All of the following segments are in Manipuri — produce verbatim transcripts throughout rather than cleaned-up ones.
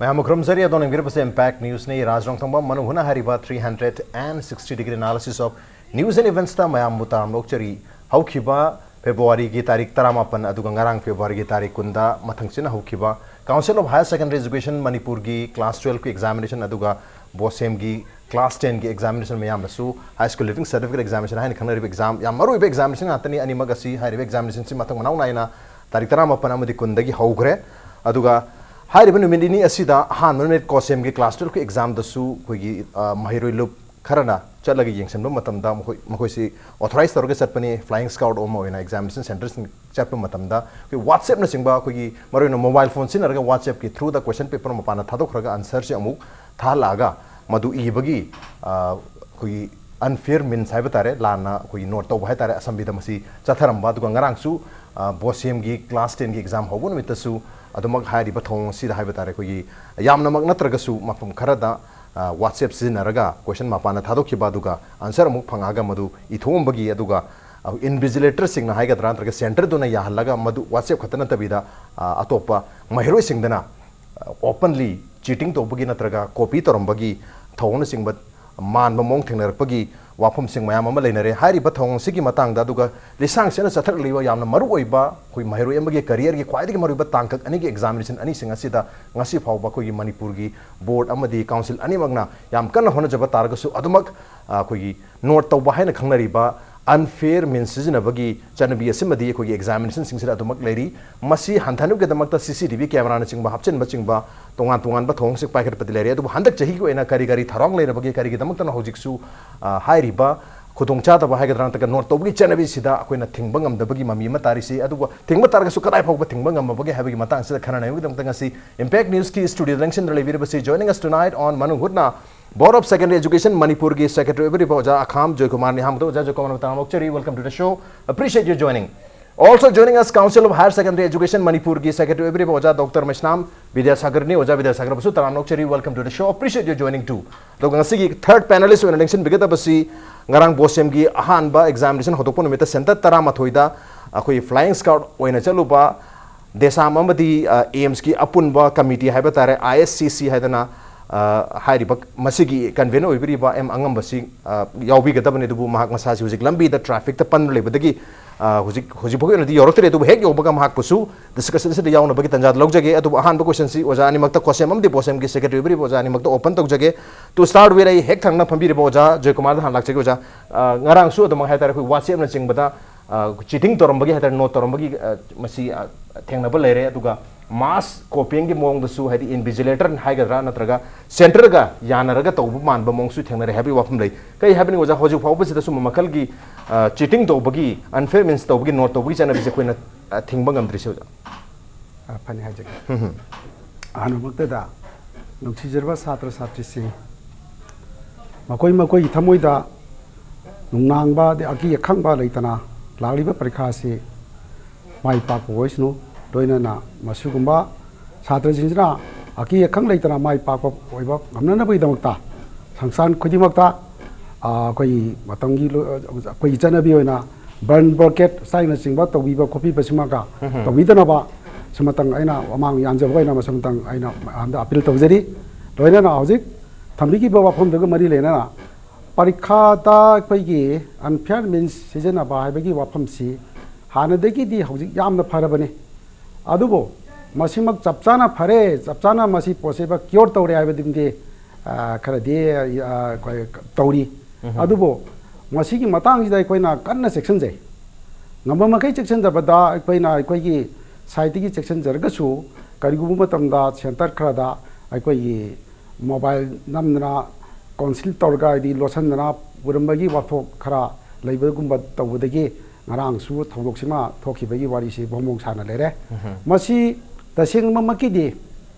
ꯃꯌꯥꯝꯕꯨ ꯈꯨꯔꯨꯝꯖꯔꯤ꯫ ꯑꯗꯣꯝꯅ ꯌꯦꯡꯕꯤꯔꯤꯕꯁꯦ Impact Newsꯅꯤ꯫ ꯔꯥꯖ ꯔꯣꯡꯊꯣꯡꯕꯝ ꯃꯅꯨꯡ ꯍꯨꯠꯅ ꯍꯥꯏꯔꯤꯕ three hundred and sixty degree analysis of news and eventsꯇ ꯃꯌꯥꯝꯕꯨ ꯇꯔꯥꯝꯅ ꯑꯣꯛꯆꯔꯤ꯫ ꯍꯧꯈꯤꯕ Februaryꯒꯤ ꯇꯥꯔꯤꯛ ꯇꯔꯥꯃꯥꯄꯟ ꯑꯗꯨꯒ ꯉꯔꯥꯡ Februaryꯒꯤ ꯇꯥꯔꯤꯛ ꯀꯨꯟꯗ ꯃꯊꯪꯁꯤꯠꯅ ꯍꯧꯈꯤꯕ Council of Higher Secondary Education ꯃꯅꯤꯄꯨꯔꯒꯤ class twelveꯒꯤ examination ꯑꯗꯨꯒ BOSEMꯒꯤ class tenꯒꯤ examination ꯃꯌꯥꯝꯅꯁꯨ High School Leaving Certificate Examination ꯍꯥꯏꯅ ꯈꯪꯅꯔꯤꯕ exam, ꯌꯥꯝ ꯃꯔꯨꯑꯣꯏꯕ examination ꯉꯥꯛꯇꯅꯤ꯫ ꯑꯅꯤꯃꯛ ꯑꯁꯤ, ꯍꯥꯏꯔꯤꯕ examinationꯁꯤ ꯃꯊꯪ ꯃꯅꯥꯎ ꯅꯥꯏꯅ ꯇꯥꯔꯤꯛ ꯇꯔꯥꯃꯥꯄꯟ ꯑꯃꯗꯤ ꯀꯨꯟꯗꯒꯤ ꯍꯧꯈ꯭ꯔꯦ꯫ ꯑꯗꯨꯒ ꯍꯥꯏꯔꯤꯕ ꯅꯨꯃꯤꯠ ꯅꯤꯅꯤ ꯑꯁꯤꯗ ꯑꯍꯥꯟꯕ ꯅꯨꯃꯤꯠ COHSEMꯒꯤ class twelveꯀꯤ examꯗꯁꯨ ꯑꯩꯈꯣꯏꯒꯤ, ꯑ, ꯃꯍꯩꯔꯣꯏ ꯂꯨꯞ ꯈꯔꯅ ꯆꯠꯂꯒ ꯌꯦꯡꯁꯤꯟꯕ ꯃꯇꯝꯗ ꯃꯈꯣꯏ, ꯃꯈꯣꯏꯁꯤ authorize ꯇꯧꯔꯒ ꯆꯠꯄꯅꯤ꯫ Flying squad ꯑꯃ ꯑꯣꯏꯅ examination centreꯁꯤꯡ ꯆꯠꯄ ꯃꯇꯝꯗ ꯑꯩꯈꯣꯏ WhatsAppꯅꯆꯤꯡꯕ, ꯑꯩꯈꯣꯏꯒꯤ ꯃꯔꯨꯑꯣꯏꯅ mobile phoneꯁꯤꯖꯤꯟꯅꯔꯒ WhatsAppꯀꯤ throughꯗ question paper ꯃꯄꯥꯟꯗ ꯊꯥꯗꯣꯛꯈ꯭ꯔꯒ answerꯁꯤ ꯑꯃꯨꯛ ꯊꯥꯍꯜꯂꯛꯑꯒ ꯃꯗꯨ ꯏꯕꯒꯤ, ꯑ, ꯑꯩꯈꯣꯏꯒꯤ unfair means ꯍꯥꯏꯕ ꯇꯥꯔꯦ, ꯂꯥꯟꯅ ꯑꯩꯈꯣꯏꯒꯤ note ꯇꯧꯕ ꯍꯥꯏ ꯇꯥꯔꯦ, ꯑꯁꯝꯕꯤꯗ ꯃꯁꯤ ꯆꯠꯊꯔꯝꯕ꯫ ꯑꯗꯨꯒ ꯉꯔꯥꯡꯁꯨ, ꯑ, BOSEMꯒꯤ class tenꯒꯤ exam ꯍꯧꯕ ꯅꯨꯃꯤꯠꯇꯁꯨ ꯑꯗꯨꯃꯛ ꯍꯥꯏꯔꯤꯕ ꯊꯧꯑꯣꯡ ꯑꯁꯤꯗ ꯍꯥꯏꯕ ꯇꯥꯔꯦ, ꯑꯩꯈꯣꯏꯒꯤ ꯌꯥꯝꯅꯃꯛ ꯅꯠꯇ꯭ꯔꯒꯁꯨ ꯃꯐꯝ ꯈꯔꯗ, ꯑ, WhatsApp ꯁꯤꯖꯤꯟꯅꯔꯒ question ꯃꯄꯥꯟꯗ ꯊꯥꯗꯣꯛꯈꯤꯕ, ꯑꯗꯨꯒ answer ꯑꯃꯨꯛ ꯐꯪꯉꯛꯑꯒ ꯃꯗꯨ ꯏꯊꯣꯛꯑꯝꯕꯒꯤ, ꯑꯗꯨꯒ, ꯑ, invigilatorꯁꯤꯡꯅ ꯍꯥꯏꯒꯗ꯭ꯔꯥ ꯅꯠꯇ꯭ꯔꯒ centreꯗꯨꯅ ꯌꯥꯍꯜꯂꯒ ꯃꯗꯨ WhatsApp ꯈꯛꯇ ꯅꯠꯇꯕꯤꯗ, ꯑ, ꯑꯇꯣꯞꯄ ꯃꯍꯩꯔꯣꯏꯁꯤꯡꯗꯅ openly cheating ꯇꯧꯕꯒꯤ ꯅꯠꯇ꯭ꯔꯒ copy ꯇꯧꯔꯝꯕꯒꯤ ꯊꯧꯑꯣꯡꯅꯆꯤꯡꯕ ꯃꯥꯟꯕ ꯃꯑꯣꯡ ꯊꯦꯡꯅꯔꯛꯄꯒꯤ ꯋꯥꯐꯝꯁꯤꯡ ꯃꯌꯥꯝ ꯑꯃ ꯂꯩꯅꯔꯦ꯫ ꯍꯥꯏꯔꯤꯕ ꯊꯧꯑꯣꯡꯁꯤꯒꯤ ꯃꯇꯥꯡꯗ, ꯑꯗꯨꯒ ꯂꯤꯁꯥꯡ ꯁꯤꯠꯅ ꯆꯠꯊꯔꯛꯂꯤꯕ ꯌꯥꯝꯅ ꯃꯔꯨꯑꯣꯏꯕ ꯑꯩꯈꯣꯏ ꯃꯍꯩꯔꯣꯏ ꯑꯃꯒꯤ careerꯒꯤ ꯈ꯭ꯋꯥꯏꯗꯒꯤ ꯃꯔꯨꯑꯣꯏꯕ ꯇꯥꯡꯀꯛ ꯑꯅꯤꯒꯤ examination ꯑꯅꯤꯁꯤꯡ ꯑꯁꯤꯗ ꯉꯁꯤ ꯐꯥꯎꯕ ꯑꯩꯈꯣꯏꯒꯤ ꯃꯅꯤꯄꯨꯔꯒꯤ board ꯑꯃꯗꯤ council ꯑꯅꯤꯃꯛꯅ ꯌꯥꯝ ꯀꯟꯅ ꯍꯣꯠꯅꯖꯕ ꯇꯥꯔꯒꯁꯨ, ꯑꯗꯨꯃꯛ, ꯑ, ꯑꯩꯈꯣꯏꯒꯤ note ꯇꯧꯕ ꯍꯥꯏꯅ ꯈꯪꯅꯔꯤꯕ unfair means ꯁꯤꯖꯤꯟꯅꯕꯒꯤ ꯆꯠꯅꯕꯤ ꯑꯁꯤꯃꯗꯤ ꯑꯩꯈꯣꯏꯒꯤ examinationꯁꯤꯡꯁꯤꯗ ꯑꯗꯨꯃꯛ ꯂꯩꯔꯤ꯫ ꯃꯁꯤ ꯍꯟꯊꯅꯕꯒꯤꯗꯃꯛꯇ CCTV cameraꯅꯆꯤꯡꯕ ꯍꯥꯞꯆꯤꯟꯕꯆꯤꯡꯕ ꯇꯣꯉꯥꯟ ꯇꯣꯉꯥꯟꯕ ꯊꯧꯑꯣꯡꯁꯤꯡ ꯄꯥꯏꯈꯠꯄꯗꯤ ꯂꯩꯔꯦ꯫ ꯑꯗꯨꯕꯨ ꯍꯟꯗꯛ ꯆꯍꯤꯒꯤ ꯑꯣꯏꯅ ꯀꯔꯤ ꯀꯔꯤ ꯊꯧꯔꯥꯡ ꯂꯩꯔꯕꯒꯦ, ꯀꯔꯤꯒꯤꯗꯃꯛꯇꯅ ꯍꯧꯖꯤꯛꯁꯨ, ꯑ, ꯍꯥꯏꯔꯤꯕ ꯈꯨꯗꯣꯡꯆꯥꯗꯕ ꯍꯥꯏꯒꯗ꯭ꯔꯥ ꯅꯠꯇ꯭ꯔꯒ note ꯇꯧꯕꯒꯤ ꯆꯠꯅꯕꯤꯁꯤꯗ ꯑꯩꯈꯣꯏꯅ ꯊꯤꯡꯕ ꯉꯝꯗꯕꯒꯤ ꯃꯃꯤ ꯑꯃ ꯇꯥꯔꯤꯁꯤ? ꯑꯗꯨꯒ ꯊꯤꯡꯕ ꯇꯥꯔꯒꯁꯨ ꯀꯗꯥꯏ ꯐꯥꯎꯕ ꯊꯤꯡꯕ ꯉꯝꯃꯕꯒꯦ ꯍꯥꯏꯕꯒꯤ ꯃꯇꯥꯡꯁꯤꯗ ꯈꯟꯅꯅꯕꯒꯤꯗꯃꯛꯇ ꯉꯁꯤ Impact Newsꯀꯤ studioꯗ ꯂꯦꯡꯁꯤꯟꯗꯨꯅ ꯂꯩꯕꯤꯔꯤꯕꯁꯤ, joining us tonight on ꯃꯅꯨꯡ ꯍꯨꯠꯅ, Board of Secondary Education ꯃꯅꯤꯄꯨꯔꯒꯤ secretary ꯑꯣꯏꯕꯤꯔꯤꯕ ꯑꯣꯖꯥ ꯑꯈꯥꯝ ꯖꯣꯏꯀꯨꯃꯥꯔꯅꯤ꯫ ꯑꯍꯥꯟꯕꯗ ꯑꯣꯖꯥ ꯖꯣꯏꯀꯨꯃꯥꯔ ꯃꯇꯥꯡ ꯑꯃ ꯑꯣꯛꯆꯔꯤ꯫ Welcome to the show. Appreciate your joining. Also joining us, Council of Higher Secondary Education ꯃꯅꯤꯄꯨꯔꯒꯤ secretary ꯑꯣꯏꯕꯤꯔꯤꯕ ꯑꯣꯖꯥ ꯗꯣꯛꯇꯔ ꯃꯩꯁꯅꯥꯝ ꯕꯤꯗ꯭ꯌꯥꯁꯥꯒꯔꯅꯤ꯫ ꯑꯣꯖꯥ ꯕꯤꯗ꯭ꯌꯥꯁꯥꯒꯔꯕꯨꯁꯨ ꯇꯔꯥꯝꯅ ꯑꯣꯛꯆꯔꯤ꯫ Welcome to the show. Appreciate your joining too. ꯑꯗꯨꯒ ꯉꯁꯤꯒꯤ third panelist ꯑꯣꯏꯅ ꯂꯦꯡꯁꯤꯟꯕꯤꯒꯗꯕꯁꯤ ꯉꯔꯥꯡ BOSEMꯒꯤ ꯑꯍꯥꯟꯕ examination ꯍꯧꯗꯣꯛꯄ ꯅꯨꯃꯤꯠꯇ centre ꯇꯔꯥꯃꯥꯊꯣꯏꯗ ꯑꯩꯈꯣꯏ flying squad ꯑꯣꯏꯅ ꯆꯠꯂꯨꯕ ꯗꯦꯁꯥꯝ ꯑꯃꯗꯤ ꯑꯦꯝꯁꯀꯤ ꯑꯄꯨꯟꯕ ꯀꯃꯤꯇꯤ ꯍꯥꯏꯕ ꯇꯥꯔꯦ, ꯑꯥꯏ ꯑꯦꯁ ꯁꯤ ꯁꯤ ꯍꯥꯏꯗꯅ, ꯑ, ꯍꯥꯏꯔꯤꯕ, ꯃꯁꯤꯒꯤ ꯀꯟꯚꯦꯅꯔ ꯑꯣꯏꯕꯤꯔꯤꯕ ꯑꯦꯝ ꯑꯉꯝꯕꯁꯤ, ꯑ, ꯌꯥꯎꯕꯤꯒꯗꯕꯅꯤ꯫ ꯑꯗꯨꯕꯨ ꯃꯍꯥꯛ ꯃꯁꯥꯁꯤ ꯍꯧꯖꯤꯛ ꯂꯝꯕꯤꯗ ꯇ꯭ꯔꯥꯐꯤꯛꯇ ꯄꯟꯗꯨꯅ ꯂꯩꯕꯗꯒꯤ, ꯑ, ꯍꯧꯖꯤꯛ, ꯍꯧꯖꯤꯛ ꯐꯥꯎꯒꯤ ꯑꯣꯏꯅꯗꯤ ꯌꯧꯔꯛꯇ꯭ꯔꯦ꯫ ꯑꯗꯨꯕꯨ ꯍꯦꯛ ꯌꯧꯕꯒ ꯃꯍꯥꯛꯄꯨꯁꯨ ꯗꯤꯁꯀꯁꯟꯁꯤꯗ ꯌꯥꯎꯅꯕꯒꯤ ꯇꯥꯟꯖꯥꯗ ꯂꯧꯖꯒꯦ꯫ ꯑꯗꯨꯕꯨ ꯑꯍꯥꯟꯕ ꯀꯣꯏꯁꯟꯁꯤ ꯑꯣꯖꯥ ꯑꯅꯤꯃꯛꯇ, ꯀꯣꯁꯦꯝ ꯑꯃꯗꯤ ꯄꯣꯁꯦꯝꯒꯤ ꯁꯦꯀ꯭ꯔꯦꯇꯔꯤ ꯑꯣꯏꯕꯤꯔꯤꯕ ꯑꯣꯖꯥ ꯑꯅꯤꯃꯛꯇ ꯑꯣꯄꯟ ꯇꯧꯖꯒꯦ꯫ To start with, ꯑꯩ ꯍꯦꯛ ꯊꯪꯅ ꯐꯝꯕꯤꯔꯤꯕ ꯑꯣꯖꯥ ꯖꯣꯏꯀꯨꯃꯥꯔꯗ ꯍꯥꯟꯅ ꯂꯥꯛꯆꯒꯦ꯫ ꯑꯣꯖꯥ, ꯑ, ꯉꯔꯥꯡꯁꯨ ꯑꯗꯨꯃꯛ ꯍꯥꯏꯇꯥꯔꯦ, ꯑꯩꯈꯣꯏ WhatsApp-ꯅꯆꯤꯡꯕꯗ, ꯑ, ꯆꯤꯇꯤꯡ ꯇꯧꯔꯝꯕꯒꯤ ꯍꯥꯏꯇꯥꯔꯦ, ꯅꯣꯠ ꯇꯧꯔꯝꯕꯒꯤ, ꯑ, ꯃꯁꯤ, ꯑ, ꯊꯦꯡꯅꯕ ꯂꯩꯔꯦ꯫ ꯑꯗꯨꯒ ꯃꯥꯁ ꯀꯣꯄꯤꯡꯒꯤ ꯃꯑꯣꯡꯗꯁꯨ, ꯍꯥꯏꯗꯤ ꯏꯟꯚꯤꯖꯤꯂꯦꯇꯔ ꯍꯥꯏꯒꯗ꯭ꯔꯥ, ꯅꯠꯇ꯭ꯔꯒ ꯁꯦꯟꯇꯔꯒ ꯌꯥꯅꯔꯒ ꯇꯧꯕ ꯃꯥꯟꯕ ꯃꯑꯣꯡꯁꯨ ꯊꯦꯡꯅꯔꯦ ꯍꯥꯏꯕꯒꯤ ꯋꯥꯐꯝ ꯂꯩ꯫ ꯀꯩ ꯍꯥꯏꯕꯅꯤ ꯑꯣꯖꯥ, ꯍꯧꯖꯤꯛ ꯐꯥꯎꯕꯁꯤꯗ ꯁꯨꯝꯕ ꯃꯈꯜꯒꯤ, ꯑ, ꯆꯤꯇꯤꯡ ꯇꯧꯕꯒꯤ, ꯑꯟꯐꯦꯌꯔ ꯃꯤꯟꯁ ꯇꯧꯕꯒꯤ, ꯅꯣꯠ ꯇꯧꯕꯒꯤ ꯆꯠꯅꯕꯤꯁꯦ ꯑꯩꯈꯣꯏꯅ, ꯑ, ꯊꯤꯡꯕ ꯉꯝꯗ꯭ꯔꯤꯁꯦ ꯑꯣꯖꯥ? ꯑ, ꯐꯅꯤ ꯍꯥꯏꯖꯒꯦ꯫ ꯎꯝ, ꯎꯝ꯫ ꯑꯍꯥꯟꯕꯃꯛꯇꯗ ꯅꯨꯡꯁꯤꯖꯔꯕ ꯁꯥꯇ꯭ꯔ ꯁꯥꯇ꯭ꯔꯤꯁꯤꯡ, ꯃꯈꯣꯏ ꯃꯈꯣꯏꯒꯤ ꯊꯃꯣꯏꯗ ꯅꯨꯡꯅꯥꯡꯕ ꯑꯗꯩ ꯑꯀꯤ ꯑꯈꯪꯕ ꯂꯩꯇꯅ ꯂꯥꯛꯂꯤꯕ ꯄꯔꯤꯈꯥ ꯑꯁꯤ ꯃꯥꯏ ꯄꯥꯛꯄ ꯑꯣꯏꯁꯅꯨ꯫ ꯂꯣꯏꯅꯅ ꯃꯁꯤꯒꯨꯝꯕ ꯁꯥꯇ꯭ꯔꯁꯤꯡꯁꯤꯅ ꯑꯀꯤ ꯑꯈꯪ ꯂꯩꯇꯅ ꯃꯥꯏ ꯄꯥꯛꯄ ꯑꯣꯏꯕ ꯉꯝꯅꯅꯕꯒꯤꯗꯃꯛꯇ ꯁꯪꯁꯊꯥꯟ ꯈꯨꯗꯤꯡꯃꯛꯇ, ꯑ, ꯑꯩꯈꯣꯏꯒꯤ ꯃꯇꯝꯒꯤ ꯂꯣ-, ꯑꯩꯈꯣꯏꯒꯤ ꯆꯠꯅꯕꯤ ꯑꯣꯏꯅ ꯕꯟ ꯕ꯭ꯂꯣꯀꯦꯠ ꯁꯥꯏꯅꯆꯤꯡꯕ ꯇꯧꯕꯤꯕ ꯈꯣꯠꯄꯤꯕꯁꯤꯃꯒ ꯎꯝ, ꯎꯝ꯫ ꯇꯧꯕꯤꯗꯅꯕ ꯁꯤꯃꯇꯪ ꯑꯩꯅ ꯃꯃꯥꯡ ꯌꯥꯟꯖꯕ ꯑꯣꯏꯅ ꯃꯁꯤꯃꯇꯪ ꯑꯩꯅ ꯃꯌꯥꯝꯗ ꯑꯄꯤꯜ ꯇꯧꯖꯔꯤ꯫ ꯂꯣꯏꯅꯅ ꯍꯧꯖꯤꯛ ꯊꯝꯕꯤꯈꯤꯕ ꯋꯥꯐꯝꯗꯨꯒ ꯃꯔꯤ ꯂꯩꯅꯅ ꯄꯔꯤꯈꯥꯗ ꯑꯩꯈꯣꯏꯒꯤ ꯑꯟꯐꯤꯌꯔ ꯃꯤꯟꯁ ꯁꯤꯖꯤꯟꯅꯕ ꯍꯥꯏꯕꯒꯤ ꯋꯥꯐꯝꯁꯤ ꯍꯥꯟꯅꯗꯒꯤꯗꯤ ꯍꯧꯖꯤꯛ ꯌꯥꯝꯅ ꯐꯔꯕꯅꯤ꯫ ꯑꯗꯨꯕꯨ ꯃꯁꯤꯃꯛ ꯆꯞ ꯆꯥꯅ ꯐꯔꯦ, ꯆꯞ ꯆꯥꯅ ꯃꯁꯤ ꯄꯣꯠꯁꯤꯃ ꯀ꯭ꯌꯣꯔ ꯇꯧꯔꯦ ꯍꯥꯏꯕꯗꯨꯃꯗꯤ, ꯑ, ꯈꯔꯗꯤ, ꯑ, ꯑꯩꯈꯣꯏ ꯇꯧꯔꯤ꯫ ꯎꯝ꯫ ꯑꯗꯨꯕꯨ ꯃꯁꯤꯒꯤ ꯃꯇꯥꯡꯁꯤꯗ ꯑꯩꯈꯣꯏꯅ ꯀꯟꯅ ꯆꯦꯛꯁꯤꯟꯖꯩ꯫ ꯉꯝꯕ ꯃꯈꯩ ꯆꯦꯛꯁꯤꯟꯖꯕꯗ ꯑꯩꯈꯣꯏꯅ ꯑꯩꯈꯣꯏꯒꯤ ꯁꯥꯏꯠꯇꯒꯤ ꯆꯦꯛꯁꯤꯟꯖꯔꯒꯁꯨ ꯀꯔꯤꯒꯨꯝꯕ ꯃꯇꯝꯗ ꯁꯦꯟꯇꯔ ꯈꯔꯗ ꯑꯩꯈꯣꯏꯒꯤ ꯃꯣꯕꯥꯏꯜ ꯅꯝꯗꯅ ꯀꯥꯎꯟꯁꯤꯜ ꯇꯧꯔꯒ ꯍꯥꯏꯗꯤ ꯂꯣꯠꯁꯤꯟꯗꯅ ꯄꯨꯔꯝꯕꯒꯤ ꯋꯥꯊꯣꯛ ꯈꯔ ꯂꯩꯕꯒꯨꯝꯕ ꯇꯧꯕꯗꯒꯤ ꯉꯔꯥꯡꯁꯨ ꯊꯧꯗꯣꯛꯁꯤꯃ ꯊꯣꯛꯈꯤꯕꯒꯤ ꯋꯥꯔꯤꯁꯤ ꯐꯣꯡ ꯐꯣꯡ ꯁꯥꯅ ꯂꯩꯔꯦ꯫ ꯎꯝ꯫ ꯃꯁꯤ ꯇꯁꯦꯡꯕꯃꯛꯀꯤꯗꯤ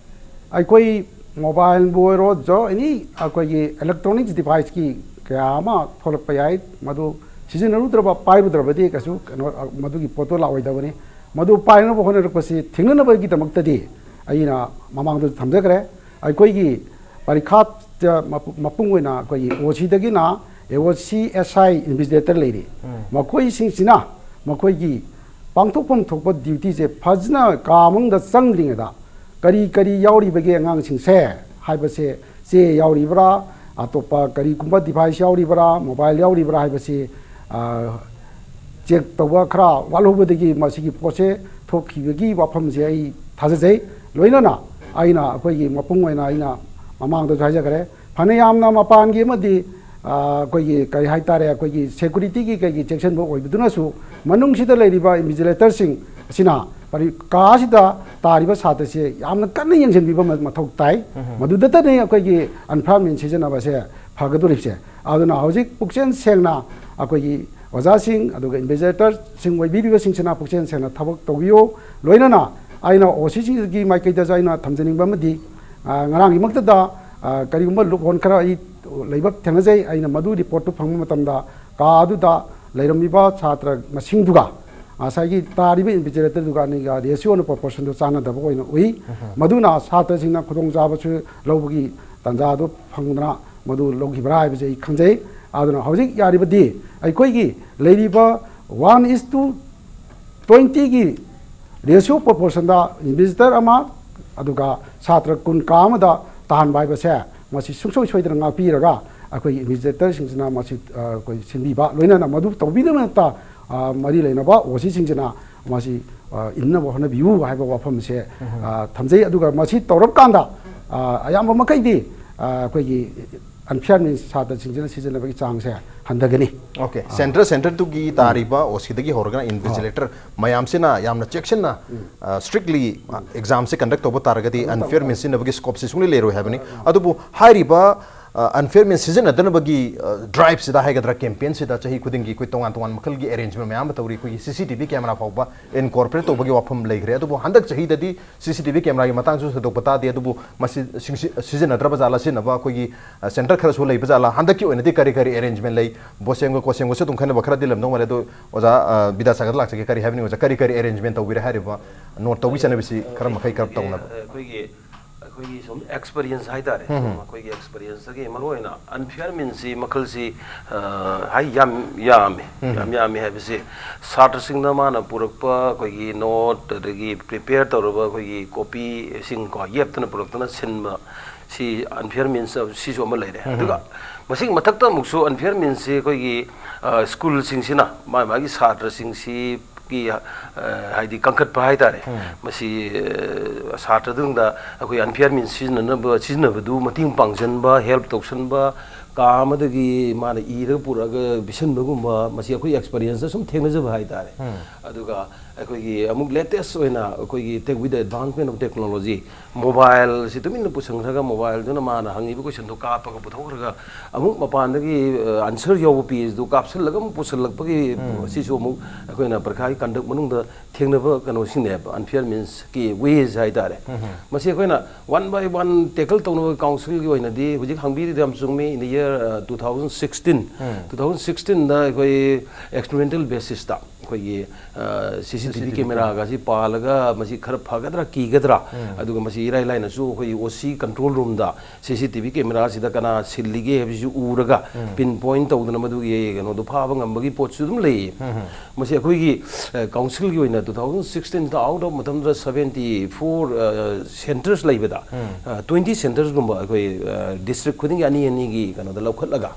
ꯑꯩꯈꯣꯏ ꯃꯣꯕꯥꯏꯜꯕꯨ ꯑꯣꯏꯔꯣ, ꯖꯣ ꯑꯦꯅꯤ ꯑꯩꯈꯣꯏꯒꯤ ꯏꯂꯦꯛꯇ꯭ꯔꯣꯅꯤꯛꯁ ꯗꯤꯚꯥꯏꯁꯀꯤ ꯀꯌꯥ ꯑꯃ ꯊꯣꯛꯂꯛꯄ ꯌꯥꯏ, ꯃꯗꯨ ꯁꯤꯖꯤꯟꯅꯔꯨꯗ꯭ꯔꯕ, ꯄꯥꯏꯔꯨꯗ꯭ꯔꯕꯗꯤ ꯀꯩꯁꯨ ꯀꯩꯅꯣ, ꯃꯗꯨꯒꯤ ꯄꯣꯠꯇꯨ ꯂꯥꯛꯑꯣꯏꯗꯕꯅꯤ꯫ ꯃꯗꯨ ꯄꯥꯏꯅꯕ ꯍꯣꯠꯅꯔꯛꯄꯁꯤ ꯊꯤꯡꯅꯅꯕꯒꯤꯗꯃꯛꯇꯗꯤ ꯑꯩꯅ ꯃꯃꯥꯡꯗꯁꯨ ꯊꯝꯖꯈ꯭ꯔꯦ, ꯑꯩꯈꯣꯏꯒꯤ ꯄꯔꯤꯈꯥ ꯃꯄꯨ-, ꯃꯄꯨꯡ ꯑꯣꯏꯅ ꯑꯩꯈꯣꯏꯒꯤ ꯑꯣ ꯁꯤꯗꯒꯤꯅ ꯑꯦ ꯑꯣ ꯁꯤ, ꯑꯦꯁ ꯑꯥꯏ, ꯏꯟꯚꯤꯖꯤꯂꯦꯇꯔ ꯂꯩꯔꯤ꯫ ꯎꯝ꯫ ꯃꯈꯣꯏꯁꯤꯡꯁꯤꯅ ꯃꯈꯣꯏꯒꯤ ꯄꯥꯡꯊꯣꯛꯐꯝ ꯊꯣꯛꯄ ꯗ꯭ꯌꯨꯇꯤꯁꯦ ꯐꯖꯅ ꯀꯥ ꯃꯅꯨꯡꯗ ꯆꯪꯗ꯭ꯔꯤꯉꯩꯗ ꯀꯔꯤ ꯀꯔꯤ ꯌꯥꯎꯔꯤꯕꯒꯦ ꯑꯉꯥꯡꯁꯤꯡꯁꯦ ꯍꯥꯏꯕꯁꯦ, ꯆꯦ ꯌꯥꯎꯔꯤꯕ꯭ꯔꯥ, ꯑꯇꯣꯞꯄ ꯀꯔꯤꯒꯨꯝꯕ ꯗꯤꯚꯥꯏꯁ ꯌꯥꯎꯔꯤꯕ꯭ꯔꯥ, ꯃꯣꯕꯥꯏꯜ ꯌꯥꯎꯔꯤꯕ꯭ꯔꯥ ꯍꯥꯏꯕꯁꯤ, ꯑ, ꯆꯦꯛ ꯇꯧꯕ ꯈꯔ ꯋꯥꯠꯍꯧꯕꯗꯒꯤ ꯃꯁꯤꯒꯤ ꯄꯣꯠꯁꯦ ꯊꯣꯛꯈꯤꯕꯒꯤ ꯋꯥꯐꯝꯁꯦ ꯑꯩ ꯊꯥꯖꯖꯩ꯫ ꯂꯣꯏꯅꯅ ꯑꯩꯅ, ꯑꯩꯈꯣꯏꯒꯤ ꯃꯄꯨꯡ ꯑꯣꯏꯅ ꯑꯩꯅ ꯃꯃꯥꯡꯗꯁꯨ ꯍꯥꯏꯖꯈ꯭ꯔꯦ, ꯐꯅ ꯌꯥꯝꯅ ꯃꯄꯥꯟꯒꯤ ꯑꯃꯗꯤ, ꯑ, ꯑꯩꯈꯣꯏꯒꯤ ꯀꯔꯤ ꯍꯥꯏꯇꯥꯔꯦ, ꯑꯩꯈꯣꯏꯒꯤ ꯁꯦꯀꯨꯔꯤꯇꯤꯒꯤ ꯀꯩꯒꯤ ꯆꯦꯛꯁꯤꯟꯕ ꯑꯣꯏꯕꯗꯨꯅꯁꯨ ꯃꯅꯨꯡꯁꯤꯗ ꯂꯩꯔꯤꯕ ꯏꯟꯚꯤꯖꯤꯂꯦꯇꯔꯁꯤꯡ ꯑꯁꯤꯅ ꯄꯔꯤ-, ꯀꯥ ꯑꯁꯤꯗ ꯇꯥꯔꯤꯕ ꯁꯥꯇ꯭ꯔꯁꯦ ꯌꯥꯝꯅ ꯀꯟꯅ ꯌꯦꯡꯁꯤꯟꯕꯤꯕ ꯃ-, ꯃꯊꯧ ꯇꯥꯏ꯫ ꯎꯝ꯫ ꯃꯗꯨꯗꯇꯅꯤ ꯑꯩꯈꯣꯏꯒꯤ ꯑꯟꯐꯤꯌꯥꯔ ꯃꯤꯟꯁ ꯁꯤꯖꯤꯟꯅꯕꯁꯦ ꯐꯒꯗꯧꯔꯤꯕꯁꯦ꯫ ꯑꯗꯨꯅ ꯍꯧꯖꯤꯛ ꯄꯨꯛꯆꯦꯜ ꯁꯦꯡꯅ ꯑꯩꯈꯣꯏꯒꯤ ꯑꯣꯖꯥꯁꯤꯡ ꯑꯗꯨꯒ ꯏꯟꯚꯤꯖꯤꯂꯦꯇꯔꯁꯤꯡ ꯑꯣꯏꯕꯤꯔꯤꯕꯁꯤꯡꯁꯤꯅ ꯄꯨꯛꯆꯦꯜ ꯁꯦꯡꯅ ꯊꯕꯛ ꯇꯧꯕꯤꯌꯨ꯫ ꯂꯣꯏꯅꯅ ꯑꯩꯅ ꯑꯣ ꯁꯤꯁꯤꯡꯒꯤ ꯃꯥꯏꯀꯩꯗꯁꯨ ꯑꯩꯅ ꯊꯝꯖꯅꯤꯡꯕ ꯑꯃꯗꯤ, ꯑ, ꯉꯔꯥꯡꯒꯤꯃꯛꯇꯗ, ꯑ, ꯀꯔꯤꯒꯨꯝꯕ ꯂꯨꯞꯍꯣꯜ ꯈꯔ ꯑꯩ ꯂꯩꯕ ꯊꯦꯡꯅꯖꯩ꯫ ꯑꯩꯅ ꯃꯗꯨ ꯔꯤꯄꯣꯔꯠꯇꯨ ꯐꯪꯕ ꯃꯇꯝꯗ ꯀꯥ ꯑꯗꯨꯗ ꯂꯩꯔꯝꯃꯤꯕ ꯁꯥꯇ꯭ꯔ ꯃꯁꯤꯡꯗꯨꯒ ꯉꯁꯥꯏꯒꯤ ꯇꯥꯔꯤꯕ ꯏꯟꯚꯤꯖꯤꯂꯦꯇꯔꯗꯨꯒ ꯑꯅꯤꯒ ꯔꯦꯁꯤꯌꯣꯅ ꯄ꯭ꯔꯣꯄꯣꯔꯁꯟꯗꯨ ꯆꯥꯟꯅꯗꯕ ꯑꯣꯏꯅ ꯎꯏ꯫ ꯎꯝ꯫ ꯃꯗꯨꯅ ꯁꯥꯇ꯭ꯔꯁꯤꯡꯅ ꯈꯨꯗꯣꯡꯆꯥꯕꯁꯨ ꯂꯧꯕꯒꯤ ꯇꯥꯟꯖꯥꯗꯨ ꯐꯪꯗꯅ ꯃꯗꯨ ꯂꯧꯈꯤꯕ꯭ꯔꯥ ꯍꯥꯏꯕꯁꯦ ꯑꯩ ꯈꯪꯖꯩ꯫ ꯑꯗꯨꯅ ꯍꯧꯖꯤꯛ ꯌꯥꯔꯤꯕꯗꯤ ꯑꯩꯈꯣꯏꯒꯤ ꯂꯩꯔꯤꯕ one is to twenty ꯒꯤ ꯔꯦꯁꯤꯌꯣ ꯄ꯭ꯔꯣꯄꯣꯔꯁꯟꯗ ꯏꯟꯚꯤꯖꯤꯂꯦꯇꯔ ꯑꯃ ꯑꯗꯨꯒ ꯁꯥꯇ꯭ꯔ ꯀꯨꯟ ꯀꯥ ꯑꯃꯗ ꯇꯥꯍꯟꯕ ꯍꯥꯏꯕꯁꯦ ꯃꯁꯤ ꯁꯨꯡꯁꯣꯏ ꯁꯣꯏꯗꯅ ꯉꯥꯛꯄꯤꯔꯒ ꯑꯩꯈꯣꯏꯒꯤ ꯏꯟꯚꯤꯖꯤꯂꯦꯇꯔꯁꯤꯡꯁꯤꯅ ꯃꯁꯤ, ꯑ, ꯑꯩꯈꯣꯏ ꯁꯤꯟꯕꯤꯕ, ꯂꯣꯏꯅꯅ ꯃꯗꯨ ꯇꯧꯕꯤꯅꯕ ꯃꯔꯤ ꯂꯩꯅꯕ ꯑꯣ ꯁꯤꯁꯤꯡꯁꯤꯅ ꯃꯁꯤ, ꯑ, ꯏꯟꯅꯕ ꯍꯣꯠꯅꯕꯤꯌꯨ ꯍꯥꯏꯕ ꯋꯥꯐꯝꯁꯦ, ꯎꯝ꯫ ꯑ, ꯊꯝꯖꯩ꯫ ꯑꯗꯨꯒ ꯃꯁꯤ ꯇꯧꯔꯕ ꯀꯥꯟꯗ, ꯑ, ꯑꯌꯥꯝꯕ ꯃꯈꯩꯗꯤ, ꯑ, ꯑꯩꯈꯣꯏꯒꯤ ꯑꯟꯐꯤꯌꯥꯔ ꯃꯤꯟꯁ ꯁꯥꯇ꯭ꯔꯁꯤꯡꯁꯤꯅ ꯁꯤꯖꯤꯟꯅꯕꯒꯤ ꯆꯥꯡꯁꯦ ꯍꯟꯊꯒꯅꯤ꯫ ꯑꯣꯀꯦ, ꯑꯥ꯫ ꯁꯦꯟꯇꯔ, ꯁꯦꯟꯇꯔꯗꯨꯒꯤ ꯎꯝ꯫ ꯇꯥꯔꯤꯕ ꯑꯣ ꯁꯤꯗꯒꯤ ꯍꯧꯔꯒꯅ ꯏꯟꯚꯤꯖꯤꯂꯦꯇꯔ ꯃꯌꯥꯝꯁꯤꯅ ꯌꯥꯝꯅ ꯆꯦꯛꯁꯤꯟꯅ, ꯎꯝ꯫ ꯑ, ꯁ꯭ꯇ꯭ꯔꯤꯛꯂꯤ, ꯑ, ꯑꯦꯛꯖꯥꯝꯁꯦ ꯀꯟꯗꯛ ꯇꯧꯕ ꯇꯥꯔꯒꯗꯤ ꯀꯟꯗꯛ ꯇꯧꯕ ꯑꯟꯐꯤꯌꯔ ꯇꯥꯔꯒꯗꯤ꯫ ꯃꯤꯟꯁ ꯁꯤꯖꯤꯟꯅꯕꯒꯤ ꯁ꯭ꯀꯣꯞꯁꯦ ꯁꯨꯡꯂꯩ ꯂꯩꯔꯣꯏ ꯍꯥꯏꯕꯅꯤ꯫ ꯑꯥ, ꯑꯥ꯫ ꯑꯗꯨꯕꯨ ꯍꯥꯏꯔꯤꯕ, ꯑ, ꯑꯟꯐꯤꯌꯔ ꯃꯤꯟꯁ ꯁꯤꯖꯤꯟꯅꯗꯅꯕꯒꯤ, ꯑ, ꯗ꯭ꯔꯥꯏꯚꯁꯤꯗ ꯍꯥꯏꯒꯗ꯭ꯔꯥ, ꯀꯦꯝꯄꯦꯟꯁꯤꯗ ꯆꯍꯤ ꯈꯨꯗꯤꯡꯒꯤ ꯑꯩꯈꯣꯏ ꯇꯣꯉꯥꯟ ꯇꯣꯉꯥꯟꯕ ꯃꯈꯜꯒꯤ ꯑꯦꯔꯦꯟꯖꯃꯦꯟ ꯃꯌꯥꯝ ꯑꯃ ꯇꯧꯔꯤ꯫ ꯑꯩꯈꯣꯏꯒꯤ ꯁꯤ ꯁꯤ ꯇꯤ ꯚꯤ ꯀꯦꯃꯦꯔꯥ ꯐꯥꯎꯕ ꯏꯟꯀꯣꯔꯄꯣꯔꯦꯠ ꯇꯧꯕꯒꯤ ꯋꯥꯐꯝ ꯂꯩꯈ꯭ꯔꯦ꯫ ꯑꯗꯨꯕꯨ ꯍꯟꯗꯛ ꯆꯍꯤꯗꯗꯤ ꯁꯤ ꯁꯤ ꯇꯤ ꯚꯤ ꯀꯦꯃꯦꯔꯥꯒꯤ ꯃꯇꯥꯡꯁꯨ ꯊꯣꯏꯗꯣꯛꯄ ꯇꯥꯗꯦ꯫ ꯑꯗꯨꯕꯨ ꯃꯁꯤ ꯁꯤꯡꯁꯤ-, ꯁꯤꯖꯤꯟꯅꯗ꯭ꯔꯕ ꯖꯥꯠꯂꯥ, ꯁꯤꯖꯤꯟꯅꯕ ꯑꯩꯈꯣꯏꯒꯤ, ꯑ, ꯁꯦꯟꯇꯔ ꯈꯔꯁꯨ ꯂꯩꯕ ꯖꯥꯠꯂꯥ? ꯍꯟꯗꯛꯀꯤ ꯑꯣꯏꯅꯗꯤ ꯀꯔꯤ ꯀꯔꯤ ꯑꯦꯔꯦꯟꯖꯃꯦꯟ ꯂꯩ? ꯕꯣꯁꯦꯝꯒ ꯀꯣꯁꯦꯝꯒꯁꯨ ꯑꯗꯨꯝ ꯈꯟꯅꯕ ꯈꯔꯗꯤ ꯂꯩꯔꯝꯗꯧ ꯃꯥꯜꯂꯦ꯫ ꯑꯗꯣ ꯑꯣꯖꯥ, ꯑ, ꯕꯤꯗ꯭ꯌꯥꯁꯥꯒꯔꯗ ꯂꯥꯛꯆꯒꯦ꯫ ꯀꯔꯤ ꯍꯥꯏꯕꯤꯅꯤꯡꯉꯤ ꯑꯣꯖꯥ? ꯀꯔꯤ ꯀꯔꯤ ꯑꯦꯔꯦꯟꯖꯃꯦꯟ ꯇꯧꯕꯤꯔꯦ ꯍꯥꯏꯔꯤꯕ ꯅꯣꯠ ꯇꯧꯕꯤ ꯆꯠꯅꯕꯤꯁꯤ ꯈꯔ ꯃꯈꯩ ꯈꯔ ꯇꯧꯅꯕ? ꯑꯩꯈꯣꯏꯒꯤ ꯑꯩꯈꯣꯏꯒꯤ ꯁꯨꯝ ꯑꯦꯛꯁꯄꯔꯤꯌꯦꯟꯁ ꯍꯥꯏꯇꯥꯔꯦ, ꯁꯨꯝ ꯑꯩꯈꯣꯏꯒꯤ ꯑꯦꯛꯁꯄꯔꯤꯌꯦꯟꯁꯇꯒꯤ ꯃꯔꯨꯑꯣꯏꯅ ꯑꯟꯐꯤꯌꯥꯔ ꯃꯤꯟꯁꯁꯤ ꯃꯈꯜꯁꯤ, ꯑ, ꯍꯥꯏ ꯌꯥꯝ ꯌꯥꯝꯃꯤ꯫ ꯌꯥꯝ ꯌꯥꯝꯃꯤ ꯍꯥꯏꯕꯁꯤ ꯁꯥꯇ꯭ꯔꯁꯤꯡꯅ ꯃꯥꯅ ꯄꯨꯔꯛꯄ ꯑꯩꯈꯣꯏꯒꯤ ꯅꯣꯠ, ꯑꯗꯒꯤ ꯄ꯭ꯔꯤꯄꯦꯌꯔ ꯇꯧꯔꯕ ꯑꯩꯈꯣꯏꯒꯤ ꯀꯣꯄꯤꯁꯤꯡ ꯀꯣ, ꯌꯦꯞꯇꯅ ꯄꯨꯔꯛꯇꯅ ꯁꯤꯟꯕ, ꯁꯤ ꯑꯟꯐꯤꯌꯥꯔ ꯃꯤꯟꯁ ꯁꯤꯁꯨ ꯑꯃ ꯂꯩꯔꯦ꯫ ꯑꯗꯨꯒ ꯃꯁꯤꯒꯤ ꯃꯊꯛꯇ ꯑꯃꯨꯛꯁꯨ ꯑꯟꯐꯤꯌꯥꯔ ꯃꯤꯟꯁꯁꯤ ꯑꯩꯈꯣꯏꯒꯤ, ꯑ, ꯁ꯭ꯀꯨꯜꯁꯤꯡꯁꯤꯅ ꯃꯥ ꯃꯥꯒꯤ ꯁꯥꯇ꯭ꯔꯁꯤꯡꯁꯤ ꯒꯤ, ꯑ, ꯍꯥꯏꯗꯤ ꯀꯟꯈꯠꯄ ꯍꯥꯏꯇꯥꯔꯦ꯫ ꯃꯁꯤ, ꯑ, ꯁꯥꯇ꯭ꯔꯗꯨꯗ ꯑꯩꯈꯣꯏ ꯑꯟꯐꯤꯌꯥꯔ ꯃꯤꯟꯁ ꯁꯤꯖꯤꯟꯅꯅꯕ, ꯁꯤꯖꯤꯟꯅꯕꯗꯨ ꯃꯇꯦꯡ ꯄꯥꯡꯁꯤꯟꯕ, ꯍꯦꯜꯞ ꯇꯧꯁꯤꯟꯕ, ꯀꯥ ꯑꯃꯗꯒꯤ ꯃꯥꯅ ꯏꯔꯒ ꯄꯨꯔꯛꯑꯒ ꯄꯤꯁꯤꯟꯕꯒꯨꯝꯕ, ꯃꯁꯤ ꯑꯩꯈꯣꯏ ꯑꯦꯛꯁꯄꯔꯤꯌꯦꯟꯁꯇ ꯁꯨꯝ ꯊꯦꯡꯅꯖꯕ ꯍꯥꯏꯇꯥꯔꯦ꯫ ꯑꯗꯨꯒ ꯑꯩꯈꯣꯏꯒꯤ ꯑꯃꯨꯛ ꯂꯦꯇꯦꯁ ꯑꯣꯏꯅ ꯑꯩꯈꯣꯏꯒꯤ tech, with the advancement of technology, ꯃꯣꯕꯥꯏꯜꯁꯤ ꯇꯨꯃꯤꯟꯅ ꯄꯨꯁꯟꯈ꯭ꯔꯒ ꯃꯣꯕꯥꯏꯜꯗꯨꯅ ꯃꯥꯅ ꯍꯪꯉꯤꯕ ꯀꯣꯏꯁꯟꯗꯣ ꯀꯥꯞꯄꯒ ꯄꯨꯊꯣꯛꯈ꯭ꯔꯒ ꯑꯃꯨꯛ ꯃꯄꯥꯟꯗꯒꯤ, ꯑ, ꯑꯟꯁꯔ ꯌꯥꯎꯕ ꯄꯦꯖꯇꯨ ꯀꯥꯞꯁꯤꯜꯂꯒ ꯑꯃꯨꯛ ꯄꯨꯁꯤꯜꯂꯛꯄꯒꯤ, ꯁꯤꯁꯨ ꯑꯃꯨꯛ ꯑꯩꯈꯣꯏꯅ ꯄꯔꯤꯈꯥꯒꯤ ꯀꯟꯗꯛ ꯃꯅꯨꯡꯗ ꯊꯦꯡꯅꯕ ꯀꯩꯅꯣꯁꯤꯡꯅꯦꯕ, ꯑꯟꯐꯤꯌꯥꯔ ꯃꯤꯟꯁꯀꯤ ꯋꯦꯁ ꯍꯥꯏꯇꯥꯔꯦ꯫ ꯃꯁꯤ ꯑꯩꯈꯣꯏꯅ ꯋꯥꯟ ꯕꯥꯏ ꯋꯥꯟ ꯇꯦꯀꯜ ꯇꯧꯅꯕ ꯀꯥꯎꯟꯁꯤꯜꯒꯤ ꯑꯣꯏꯅꯗꯤ ꯍꯧꯖꯤꯛ ꯍꯪꯕꯤꯔꯤꯗꯣ ꯌꯥꯝ ꯆꯨꯝꯃꯤ꯫ In the year, uh, two thousand sixteen, two thousand sixteenꯗ ꯑꯩꯈꯣꯏ ꯑꯦꯛꯁꯄꯦꯔꯤꯃꯦꯟꯇꯦꯜ ꯕꯦꯁꯤꯁꯇ ꯑꯩꯈꯣꯏꯒꯤ, ꯑ, ꯁꯤ ꯁꯤ ꯇꯤ ꯚꯤ ꯀꯦꯃꯦꯔꯥꯒꯁꯤ ꯄꯥꯜꯂꯒ ꯃꯁꯤ ꯈꯔ ꯐꯒꯗ꯭ꯔꯥ ꯀꯤꯒꯗ꯭ꯔꯥ, ꯑꯗꯨꯒ ꯃꯁꯤ ꯏꯔꯥꯏ ꯂꯥꯏꯅꯁꯨ ꯑꯩꯈꯣꯏꯒꯤ ꯑꯣ ꯁꯤ ꯀꯟꯇ꯭ꯔꯣꯜ ꯔꯨꯝꯗ ꯁꯤ ꯁꯤ ꯇꯤ ꯚꯤ ꯀꯦꯃꯦꯔꯥꯁꯤꯗ ꯀꯅꯥ ꯁꯤꯜꯂꯤꯒꯦ ꯍꯥꯏꯕꯁꯤ ꯎꯔꯒ ꯄꯤꯟ ꯄꯣꯏꯟ ꯇꯧꯗꯅ ꯃꯗꯨꯒꯤ ꯀꯩꯅꯣꯗꯣ ꯐꯥꯕ ꯉꯝꯕꯒꯤ ꯄꯣꯠꯁꯨ ꯑꯗꯨꯝ ꯂꯩꯌꯦ꯫ ꯃꯁꯤ ꯑꯩꯈꯣꯏꯒꯤ, ꯑ, ꯀꯥꯎꯟꯁꯤꯜꯒꯤ ꯑꯣꯏꯅ two thousand sixteenꯗ out of ꯃꯇꯝꯗꯨꯗ seventy four, ꯑ, centres ꯂꯩꯕꯗ, ꯑ, twenty centresꯀꯨꯝꯕ ꯑꯩꯈꯣꯏ, ꯑ, ꯗꯤꯁꯇ꯭ꯔꯤꯛ ꯈꯨꯗꯤꯡꯒꯤ ꯑꯅꯤ ꯑꯅꯤꯒꯤ ꯀꯩꯅꯣꯗ ꯂꯧꯈꯠꯂꯒ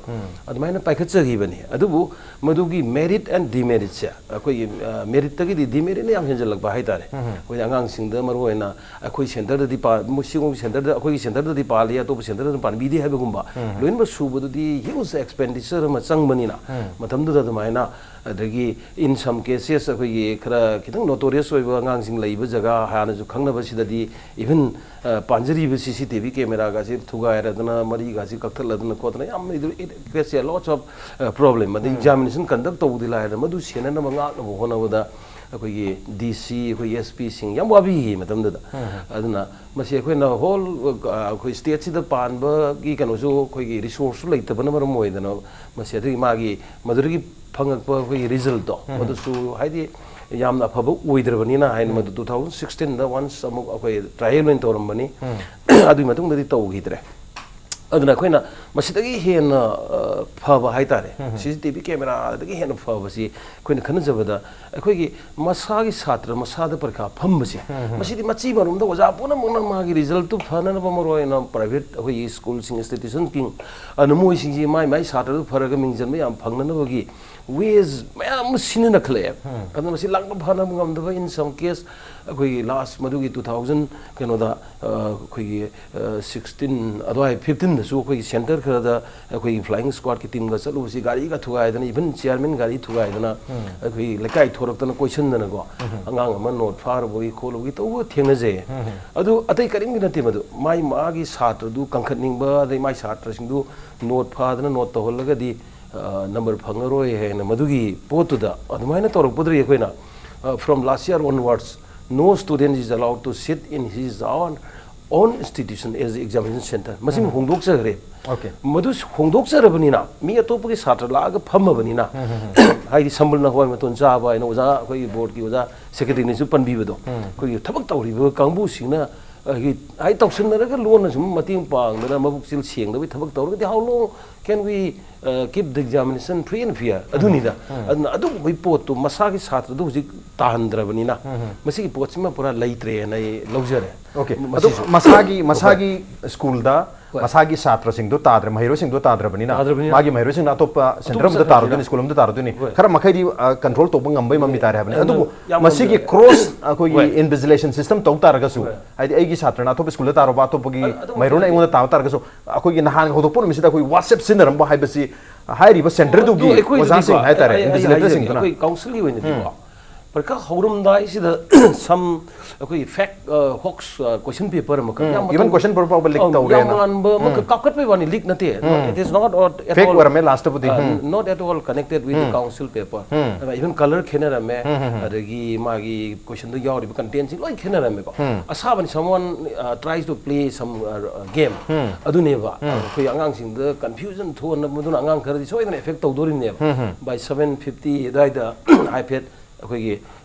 ꯑꯗꯨꯃꯥꯏꯅ ꯄꯥꯏꯈꯠꯆꯈꯤꯕꯅꯤ꯫ ꯑꯗꯨꯕꯨ ꯃꯗꯨꯒꯤ merit and demeritꯁꯦ ꯑꯩꯈꯣꯏꯒꯤ, ꯑ, meritꯇꯒꯤꯗꯤ demeritꯅ ꯌꯥꯝ ꯍꯦꯟꯖꯜꯂꯛꯄ ꯍꯥꯏꯇꯥꯔꯦ꯫ ꯑꯩꯈꯣꯏ ꯑꯉꯥꯡꯁꯤꯡꯗ ꯃꯔꯨꯑꯣꯏꯅ ꯑꯩꯈꯣꯏ centreꯗꯗꯤ ꯄꯥ-, ꯃꯣꯏ ꯁꯤꯒꯨꯝꯕ centreꯗ, ꯑꯩꯈꯣꯏꯒꯤ centreꯗꯗꯤ ꯄꯥꯜꯂꯤ, ꯑꯇꯣꯞꯄ centreꯗ ꯄꯥꯟꯕꯤꯗꯦ ꯍꯥꯏꯕꯒꯨꯝꯕ ꯂꯣꯏꯅꯃꯛ ꯁꯨꯕꯗꯨꯗꯤ huge expenditure ꯑꯃ ꯆꯪꯕꯅꯤꯅ, ꯃꯇꯝꯗꯨꯗ ꯑꯗꯨꯃꯥꯏꯅ, ꯑꯗꯒꯤ in some cases ꯑꯩꯈꯣꯏꯒꯤ ꯈꯔ ꯈꯤꯇꯪ notorious ꯑꯣꯏꯕ ꯑꯉꯥꯡꯁꯤꯡ ꯂꯩꯕ ꯖꯒꯥ ꯍꯥꯟꯅꯁꯨ ꯈꯪꯅꯕ ꯁꯤꯗꯗꯤ even, ꯑ, ꯄꯥꯟꯖꯔꯤꯕ ꯁꯤ ꯁꯤ ꯇꯤ ꯚꯤ ꯀꯦꯃꯦꯔꯥꯒꯁꯤ ꯊꯨꯒꯥꯏꯔꯗꯅ ꯃꯔꯤꯒꯥꯁꯤ ꯀꯛꯊꯠꯂꯗꯅ ꯈꯣꯠꯇꯅ ꯌꯥꯝ, it creates a lot of, ꯑ, problem꯫ ꯑꯗꯩ examination conduct ꯇꯧꯕꯗꯤ ꯂꯥꯏꯔꯗꯅ ꯃꯗꯨ ꯁꯦꯟꯅꯅꯕ ꯉꯥꯛꯅꯕ ꯍꯣꯠꯅꯕꯗ ꯑꯩꯈꯣꯏꯒꯤ ꯗꯤ ꯁꯤ, ꯑꯩꯈꯣꯏ ꯑꯦꯁ ꯄꯤꯁꯤꯡ ꯌꯥꯝ ꯋꯥꯕꯤꯈꯤ ꯃꯇꯝꯗꯨꯗ꯫ ꯑꯗꯨꯅ ꯃꯁꯤ ꯑꯩꯈꯣꯏꯅ whole, ꯑ, ꯑꯩꯈꯣꯏ stateꯁꯤꯗ ꯄꯥꯟꯕꯒꯤ ꯀꯩꯅꯣꯁꯨ ꯑꯩꯈꯣꯏꯒꯤ resourceꯁꯨ ꯂꯩꯇꯕꯅ ꯃꯔꯝ ꯑꯣꯏꯗꯅ ꯃꯁꯤ ꯑꯗꯨꯒꯤ ꯃꯥꯒꯤ ꯃꯗꯨꯗꯒꯤ ꯐꯪꯉꯛꯄ ꯑꯩꯈꯣꯏꯒꯤ resultꯇꯣ ꯃꯗꯨꯁꯨ ꯍꯥꯏꯗꯤ ꯌꯥꯝꯅ ꯑꯐꯕ ꯑꯣꯏꯗ꯭ꯔꯕꯅꯤꯅ ꯍꯥꯏꯅ ꯃꯗꯨ two thousand sixteen ꯗ once ꯑꯃꯨꯛ ꯑꯩꯈꯣꯏ trial ꯑꯣꯏꯅ ꯇꯧꯔꯝꯕꯅꯤ꯫ ꯑꯗꯨꯒꯤ ꯃꯇꯨꯡꯗꯗꯤ ꯇꯧꯈꯤꯗ꯭ꯔꯦ꯫ ꯑꯗꯨꯅ ꯑꯩꯈꯣꯏꯅ ꯃꯁꯤꯗꯒꯤ ꯍꯦꯟꯅ ꯑ, ꯐꯕ ꯍꯥꯏꯇꯥꯔꯦ, ꯁꯤ ꯁꯤ ꯇꯤ ꯚꯤ ꯀꯦꯃꯦꯔꯥꯗꯒꯤ ꯍꯦꯟꯅ ꯐꯕꯁꯤ ꯑꯩꯈꯣꯏꯅ ꯈꯟꯅꯖꯕꯗ, ꯑꯩꯈꯣꯏꯒꯤ ꯃꯁꯥꯒꯤ ꯁꯥꯇ꯭ꯔ ꯃꯁꯥꯗ ꯄꯔꯤꯈꯥ ꯐꯝꯕꯁꯦ, ꯃꯁꯤꯗꯤ ꯃꯆꯤ ꯃꯔꯨꯝꯗ ꯑꯣꯖꯥ ꯄꯨꯝꯅꯃꯛꯅ ꯃꯥꯒꯤ ꯔꯤꯖꯜꯇꯨ ꯐꯅꯅꯕ, ꯃꯔꯨ ꯑꯣꯏꯅ ꯄ꯭ꯔꯥꯏꯚꯦꯠ ꯑꯩꯈꯣꯏꯒꯤ ꯁ꯭ꯀꯨꯜꯁꯤꯡ, ꯏꯟꯁꯇꯤꯇ꯭ꯌꯨꯁꯟꯁꯤꯡ, ꯑꯗꯨꯅ ꯃꯣꯏꯁꯤꯡꯁꯤ ꯃꯥꯏ ꯃꯥꯏ ꯁꯥꯇ꯭ꯔꯗꯨ ꯐꯔꯒ ꯃꯤꯡ ꯆꯟꯕ ꯌꯥꯝ ꯐꯪꯅꯅꯕꯒꯤ ꯋꯦꯁ ꯃꯌꯥꯝ ꯑꯃ ꯁꯤꯖꯤꯟꯅꯈꯠꯂꯛꯑꯦꯕ꯫ ꯑꯗꯨꯅ ꯃꯁꯤ ꯂꯥꯛꯅ ꯐꯅꯕ ꯉꯝꯗꯕ, in some case, ꯑꯩꯈꯣꯏꯒꯤ ꯂꯥꯁ ꯃꯗꯨꯒꯤ two thousand ꯀꯩꯅꯣꯗ, ꯑ, ꯑꯩꯈꯣꯏꯒꯤ, ꯑ, sixteen ꯑꯗꯨꯋꯥꯏ, fifteen ꯗꯁꯨ ꯑꯩꯈꯣꯏꯒꯤ ꯁꯦꯟꯇꯔ ꯈꯔꯗ ꯑꯩꯈꯣꯏꯒꯤ ꯐ꯭ꯂꯥꯏꯌꯤꯡ ꯁ꯭ꯀ꯭ꯋꯥꯗꯀꯤ ꯇꯤꯝꯒ ꯆꯠꯂꯨꯕꯁꯤ ꯒꯥꯔꯤꯒ ꯊꯨꯒꯥꯏꯗꯅ, even ꯆꯤꯌꯥꯔꯃꯦꯟ ꯒꯥꯔꯤ ꯊꯨꯒꯥꯏꯗꯅ, ꯑꯩꯈꯣꯏꯒꯤ ꯂꯩꯀꯥꯏ ꯊꯣꯔꯛꯇꯅ ꯀꯣꯏꯁꯟꯗꯅꯀꯣ, ꯑꯉꯥꯡ ꯑꯃ ꯅꯣꯠ ꯐꯥꯔꯨꯕꯒꯤ ꯈꯣꯠꯂꯨꯕꯒꯤ ꯇꯧꯕ ꯊꯦꯡꯅꯖꯩꯌꯦ꯫ ꯑꯗꯨ ꯑꯇꯩ ꯀꯔꯤꯝꯒꯤ ꯅꯠꯇꯦ, ꯃꯗꯨ ꯃꯥꯏ ꯃꯥꯒꯤ ꯁꯥꯇ꯭ꯔꯗꯨ ꯀꯟꯈꯠꯅꯤꯡꯕ, ꯑꯗꯩ ꯃꯥꯏ ꯁꯥꯇ꯭ꯔꯁꯤꯡꯗꯨ ꯅꯣꯠ ꯐꯥꯗꯅ ꯅꯣꯠ ꯇꯧꯍꯜꯂꯒꯗꯤ, ꯑ, ꯅꯝꯕꯔ ꯐꯪꯉꯔꯣꯏ ꯍꯥꯏꯅ ꯃꯗꯨꯒꯤ ꯄꯣꯠꯇꯨꯗ ꯑꯗꯨꯃꯥꯏꯅ ꯇꯧꯔꯛꯄꯗꯨꯗꯒꯤ ꯑꯩꯈꯣꯏꯅ, ꯑ, from last year onwards, no student is allowed to sit in his own, own institution as examination center. ꯃꯁꯤꯃ ꯍꯣꯡꯗꯣꯛꯆꯈ꯭ꯔꯦ꯫ Okay. ꯃꯗꯨ ꯍꯣꯡꯗꯣꯛꯆꯔꯕꯅꯤꯅ, ꯃꯤ ꯑꯇꯣꯞꯄꯒꯤ ꯁꯥꯇ꯭ꯔ ꯂꯥꯛꯑꯒ ꯐꯝꯃꯕꯅꯤꯅ, ꯍꯥꯏꯗꯤ ꯁꯝꯕꯜꯅ ꯍꯋꯥꯏ ꯃꯇꯣꯟ ꯆꯥꯕ ꯍꯥꯏꯅ ꯑꯣꯖꯥ, ꯑꯩꯈꯣꯏꯒꯤ ꯕꯣꯔꯗꯀꯤ ꯑꯣꯖꯥ ꯁꯦꯀ꯭ꯔꯦꯇꯔꯤꯅꯁꯨ ꯄꯟꯕꯤꯕꯗꯣ, ꯑꯩꯈꯣꯏꯒꯤ ꯊꯕꯛ ꯇꯧꯔꯤꯕ ꯀꯥꯡꯕꯨꯁꯤꯡꯅ, ꯑꯩꯈꯣꯏꯒꯤ, ꯍꯥꯏꯗꯤ ꯇꯧꯁꯤꯟꯅꯔꯒ ꯂꯣꯟꯅ ꯁꯨꯝ ꯃꯇꯦꯡ ꯄꯥꯡꯗꯅ ꯃꯕꯨꯛꯆꯦꯜ ꯁꯦꯡꯗꯕꯒꯤ ꯊꯕꯛ ꯇꯧꯔꯒꯗꯤ, how long can we, uh, keep the examination free and fair? ꯑꯗꯨꯅꯤꯗ꯫ ꯑꯗꯨꯅ ꯑꯗꯨꯒꯨꯝꯕꯒꯤ ꯄꯣꯠꯇꯨ ꯃꯁꯥꯒꯤ ꯁꯥꯇ꯭ꯔꯗꯨ ꯍꯧꯖꯤꯛ ꯇꯥꯍꯟꯗ꯭ꯔꯕꯅꯤꯅ, ꯃꯁꯤꯒꯤ ꯄꯣꯠꯁꯤꯃ ꯄꯨꯔꯥ ꯂꯩꯇ꯭ꯔꯦꯅ ꯑꯩ ꯂꯧꯖꯔꯦ꯫ Okay, ꯑꯗꯣ ꯃꯁꯤꯁꯨ ꯃꯁꯥꯒꯤ, ꯃꯁꯥꯒꯤ ꯁ꯭ꯀꯨꯜꯗ, ꯍꯣꯏ꯫ ꯃꯁꯥꯒꯤ ꯁꯥꯇ꯭ꯔꯁꯤꯡꯗꯣ ꯇꯥꯗ꯭ꯔꯦ, ꯃꯍꯩꯔꯣꯏꯁꯤꯡꯗꯣ ꯇꯥꯗ꯭ꯔꯕꯅꯤꯅ, ꯇꯥꯗ꯭ꯔꯕꯅꯤꯅ꯫ ꯃꯥꯒꯤ ꯃꯍꯩꯔꯣꯏꯁꯤꯡꯅ ꯑꯇꯣꯞꯄ ꯁꯦꯟꯇꯔ ꯑꯇꯣꯞꯄ ꯑꯃꯗ ꯇꯥꯔꯨꯗꯣꯏꯅꯤ, ꯆꯠꯈ꯭ꯔꯕꯅꯤꯅ꯫ ꯁ꯭ꯀꯨꯜ ꯑꯃꯗ ꯇꯥꯔꯨꯗꯣꯏꯅꯤ꯫ ꯍꯣꯏ꯫ ꯈꯔ ꯃꯈꯩꯗꯤ, ꯑ, ꯀꯟꯇ꯭ꯔꯣꯜ ꯇꯧꯕ ꯉꯝꯕꯩ ꯃꯃꯤ ꯇꯥꯔꯦ ꯍꯥꯏꯕꯅꯤ꯫ ꯌꯥꯝꯅ, ꯑꯗꯨꯕꯨ ꯌꯥꯝ ꯃꯁꯤꯒꯤ ꯉꯝꯖꯔꯦ꯫ ꯀ꯭ꯔꯣꯁ ꯑꯩꯈꯣꯏꯒꯤ ꯍꯣꯏ꯫ ꯏꯟꯚꯤꯖꯤꯂꯦꯁꯟ ꯁꯤꯁꯇꯝ ꯇꯧ ꯇꯥꯔꯒꯁꯨ, ꯍꯣꯏ꯫ ꯍꯥꯏꯗꯤ ꯑꯩꯒꯤ ꯁꯥꯇ꯭ꯔꯅ ꯑꯇꯣꯞꯄ ꯁ꯭ꯀꯨꯜꯗ ꯇꯥꯔꯨꯕ, ꯑꯇꯣꯞꯄꯒꯤ ꯑ-, ꯑꯗꯨ ꯃꯍꯩꯔꯣꯏꯅ ꯑꯩꯉꯣꯟꯗ ꯇꯥꯕ ꯇꯥꯔꯒꯁꯨ, ꯑꯩꯈꯣꯏꯒꯤ ꯅꯍꯥꯟ ꯍꯧꯗꯣꯛꯄ ꯅꯨꯃꯤꯠꯁꯤꯗ ꯑꯩꯈꯣꯏ WhatsApp ꯁꯤꯖꯤꯟꯅꯔꯝꯕ ꯍꯥꯏꯕꯁꯤ ꯍꯥꯏꯔꯤꯕ ꯁꯦꯟꯇꯔꯗꯨꯒꯤ ꯑꯗꯨ ꯑꯩꯈꯣꯏꯗꯗꯤꯀꯣ, ꯑꯣꯖꯥꯁꯤꯡ ꯍꯥꯏꯇꯥꯔꯦ, ꯑꯩ, ꯑꯩ, ꯑꯩ ꯏꯟꯚꯤꯖꯤꯂꯦꯇꯔꯁꯤꯡꯗꯨꯅ꯫ ꯍꯥꯏꯖꯒꯦ, ꯑꯩꯈꯣꯏ ꯀꯥꯎꯟꯁꯤꯜꯒꯤ ꯑꯣꯏꯅꯗꯤꯀꯣ, ꯄꯔꯤꯈꯥ ꯍꯧꯔꯝꯗꯥꯏꯁꯤꯗ ꯁꯝ ꯑꯩꯈꯣꯏꯒꯤ ꯐꯦꯛ, ꯑ, ꯍꯣꯛꯁ, ꯑ, ꯀꯣꯏꯁꯟ ꯄꯦꯄꯔ ꯑꯃꯈꯛ, ꯎꯝ, ꯌꯥꯝ even ꯃꯇꯝ-, question paper ꯐꯥꯎꯕ ꯂꯤꯛ ꯑꯧ, ꯇꯧꯔꯦꯅ꯫ ꯌꯥꯝ ꯃꯥꯟꯕ ꯑꯃꯈꯛ ꯀꯥꯞꯈꯠꯄꯩ ꯋꯥꯅꯤ, ꯂꯤꯛ ꯅꯠꯇꯦ꯫ It is not at all, ꯐꯦꯛ ꯑꯣꯏꯔꯝꯃꯦ ꯂꯥꯁꯇꯕꯨꯗꯤ꯫ uh, um. Not at all connected with the council paper. ꯑꯗꯨꯒ even color ꯈꯦꯠꯅꯔꯝꯃꯦ, ꯑꯗꯒꯤ ꯃꯥꯒꯤ ꯀꯣꯏꯁꯟꯗ ꯌꯥꯎꯔꯤꯕ ꯀꯟꯇꯦꯟꯁꯤ ꯂꯣꯏ ꯈꯦꯠꯅꯔꯝꯃꯦꯀꯣ꯫ ꯑꯁꯥꯕꯅꯤ, someone, uh, tries to play some, uh, game, ꯑꯗꯨꯅꯦꯕ꯫ ꯑꯩꯈꯣꯏ ꯑꯉꯥꯡꯁꯤꯡꯗ ꯀꯟꯐ꯭ꯌꯨꯖꯟ ꯊꯣꯛꯍꯟꯅꯕ, ꯃꯗꯨꯅ ꯑꯉꯥꯡ ꯈꯔꯗꯤ ꯁꯣꯏꯗꯅ ꯑꯦꯐꯦꯛ ꯇꯧꯗꯣꯔꯤꯕꯅꯦꯕ꯫ By seven fifty ꯑꯗꯨꯋꯥꯏꯗ ꯍꯥꯏꯐꯦꯠ ꯑꯩꯈꯣꯏꯒꯤ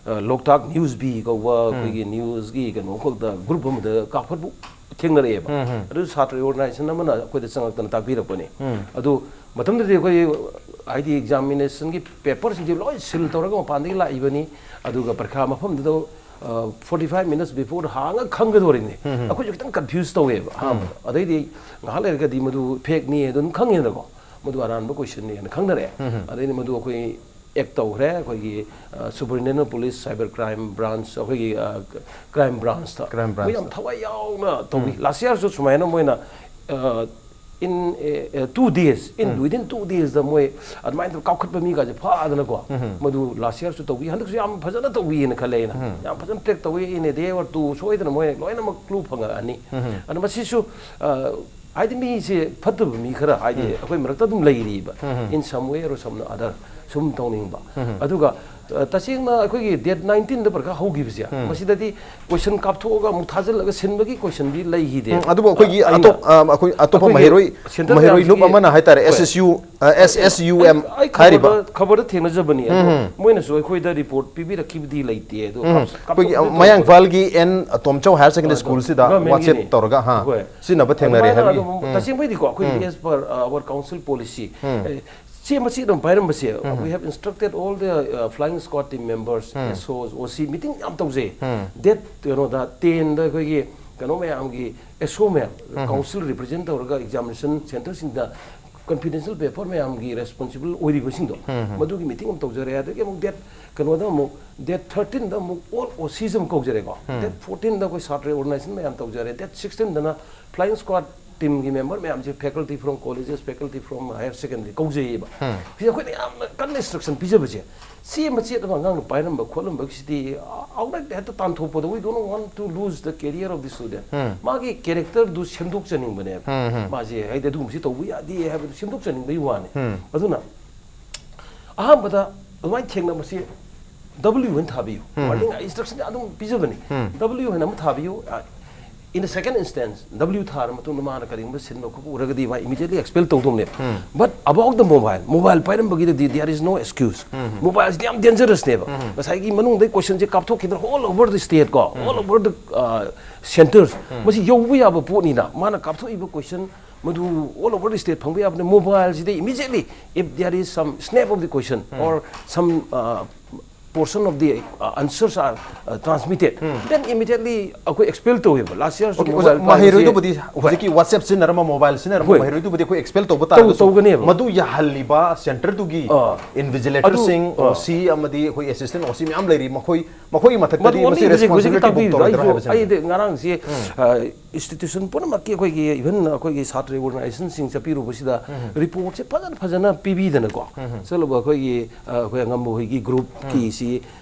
ꯂꯣꯛꯇꯥꯛ ꯅ꯭ꯌꯨꯁ ꯕꯤ ꯀꯧꯕ ꯑꯩꯈꯣꯏꯒꯤ ꯅ꯭ꯌꯨꯁꯀꯤ ꯀꯩꯅꯣ ꯈꯛꯇ ꯒ꯭ꯔꯨꯞ ꯑꯃꯗ ꯀꯥꯞꯈꯠꯄ ꯊꯦꯡꯅꯔꯛꯑꯦꯕ꯫ ꯑꯗꯨ ꯁꯥꯇ꯭ꯔ ꯑꯣꯔꯒꯅꯥꯏꯖꯦꯁꯟ ꯑꯃꯅ ꯑꯩꯈꯣꯏꯗ ꯆꯪꯉꯛꯇꯅ ꯇꯥꯛꯄꯤꯔꯛꯄꯅꯤ꯫ ꯑꯗꯨ ꯃꯇꯝꯗꯨꯗꯤ ꯑꯩꯈꯣꯏ ꯍꯥꯏꯗꯤ ꯑꯦꯛꯖꯥꯃꯤꯅꯦꯁꯟꯒꯤ ꯄꯦꯄꯔꯁꯤꯡꯁꯦ ꯂꯣꯏ ꯁꯤꯜ ꯇꯧꯔꯒ ꯃꯄꯥꯟꯗꯒꯤ ꯂꯥꯛꯏꯕꯅꯤ꯫ ꯑꯗꯨꯒ ꯄꯔꯤꯈꯥ ꯃꯐꯝꯗꯨꯗ ꯐꯣꯔꯇꯤ ꯐꯥꯏꯚ ꯃꯤꯅꯠꯁ ꯕꯤꯐꯣꯔ ꯍꯥꯡꯉ ꯈꯪꯒꯗꯧꯔꯤꯅꯤ꯫ ꯑꯩꯈꯣꯏꯁꯨ ꯈꯤꯇꯪ ꯀꯟꯐ꯭ꯌꯨꯁ ꯇꯧꯋꯦꯕ ꯑꯍꯥꯟꯕꯗ꯫ ꯑꯗꯩꯗꯤ ꯉꯥꯏꯍꯥꯛ ꯂꯩꯔꯒꯗꯤ ꯃꯗꯨ ꯐꯦꯛꯅꯤ ꯑꯗꯨꯝ ꯈꯪꯉꯦꯅꯀꯣ, ꯃꯗꯨ ꯑꯔꯥꯟꯕ ꯀꯣꯏꯁꯟꯅꯦꯅ ꯈꯪꯅꯔꯛꯑꯦ꯫ ꯑꯗꯩꯗꯤ ꯃꯗꯨ ꯑꯩꯈꯣꯏ ꯑꯦꯛ ꯇꯧꯈ꯭ꯔꯦ꯫ ꯑꯩꯈꯣꯏꯒꯤ superintendent of police cyber crime branch, ꯑꯩꯈꯣꯏꯒꯤ ꯀ꯭ꯔꯥꯏꯝ ꯕ꯭ꯔꯥꯟꯁꯇ ꯀ꯭ꯔꯥꯏꯝ ꯃꯣꯏ ꯌꯥꯝ ꯕ꯭ꯔꯥꯟꯁꯇ꯫ ꯊꯋꯥꯏ ꯌꯥꯎꯅ ꯇꯧꯕꯤ꯫ ꯂꯥꯁ ꯌꯥꯔꯁꯨ ꯁꯨꯃꯥꯏꯅ ꯃꯣꯏꯅ in two days, in within two daysꯇ ꯃꯣꯏ ꯑꯗꯨꯃꯥꯏꯅ ꯇꯧꯔ ꯀꯥꯞꯈꯠꯄ ꯃꯤꯒꯁꯦ ꯐꯥꯗꯅꯀꯣ, ꯃꯗꯨ ꯂꯥꯁ ꯌꯥꯔꯁꯨ ꯇꯧꯕꯤ, ꯍꯟꯗꯛꯁꯨ ꯌꯥꯝ ꯐꯖꯅ ꯇꯧꯕꯤꯅ ꯈꯜꯂꯦ ꯑꯩꯅ꯫ ꯌꯥꯝ ꯐꯖꯅ ꯇ꯭ꯔꯦꯛ ꯇꯧꯕꯤ꯫ In a day or two ꯁꯣꯏꯗꯅ ꯃꯣꯏ ꯂꯣꯏꯅꯃꯛ ꯀ꯭ꯂꯨ ꯐꯪꯉꯛꯑꯅꯤ꯫ ꯑꯗꯣ ꯃꯁꯤꯁꯨ ꯑ, ꯍꯥꯏꯗꯤ ꯃꯤꯁꯦ ꯐꯠꯇꯕ ꯃꯤ ꯈꯔ ꯍꯥꯏꯗꯤ ꯑꯩꯈꯣꯏ ꯃꯔꯛꯇ ꯑꯗꯨꯝ ꯂꯩꯔꯤꯕ, in some way or some other ꯁꯨꯝ ꯇꯧꯅꯤꯡꯕ꯫ ꯑꯗꯨꯒ ꯑ, ꯇꯁꯦꯡꯅ ꯑꯩꯈꯣꯏꯒꯤ ꯗꯦꯠ ꯅꯥꯏꯟꯇꯤꯟꯗ ꯄꯔꯤꯈꯥ ꯍꯧꯈꯤꯕꯁꯦ, ꯃꯁꯤꯗꯗꯤ ꯀꯣꯏꯁꯟ ꯀꯥꯞꯊꯣꯛꯑꯒ ꯑꯃꯨꯛ ꯊꯥꯖꯤꯜꯂꯒ ꯁꯤꯟꯕꯒꯤ ꯀꯣꯏꯁꯟꯗꯤ ꯂꯩꯈꯤꯗꯦ꯫ ꯎꯝ, ꯑꯗꯨꯕꯨ ꯑꯩꯈꯣꯏꯒꯤ ꯑ, ꯑꯩꯅ ꯑꯇꯣꯞ-, ꯑ, ꯑꯩꯈꯣꯏ ꯑꯇꯣꯞꯄ ꯑꯩꯈꯣꯏꯒꯤ ꯃꯍꯩꯔꯣꯏ, ꯁꯦꯟꯇ꯭ꯔꯦꯜ ꯃꯍꯩꯔꯣꯏ ꯂꯨꯞ ꯃꯌꯥꯝꯁꯤꯒꯤ ꯑꯃꯅ ꯍꯥꯏꯇꯥꯔꯦ, ꯍꯣꯏ꯫ S S U, ꯑ, S S U M ꯑꯩ, ꯑꯩ ꯍꯥꯏꯔꯤꯕ꯫ ꯈꯕꯔꯗ, ꯈꯕꯔꯗ ꯊꯦꯡꯅꯖꯕꯅꯤ, ꯑꯗꯣ ꯎꯝ꯫ ꯃꯣꯏꯅꯁꯨ ꯑꯩꯈꯣꯏꯗ ꯔꯤꯄꯣꯔꯠ ꯄꯤꯕꯤꯔꯛꯈꯤꯕꯗꯤ ꯂꯩꯇꯦ꯫ ꯑꯗꯣ ꯎꯝ꯫ ꯀꯥꯞ-, ꯑꯩꯈꯣꯏꯒꯤ ꯀꯥꯞꯊꯣꯛꯄꯗꯤ ꯃꯌꯥꯡ ꯇꯧꯕ ꯏꯝꯐꯥꯜꯒꯤ ꯑꯦꯟ ꯇꯣꯝꯆꯧ ꯍꯥꯌꯔ ꯁꯦꯀꯦꯟꯗꯔꯤ ꯑ, ꯁ꯭ꯀꯨꯜꯁꯤꯗ ꯒꯚꯔꯟꯃꯦꯟꯒꯤꯅꯤ꯫ WhatsApp ꯇꯧꯔꯒ, ꯍꯥ, ꯍꯣꯏ꯫ ꯁꯤꯖꯤꯟꯅꯕ ꯊꯦꯡꯅꯔꯦ ꯑꯗꯨꯃꯥꯏꯅ ꯍꯥꯏꯕꯒꯤ꯫ ꯑꯗꯨꯝ ꯎꯝ꯫ ꯇꯁꯦꯡꯕꯩꯗꯤꯀꯣ, ꯑꯩꯈꯣꯏꯒꯤ ꯎꯝ꯫ As per, uh, our council policy, ꯎꯝ꯫ ꯑꯦ, ꯁꯤ ꯃꯆꯦꯠ ꯑꯃ ꯄꯥꯏꯔꯝꯕꯁꯦ, ꯎꯝ꯫ We have instructed all the, uh, flying squad team members, um. S Os, O C meeting ꯌꯥꯝ ꯇꯧꯖꯩ꯫ ꯎꯝ꯫ Date ꯀꯩꯅꯣꯗ, tenꯗ ꯑꯩꯈꯣꯏꯒꯤ ꯀꯩꯅꯣ ꯃꯌꯥꯝꯒꯤ S O ꯃꯌꯥꯝ, ꯎꯝ꯫ Council represent ꯇꯧꯔꯒ examination centreꯁꯤꯡꯗ confidential paper ꯃꯌꯥꯝꯒꯤ responsible ꯑꯣꯏꯔꯤꯕꯁꯤꯡꯗꯣ, ꯎꯝ꯫ ꯃꯗꯨꯒꯤ meeting ꯑꯃ ꯇꯧꯖꯔꯦ꯫ ꯑꯗꯒꯤ ꯑꯃꯨꯛ date ꯀꯩꯅꯣꯗ ꯑꯃꯨꯛ, date thirteenꯗ ꯑꯃꯨꯛ all O Cs ꯑꯃꯨꯛ ꯀꯧꯖꯔꯦꯀꯣ꯫ ꯎꯝ꯫ Date fourteenꯗ ꯑꯩꯈꯣꯏ ꯁꯥꯇ꯭ꯔ organization ꯃꯌꯥꯝ ꯇꯧꯖꯔꯦ꯫ Date sixteenꯗꯅ flying squad teamꯒꯤ member ꯃꯌꯥꯝꯁꯦ faculty from colleges, faculty from higher secondary ꯀꯧꯖꯩꯌꯦꯕ꯫ ꯎꯝ꯫ ꯁꯤꯗ ꯑꯩꯈꯣꯏꯅ ꯌꯥꯝꯅ ꯀꯟꯅ instruction ꯄꯤꯖꯕꯁꯦ, ꯁꯤ ꯃꯆꯦꯠ ꯑꯃ ꯑꯉꯥꯡꯅ ꯄꯥꯏꯔꯝꯕ ꯈꯣꯠꯂꯝꯕꯒꯤꯁꯤꯗꯤ outright ꯍꯦꯛꯇ ꯇꯥꯟꯊꯣꯛꯄꯗ, we don't want to lose the career of the student꯫ ꯎꯝ꯫ ꯃꯥꯒꯤ characterꯗꯨ ꯁꯦꯝꯗꯣꯛꯆꯅꯤꯡꯕꯅꯦꯕ꯫ ꯎꯝ, ꯎꯝ꯫ ꯃꯥꯁꯦ ꯍꯥꯏꯗꯤ ꯑꯗꯨꯒꯨꯝꯕꯁꯤ ꯇꯧꯕ ꯌꯥꯗꯦ ꯍꯥꯏꯕꯗꯨ ꯁꯦꯝꯗꯣꯛꯆꯅꯤꯡꯕꯒꯤ ꯋꯥꯅꯤ꯫ ꯎꯝ꯫ ꯑꯗꯨꯅ ꯑꯍꯥꯟꯕꯗ ꯑꯗꯨꯃꯥꯏꯅ ꯊꯦꯡꯅꯕꯁꯤ W ꯍꯥꯏꯅ ꯊꯥꯕꯤꯌꯨ꯫ ꯎꯝ꯫ Warning instruction ꯑꯗꯨꯝ ꯄꯤꯖꯕꯅꯤ꯫ ꯎꯝ꯫ W ꯍꯥꯏꯅ ꯑꯃ ꯊꯥꯕꯤꯌꯨ꯫ ꯑ, In the second instance, W ꯊꯥꯔ ꯃꯇꯨꯡꯗ ꯃꯥꯅ ꯀꯔꯤꯒꯨꯝꯕ ꯁꯤꯟꯕ ꯈꯣꯠꯄ ꯎꯔꯒꯗꯤ ꯃꯥ immediately expel ꯇꯧꯗꯧꯅꯦꯕ꯫ But about the mobile, mobile ꯄꯥꯏꯔꯝꯕꯒꯤꯗꯤ there is no excuse. Mobileꯁꯤꯗꯤ ꯌꯥꯝ dangerousꯅꯦꯕ꯫ ꯉꯁꯥꯏꯒꯤ ꯃꯅꯨꯡꯗ questionꯁꯦ ꯀꯥꯞꯊꯣꯛꯈꯤꯗꯅ all over the state ꯀꯣ, all over the, uh, centers, ꯃꯁꯤ ꯌꯧꯕ ꯌꯥꯕ ꯄꯣꯠꯅꯤꯅ, ꯃꯥꯅ ꯀꯥꯞꯊꯣꯛꯏꯕ question ꯃꯗꯨ all over the state ꯐꯪꯕ ꯌꯥꯕꯅꯤ꯫ Mobileꯁꯤꯗ immediately, if there is some snap of the question or some, uh, portion of the, uh, answers are, uh, transmitted, then immediately ꯑꯩꯈꯣꯏ expel ꯇꯧꯋꯦꯕ꯫ Last yearꯁꯨ Okay, mobile ꯑꯣꯖꯥ, ꯃꯍꯩꯔꯣꯏꯗꯨꯕꯨꯗꯤ privacy ꯍꯣꯏ꯫ ꯍꯧꯖꯤꯛꯀꯤ WhatsApp ꯁꯤꯖꯤꯟꯅꯔꯝꯕ, mobile ꯁꯤꯖꯤꯟꯅꯔꯝꯕ ꯍꯣꯏ꯫ ꯃꯍꯩꯔꯣꯏꯗꯨꯕꯨꯗꯤ ꯑꯩꯈꯣꯏ expel ꯇꯧꯕ ꯇꯧ- ꯇꯥꯔꯒꯁꯨ ꯇꯧꯒꯅꯦꯕ꯫ ꯃꯗꯨ ꯌꯥꯍꯜꯂꯤꯕ centerꯗꯨꯒꯤ ꯑꯥ꯫ invigilatorꯁꯤꯡ, ꯑꯗꯨ, ꯑꯥ꯫ OC ꯑꯃꯗꯤ ꯑꯩꯈꯣꯏ assistant OC ꯃꯌꯥꯝ ꯂꯩꯔꯤ, ꯃꯈꯣꯏ ꯃꯈꯣꯏꯒꯤ ꯃꯊꯛꯇꯗꯤ ꯃꯗꯨ ꯃꯁꯤ only ꯍꯧꯖꯤꯛ ꯍꯧꯖꯤꯛꯀꯤ responsibilityꯐꯥꯎ ꯇꯥꯛꯄꯤꯔꯤꯗꯣ ꯇꯧꯔꯣꯏꯗ꯭ꯔꯥ ꯑꯩꯁꯨ ꯍꯥꯏꯕꯁꯤꯅꯤ꯫ ꯑꯩꯗꯤ ꯉꯔꯥꯡꯁꯤ, ꯑ, institution ꯄꯨꯝꯅꯃꯛꯀꯤ ꯑꯩꯈꯣꯏꯒꯤ even ꯑꯩꯈꯣꯏꯒꯤ ꯁꯥꯇ꯭ꯔ organizationꯁꯤꯡ ꯆꯠꯄꯤꯔꯨꯕꯁꯤꯗ reportꯁꯦ ꯐꯖꯅ ꯐꯖꯅ ꯄꯤꯕꯤꯗꯅꯀꯣ, ꯆꯠꯂꯨꯕ ꯑꯩꯈꯣꯏꯒꯤ, ꯑ, ꯑꯩꯈꯣꯏ ꯑꯉꯝꯕ ꯍꯣꯏꯒꯤ groupꯀꯤꯁꯤ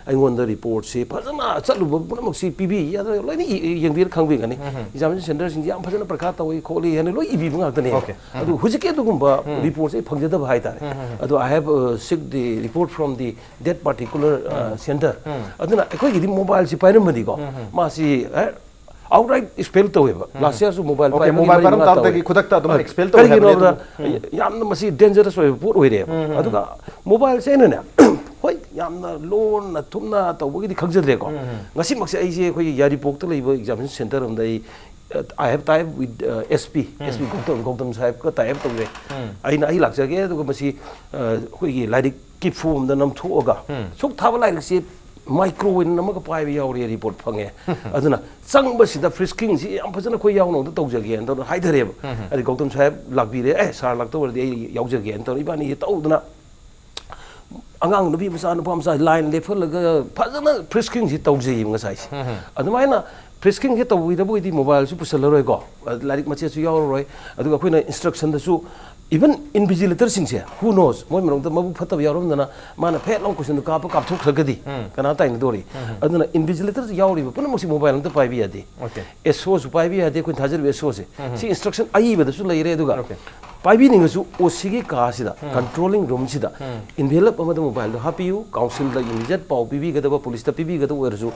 ꯑꯩꯉꯣꯟꯗ reportꯁꯤ ꯐꯖꯅ ꯆꯠꯂꯨꯕ ꯄꯨꯝꯅꯃꯛꯁꯤ ꯄꯤꯕꯤ, ꯑꯗ ꯂꯣꯏꯅ ꯏ- ꯏ- ꯌꯦꯡꯕꯤꯔ ꯈꯪꯕꯤꯒꯅꯤ꯫ Examination centreꯁꯤꯡꯁꯤ ꯌꯥꯝ ꯐꯖꯅ ꯄꯔꯤꯈꯥ ꯇꯧꯏ ꯈꯣꯠꯂꯤ ꯍꯥꯏꯅ ꯂꯣꯏ ꯏꯕꯤꯕ ꯉꯥꯛꯇꯅꯦꯕ꯫ Okay. ꯑꯗꯨ ꯍꯧꯖꯤꯛꯀꯤ ꯑꯗꯨꯒꯨꯝꯕ reportꯁꯦ ꯑꯩ ꯐꯪꯖꯗꯕ ꯍꯥꯏꯇꯥꯔꯦ꯫ ꯑꯗꯣ I have, uh, seek the report from the that particular, uh, center. ꯑꯗꯨꯅ ꯑꯩꯈꯣꯏꯒꯤꯗꯤ mobileꯁꯤ ꯄꯥꯏꯔꯝꯃꯗꯤꯀꯣ, ꯃꯥꯁꯤ, ꯑꯦ, outright expel ꯇꯧꯋꯦꯕ꯫ Last yearꯁꯨ mobile Okay, ꯄꯥꯏꯕꯒꯤ mobile ꯃꯔꯤ ꯄꯥꯏꯔꯝ ꯃꯉꯥ ꯇꯥꯕꯗꯒꯤ ꯇꯧꯋꯦ꯫ ꯈꯨꯗꯛꯇ ꯑꯗꯨꯝ ꯑ, expel ꯇꯧꯋꯦ ꯀꯔꯤꯒꯤꯅꯣ ꯍꯥꯏꯕꯅꯤ ꯍꯥꯏꯕꯗ, ꯌꯥꯝꯅ ꯃꯁꯤ dangerous ꯑꯣꯏꯕ ꯄꯣꯠ ꯑꯣꯏꯔꯦꯕ꯫ ꯑꯗꯨꯒ mobileꯁꯦ ꯑꯩꯅꯅꯦ, ꯍꯣꯏ, ꯌꯥꯝꯅ ꯂꯣꯟꯅ ꯊꯨꯞꯅ ꯇꯧꯕꯒꯤꯗꯤ ꯈꯪꯖꯗ꯭ꯔꯦꯀꯣ꯫ ꯉꯁꯤꯃꯛꯁꯦ ꯑꯩꯁꯦ ꯑꯩꯈꯣꯏꯒꯤ ꯌꯥꯏꯔꯤꯄꯣꯛꯇ ꯂꯩꯕ examination center ꯑꯃꯗ ꯑꯩ, uh, I have tie up with, uh, SP, SP Gautam, Gautam ꯁꯥꯍꯦꯕꯀ tie up ꯇꯧꯔꯦ꯫ ꯑꯩꯅ ꯑꯩ ꯂꯥꯛꯆꯒꯦ, ꯑꯗꯨꯒ ꯃꯁꯤ, uh, ꯑꯩꯈꯣꯏꯒꯤ ꯂꯥꯏꯔꯤꯛꯀꯤ form ꯑꯃꯗ ꯅꯝꯊꯣꯛꯑꯒ ꯁꯨꯛ ꯊꯥꯕ ꯂꯥꯏꯔꯤꯛꯁꯤ micro ꯑꯣꯏꯅ ꯅꯝꯃꯒ ꯄꯥꯏꯕ ꯌꯥꯎꯔꯦ, report ꯐꯪꯉꯦ꯫ ꯑꯗꯨꯅ ꯆꯪꯕꯁꯤꯗ friskingꯁꯤ ꯌꯥꯝ ꯐꯖꯅ ꯑꯩꯈꯣꯏ ꯌꯥꯎꯅ ꯑꯝꯇ ꯇꯧꯖꯒꯦꯅ ꯇꯧꯗꯅ ꯍꯥꯏꯊꯔꯦꯕ꯫ ꯑꯗꯩ ꯒꯧꯇꯝ ꯁꯥꯍꯦꯕ ꯂꯥꯛꯄꯤꯔꯦ, "ꯑꯦ, sir ꯂꯥꯛꯇꯧ ꯑꯣꯏꯔꯗꯤ ꯑꯩ ꯌꯥꯎꯖꯒꯦꯅ" ꯇꯧꯔ ꯏꯕꯥꯅꯤꯁꯦ ꯇꯧꯗꯅ ꯑꯉꯥꯡ ꯅꯨꯄꯤ ꯃꯆꯥ, ꯅꯨꯄꯥ ꯃꯆꯥ line ꯂꯦꯞꯍꯜꯂꯒ ꯐꯖꯅ friskingꯁꯤ ꯇꯧꯖꯩꯌꯦꯕ ꯉꯁꯥꯏꯁꯦ꯫ ꯑꯗꯨꯃꯥꯏꯅ friskingꯁꯤ ꯇꯧꯕꯤꯗꯕ ꯑꯣꯏꯗꯤ mobileꯁꯨ ꯄꯨꯁꯜꯂꯔꯣꯏꯀꯣ, ꯂꯥꯏꯔꯤꯛ ꯃꯆꯦꯠꯁꯨ ꯌꯥꯎꯔꯔꯣꯏ꯫ ꯑꯗꯨꯒ ꯑꯩꯈꯣꯏꯅ instructionꯗꯁꯨ even invigilatorꯁꯤꯡꯁꯦ, who knows, ꯃꯣꯏ ꯃꯔꯛꯇ ꯃꯕꯨꯛ ꯐꯠꯇꯕ ꯌꯥꯎꯔꯝꯗꯅ ꯃꯥꯅ ꯐꯦꯠ ꯂꯥꯎ questionꯗꯨ ꯀꯥꯞꯄ ꯀꯥꯞꯊꯣꯛꯈ꯭ꯔꯒꯗꯤ ꯀꯅꯥ ꯇꯥꯏꯅꯗꯣꯔꯤ? ꯑꯗꯨꯅ invigilator ꯌꯥꯎꯔꯤꯕ ꯄꯨꯝꯅꯃꯛꯁꯤ mobile ꯑꯝꯇ ꯄꯥꯏꯕ ꯌꯥꯗꯦ꯫ Okay. SOꯁꯨ ꯄꯥꯏꯕ ꯌꯥꯗꯦ, ꯑꯩꯈꯣꯏꯅ ꯊꯥꯖꯔꯤꯕ SOꯁꯦ꯫ ꯁꯤ instruction ꯑꯏꯕꯗꯁꯨ ꯂꯩꯔꯦ, ꯑꯗꯨꯒ Okay. ꯄꯥꯏꯕꯤꯅꯤꯡꯉꯁꯨ OCꯒꯤ ꯀꯥꯁꯤꯗ, controlling roomꯁꯤꯗ envelope ꯑꯃꯗ mobileꯗꯣ ꯍꯥꯞꯄꯤꯌꯨ, councilꯗ immediate ꯄꯥꯎ ꯄꯤꯕꯤꯒꯗꯕ, policeꯇ ꯄꯤꯕꯤꯒꯗꯕ ꯑꯣꯏꯔꯁꯨ,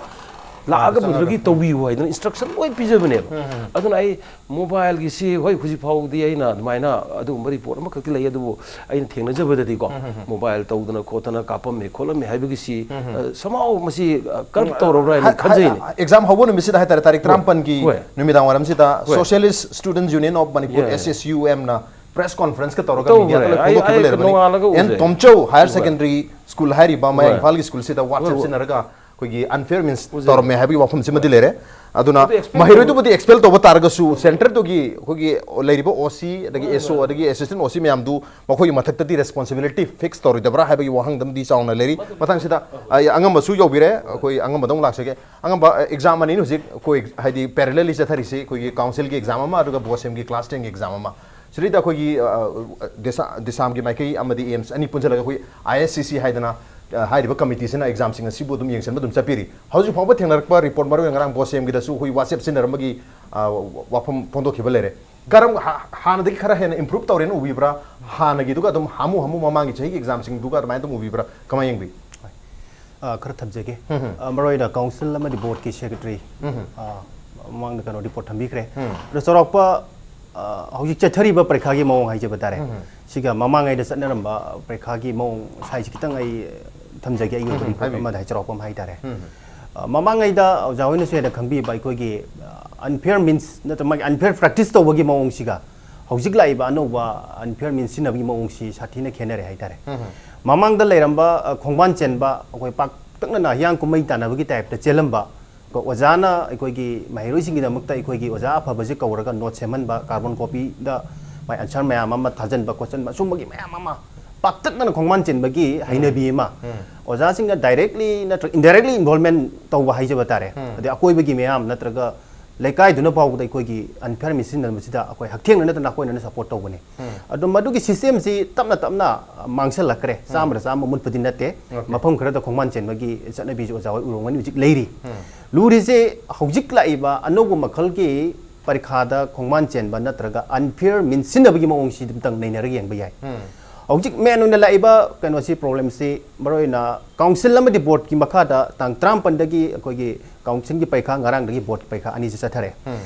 ꯂꯥꯛꯑꯒ ꯃꯗꯨꯗꯒꯤ ꯇꯧꯕꯤꯌꯨ ꯍꯥꯏꯗꯅ ꯏꯟꯁꯇ꯭ꯔꯛꯁꯟ ꯂꯣꯏ ꯄꯤꯖꯕꯅꯦꯕ꯫ ꯑꯗꯨꯅ ꯑꯩ ꯃꯣꯕꯥꯏꯜꯒꯤꯁꯤ, ꯍꯣꯏ, ꯍꯧꯖꯤꯛ ꯐꯥꯎꯕꯗꯤ ꯑꯩꯅ ꯑꯗꯨꯃꯥꯏꯅ ꯑꯗꯨꯒꯨꯝꯕ ꯔꯤꯄꯣꯔꯠ ꯑꯃꯈꯛꯇꯤ ꯂꯩ, ꯑꯗꯨꯕꯨ ꯑꯩꯅ ꯊꯦꯡꯅꯖꯕꯗꯗꯤꯀꯣ, ꯃꯣꯕꯥꯏꯜ ꯇꯧꯗꯅ ꯈꯣꯠꯇꯅ ꯀꯥꯞꯄꯝꯃꯦ ꯈꯣꯠꯂꯝꯃꯦ ꯍꯥꯏꯕꯒꯤꯁꯤ, ꯑ, somehow ꯃꯁꯤ, ꯑ, ꯀꯔꯞ ꯇꯧꯔꯕ꯭ꯔꯥ ꯍꯥꯏꯅ ꯈꯟꯖꯩꯅꯦ꯫ ꯑꯦꯛꯖꯥꯝ ꯍꯧꯕ ꯅꯨꯃꯤꯠꯁꯤꯗ ꯍꯥꯏꯇꯥꯔꯦ, ꯇꯥꯔꯤꯛ ꯍꯣꯏ꯫ ꯇꯔꯥꯃꯥꯄꯟꯒꯤ ꯍꯣꯏ꯫ ꯅꯨꯃꯤꯗꯥꯡ ꯋꯥꯏꯔꯝꯁꯤꯗ ꯍꯣꯏ꯫ Socialist Students Union of Manipur, Yeah, yeah. S S U M ꯅ ꯄ꯭ꯔꯦꯁ ꯀꯣꯟꯐꯔꯦꯟꯁꯀ ꯇꯧꯔꯒ ꯇꯧꯈ꯭ꯔꯦ꯫ ꯃꯤꯗꯤꯌꯥꯗ ꯑꯩ, ꯂꯣꯏ ꯑꯩ ꯐꯣꯡꯗꯣꯛꯈꯤꯕ ꯂꯩꯔꯕꯅꯤ꯫ ꯅꯣꯡꯉꯥꯜꯂꯒ ꯑꯦꯟ ꯎꯖꯩ꯫ ꯇꯣꯝꯆꯧ ꯍꯥꯌꯔ ꯍꯣꯏ꯫ ꯁꯦꯀꯦꯟꯗꯔꯤ ꯁ꯭ꯀꯨꯜ ꯍꯥꯏꯔꯤꯕ ꯃꯌꯥꯏ ꯍꯣꯏ꯫ ꯏꯝꯐꯥꯜꯒꯤ ꯁ꯭ꯀꯨꯜꯁꯤꯗ ꯍꯣꯏ, WhatsApp ꯍꯣꯏ꯫ ꯁꯤꯖꯤꯟꯅꯔꯒ ꯑꯩꯈꯣꯏꯒꯤ unfair means ꯎꯖꯩ꯫ ꯇꯧꯔꯝꯃꯦ ꯍꯥꯏꯕꯒꯤ ꯋꯥꯐꯝꯁꯤꯃꯗꯤ ꯂꯩꯔꯦ꯫ ꯑꯗꯨꯅ ꯑꯗꯨ expel ꯃꯍꯩꯔꯣꯏꯗꯨꯕꯨꯗꯤ ꯑꯦꯛꯁꯄꯦꯜ ꯇꯧꯕ ꯇꯥꯔꯒꯁꯨ, ꯁꯦꯟꯇꯔꯗꯨꯒꯤ ꯑꯩꯈꯣꯏꯒꯤ ꯂꯩꯔꯤꯕ ꯑꯣ ꯁꯤ, ꯑꯗꯒꯤ ꯍꯣꯏ, ꯑꯦꯁ ꯑꯣ, ꯍꯣꯏ꯫ ꯑꯗꯒꯤ ꯑꯦꯁꯤꯁꯇꯦꯟ ꯑꯣ ꯁꯤ ꯃꯌꯥꯝꯗꯨ ꯃꯈꯣꯏꯒꯤ ꯃꯊꯛꯇꯗꯤ ꯔꯦꯁꯄꯣꯟꯁꯤꯕꯤꯂꯤꯇꯤ ꯐꯤꯛꯁ ꯇꯧꯔꯣꯏꯗꯕ꯭ꯔꯥ ꯍꯥꯏꯕꯒꯤ ꯋꯥꯍꯪꯗꯝꯗꯤ ꯆꯥꯎꯅ ꯂꯩꯔꯤ꯫ ꯃꯊꯪꯁꯤꯗ ꯑꯩ ꯑꯉꯝꯕꯁꯨ ꯌꯧꯕꯤꯔꯦ, ꯑꯩꯈꯣꯏ ꯑꯉꯝꯕꯗꯧ ꯂꯥꯛꯆꯒꯦ꯫ ꯑꯉꯝꯕ, ꯑꯦꯛꯖꯥꯝ ꯑꯅꯤꯅꯤ ꯍꯧꯖꯤꯛ ꯑꯩꯈꯣꯏ ꯍꯥꯏꯗꯤ ꯄꯦꯔꯦꯂꯦꯜꯂꯤ ꯆꯠꯊꯔꯤꯁꯤ, ꯑꯩꯈꯣꯏꯒꯤ ꯀꯥꯎꯟꯁꯤꯜꯒꯤ ꯑꯦꯛꯖꯥꯝ ꯑꯃ ꯑꯗꯨꯒ ꯕꯣꯁꯦꯝꯒꯤ ꯀ꯭ꯂꯥꯁ ꯇꯦꯟꯒꯤ ꯑꯦꯛꯖꯥꯝ ꯑꯃ꯫ ꯁꯤꯗꯩꯗ ꯑꯩꯈꯣꯏꯒꯤ, ꯑ, ꯑ, ꯗꯦꯁꯥ-, ꯗꯦꯁꯥꯝꯒꯤ ꯃꯥꯏꯀꯩ ꯑꯃꯗꯤ ꯑꯦꯝꯁ ꯑꯅꯤ ꯄꯨꯟꯁꯤꯜꯂꯒ ꯑꯩꯈꯣꯏ ꯑꯥꯏ ꯑꯦꯁ ꯁꯤ ꯁꯤ ꯍꯥꯏꯗꯅ, ꯑ, ꯍꯥꯏꯔꯤꯕ ꯀꯃꯤꯇꯤꯁꯤꯅ ꯑꯦꯛꯖꯥꯝꯁꯤꯡ ꯑꯁꯤꯕꯨ ꯑꯗꯨꯝ ꯌꯦꯡꯁꯤꯟꯕ ꯑꯗꯨꯝ ꯆꯠꯄꯤꯔꯤ꯫ ꯍꯧꯖꯤꯛ ꯐꯥꯎꯕ ꯊꯦꯡꯅꯔꯛꯄ ꯔꯤꯄꯣꯔꯠ, ꯃꯔꯨꯑꯣꯏꯅ ꯉꯔꯥꯡ ꯕꯣꯁꯦꯝꯒꯤꯗꯁꯨ ꯑꯩꯈꯣꯏ WhatsApp ꯁꯤꯖꯤꯟꯅꯔꯝꯕꯒꯤ, ꯑ, ꯋꯥꯐꯝ ꯐꯣꯡꯗꯣꯛꯈꯤꯕ ꯂꯩꯔꯦ꯫ ꯀꯔꯝ, ꯍꯥ-, ꯍꯥꯟꯅꯗꯒꯤ ꯈꯔ ꯍꯦꯟꯅ ꯏꯝꯄ꯭ꯔꯨꯞ ꯇꯧꯔꯦꯅ ꯎꯕꯤꯕ꯭ꯔꯥ? ꯍꯥꯟꯅꯒꯤꯗꯨꯒ ꯑꯗꯨꯝ ꯍꯥꯃꯨ ꯍꯥꯃꯨ ꯃꯃꯥꯡꯒꯤ ꯆꯍꯤꯒꯤ ꯑꯦꯛꯖꯥꯝꯁꯤꯡꯗꯨꯒ ꯑꯗꯨꯃꯥꯏꯅ ꯑꯗꯨꯝ ꯎꯕꯤꯕ꯭ꯔꯥ? ꯀꯃꯥꯏꯅ ꯌꯦꯡꯕꯤ? ꯑ, ꯈꯔ ꯊꯝꯖꯒꯦ꯫ ꯎꯝ, ꯎꯝ꯫ ꯑ, ꯃꯔꯨꯑꯣꯏꯅ ꯀꯥꯎꯟꯁꯤꯜ ꯑꯃꯗꯤ ꯕꯣꯔꯗꯀꯤ ꯁꯦꯀ꯭ꯔꯦꯇꯔꯤ, ꯎꯝ, ꯎꯝ꯫ ꯑ, ꯃꯃꯥꯡꯗ ꯀꯩꯅꯣ ꯔꯤꯄꯣꯔꯠ ꯊꯝꯕꯤꯈ꯭ꯔꯦ꯫ ꯎꯝ꯫ ꯑꯗꯣ ꯆꯥꯎꯔꯥꯛꯄ, ꯑ, ꯍꯧꯖꯤꯛ ꯆꯠꯊꯔꯤꯕ ꯄꯔꯤꯈꯥꯒꯤ ꯃꯑꯣꯡ ꯍꯥꯏꯖꯕ ꯇꯥꯔꯦ꯫ ꯎꯝ, ꯎꯝ꯫ ꯁꯤꯒ ꯃꯃꯥꯡꯉꯩꯗ ꯆꯠꯅꯔꯝꯕ ꯄꯔꯤꯈꯥꯒꯤ ꯃꯑꯣꯡ ꯁ꯭ꯋꯥꯏꯁꯤ ꯈꯤꯇꯪ ꯑꯩ ꯊꯝꯖꯒꯦ, ꯑꯩꯒꯤ ꯑꯣꯏꯕ ꯎꯝ, ꯎꯝ, ꯔꯤꯄꯣꯔꯠ ꯍꯥꯏꯕꯤꯌꯨ꯫ ꯑꯃꯗ ꯍꯥꯏ ꯆꯥꯎꯔꯥꯛꯄ ꯑꯃ ꯍꯥꯏꯇꯥꯔꯦ꯫ ꯎꯝ, ꯎꯝ꯫ ꯑ, ꯃꯃꯥꯡꯉꯩꯗ ꯑꯣꯖꯥ ꯍꯣꯏꯅꯁꯨ ꯍꯦꯟꯅ ꯈꯪꯕꯤꯕ ꯑꯩꯈꯣꯏꯒꯤ, ꯑ, unfair means ꯅꯠꯇ꯭ꯔꯒ ꯃꯥꯒꯤ unfair practice ꯇꯧꯕꯒꯤ ꯃꯑꯣꯡꯁꯤꯒ ꯍꯧꯖꯤꯛ ꯂꯥꯛꯏꯕ ꯑꯅꯧꯕ unfair means ꯁꯤꯖꯤꯟꯅꯕꯒꯤ ꯃꯑꯣꯡꯁꯤ ꯁꯥꯊꯤꯅ ꯈꯦꯠꯅꯔꯦ ꯍꯥꯏꯇꯥꯔꯦ꯫ ꯎꯝ, ꯎꯝ꯫ ꯃꯃꯥꯡꯗ ꯂꯩꯔꯝꯕ, ꯑ, ꯈꯣꯡꯕꯥꯟ ꯆꯦꯟꯕ, ꯑꯩꯈꯣꯏ ꯄꯥꯛꯇꯛꯅꯅ ꯍꯤꯌꯥꯡ ꯀꯨꯝꯍꯩ ꯇꯥꯟꯅꯕꯒꯤ ꯇꯥꯏꯞꯇ ꯆꯦꯜꯂꯝꯕ, ꯀꯣ, ꯑꯣꯖꯥꯅ ꯑꯩꯈꯣꯏꯒꯤ ꯃꯍꯩꯔꯣꯏꯁꯤꯡꯒꯤꯗꯃꯛꯇ ꯑꯩꯈꯣꯏꯒꯤ ꯑꯣꯖꯥ ꯑꯐꯕꯁꯦ ꯀꯧꯔꯒ ꯅꯣꯠ ꯁꯦꯝꯍꯟꯕ, ꯀꯥꯔꯕꯣꯟ ꯀꯣꯄꯤꯗ ꯃꯥꯏ ꯑꯟꯁꯔ ꯃꯌꯥꯝ ꯑꯃ ꯊꯥꯖꯟꯕ ꯈꯣꯠꯆꯟꯕ, ꯑꯁꯨꯝꯕꯒꯤ ꯃꯌꯥꯝ ꯑꯃ ꯄꯥꯛꯇꯛꯅꯅ ꯈꯣꯡꯕꯥꯟ ꯆꯦꯟꯕꯒꯤ ꯎꯝ꯫ ꯍꯩꯅꯕꯤ ꯑꯃ, ꯎꯝ꯫ ꯑꯣꯖꯥꯁꯤꯡꯅ directly ꯅꯠꯇ꯭ꯔꯒ indirectly involvement ꯇꯧꯕ ꯍꯥꯏꯖꯕ ꯇꯥꯔꯦ꯫ ꯎꯝ꯫ ꯑꯗꯩ ꯑꯀꯣꯏꯕꯒꯤ ꯃꯌꯥꯝ ꯅꯠꯇ꯭ꯔꯒ ꯂꯩꯀꯥꯏꯗꯨꯅ ꯐꯥꯎꯕꯗ ꯑꯩꯈꯣꯏꯒꯤ unfair means ꯁꯤꯖꯤꯟꯅꯕꯁꯤꯗ ꯑꯩꯈꯣꯏ ꯍꯛꯊꯦꯡꯅꯅ ꯅꯠꯇꯅ ꯑꯩꯈꯣꯏꯅ ꯁꯄꯣꯔꯠ ꯇꯧꯕꯅꯤ꯫ ꯎꯝ꯫ ꯑꯗꯣ ꯃꯗꯨꯒꯤ system ꯁꯤ ꯇꯞꯅ ꯇꯞꯅ ꯃꯥꯡꯁꯤꯜꯂꯛꯈ꯭ꯔꯦ꯫ ꯎꯝ꯫ ꯆꯥꯝꯃꯗ ꯆꯥꯝꯃ ꯃꯨꯠꯄꯗꯤ ꯅꯠꯇꯦ꯫ Okay꯫ ꯃꯐꯝ ꯈꯔꯗ ꯈꯣꯡꯕꯥꯟ ꯆꯦꯟꯕꯒꯤ ꯆꯠꯅꯕꯤꯁꯨ ꯑꯣꯖꯥ ꯍꯣꯏ ꯎꯔꯝꯒꯅꯤ ꯍꯧꯖꯤꯛ ꯂꯩꯔꯤ꯫ ꯎꯝ꯫ ꯂꯨꯔꯤꯁꯦ ꯍꯧꯖꯤꯛ ꯂꯥꯛꯏꯕ ꯑꯅꯧꯕ ꯃꯈꯜꯒꯤ ꯄꯔꯤꯈꯥꯗ ꯈꯣꯡꯕꯥꯟ ꯆꯦꯟꯕ ꯅꯠꯇ꯭ꯔꯒ unfair means ꯁꯤꯖꯤꯟꯅꯕꯒꯤ ꯃꯑꯣꯡꯁꯤꯗ ꯑꯝꯇꯪ ꯅꯩꯅꯔꯒ ꯌꯦꯡꯕ ꯌꯥꯏ꯫ ꯎꯝ꯫ ꯍꯧꯖꯤꯛ ꯃꯦꯟ ꯑꯣꯏꯅ ꯂꯥꯛꯏꯕ ꯀꯩꯅꯣꯁꯤ, ꯄ꯭ꯔꯣꯕ꯭ꯂꯦꯝꯁꯤ ꯃꯔꯨꯑꯣꯏꯅ ꯀꯥꯎꯟꯁꯤꯜ ꯑꯃꯗꯤ ꯕꯣꯔꯗꯀꯤ ꯃꯈꯥꯗ ꯇꯥꯡ ꯇꯔꯥꯃꯥꯄꯟꯗꯒꯤ ꯑꯩꯈꯣꯏꯒꯤ ꯀꯥꯎꯟꯁꯤꯜꯒꯤ ꯄꯩꯈꯥ, ꯉꯔꯥꯡꯗꯒꯤ ꯕꯣꯔꯗꯀꯤ ꯄꯩꯈꯥ ꯑꯅꯤꯁꯤ ꯆꯠꯊꯔꯦ꯫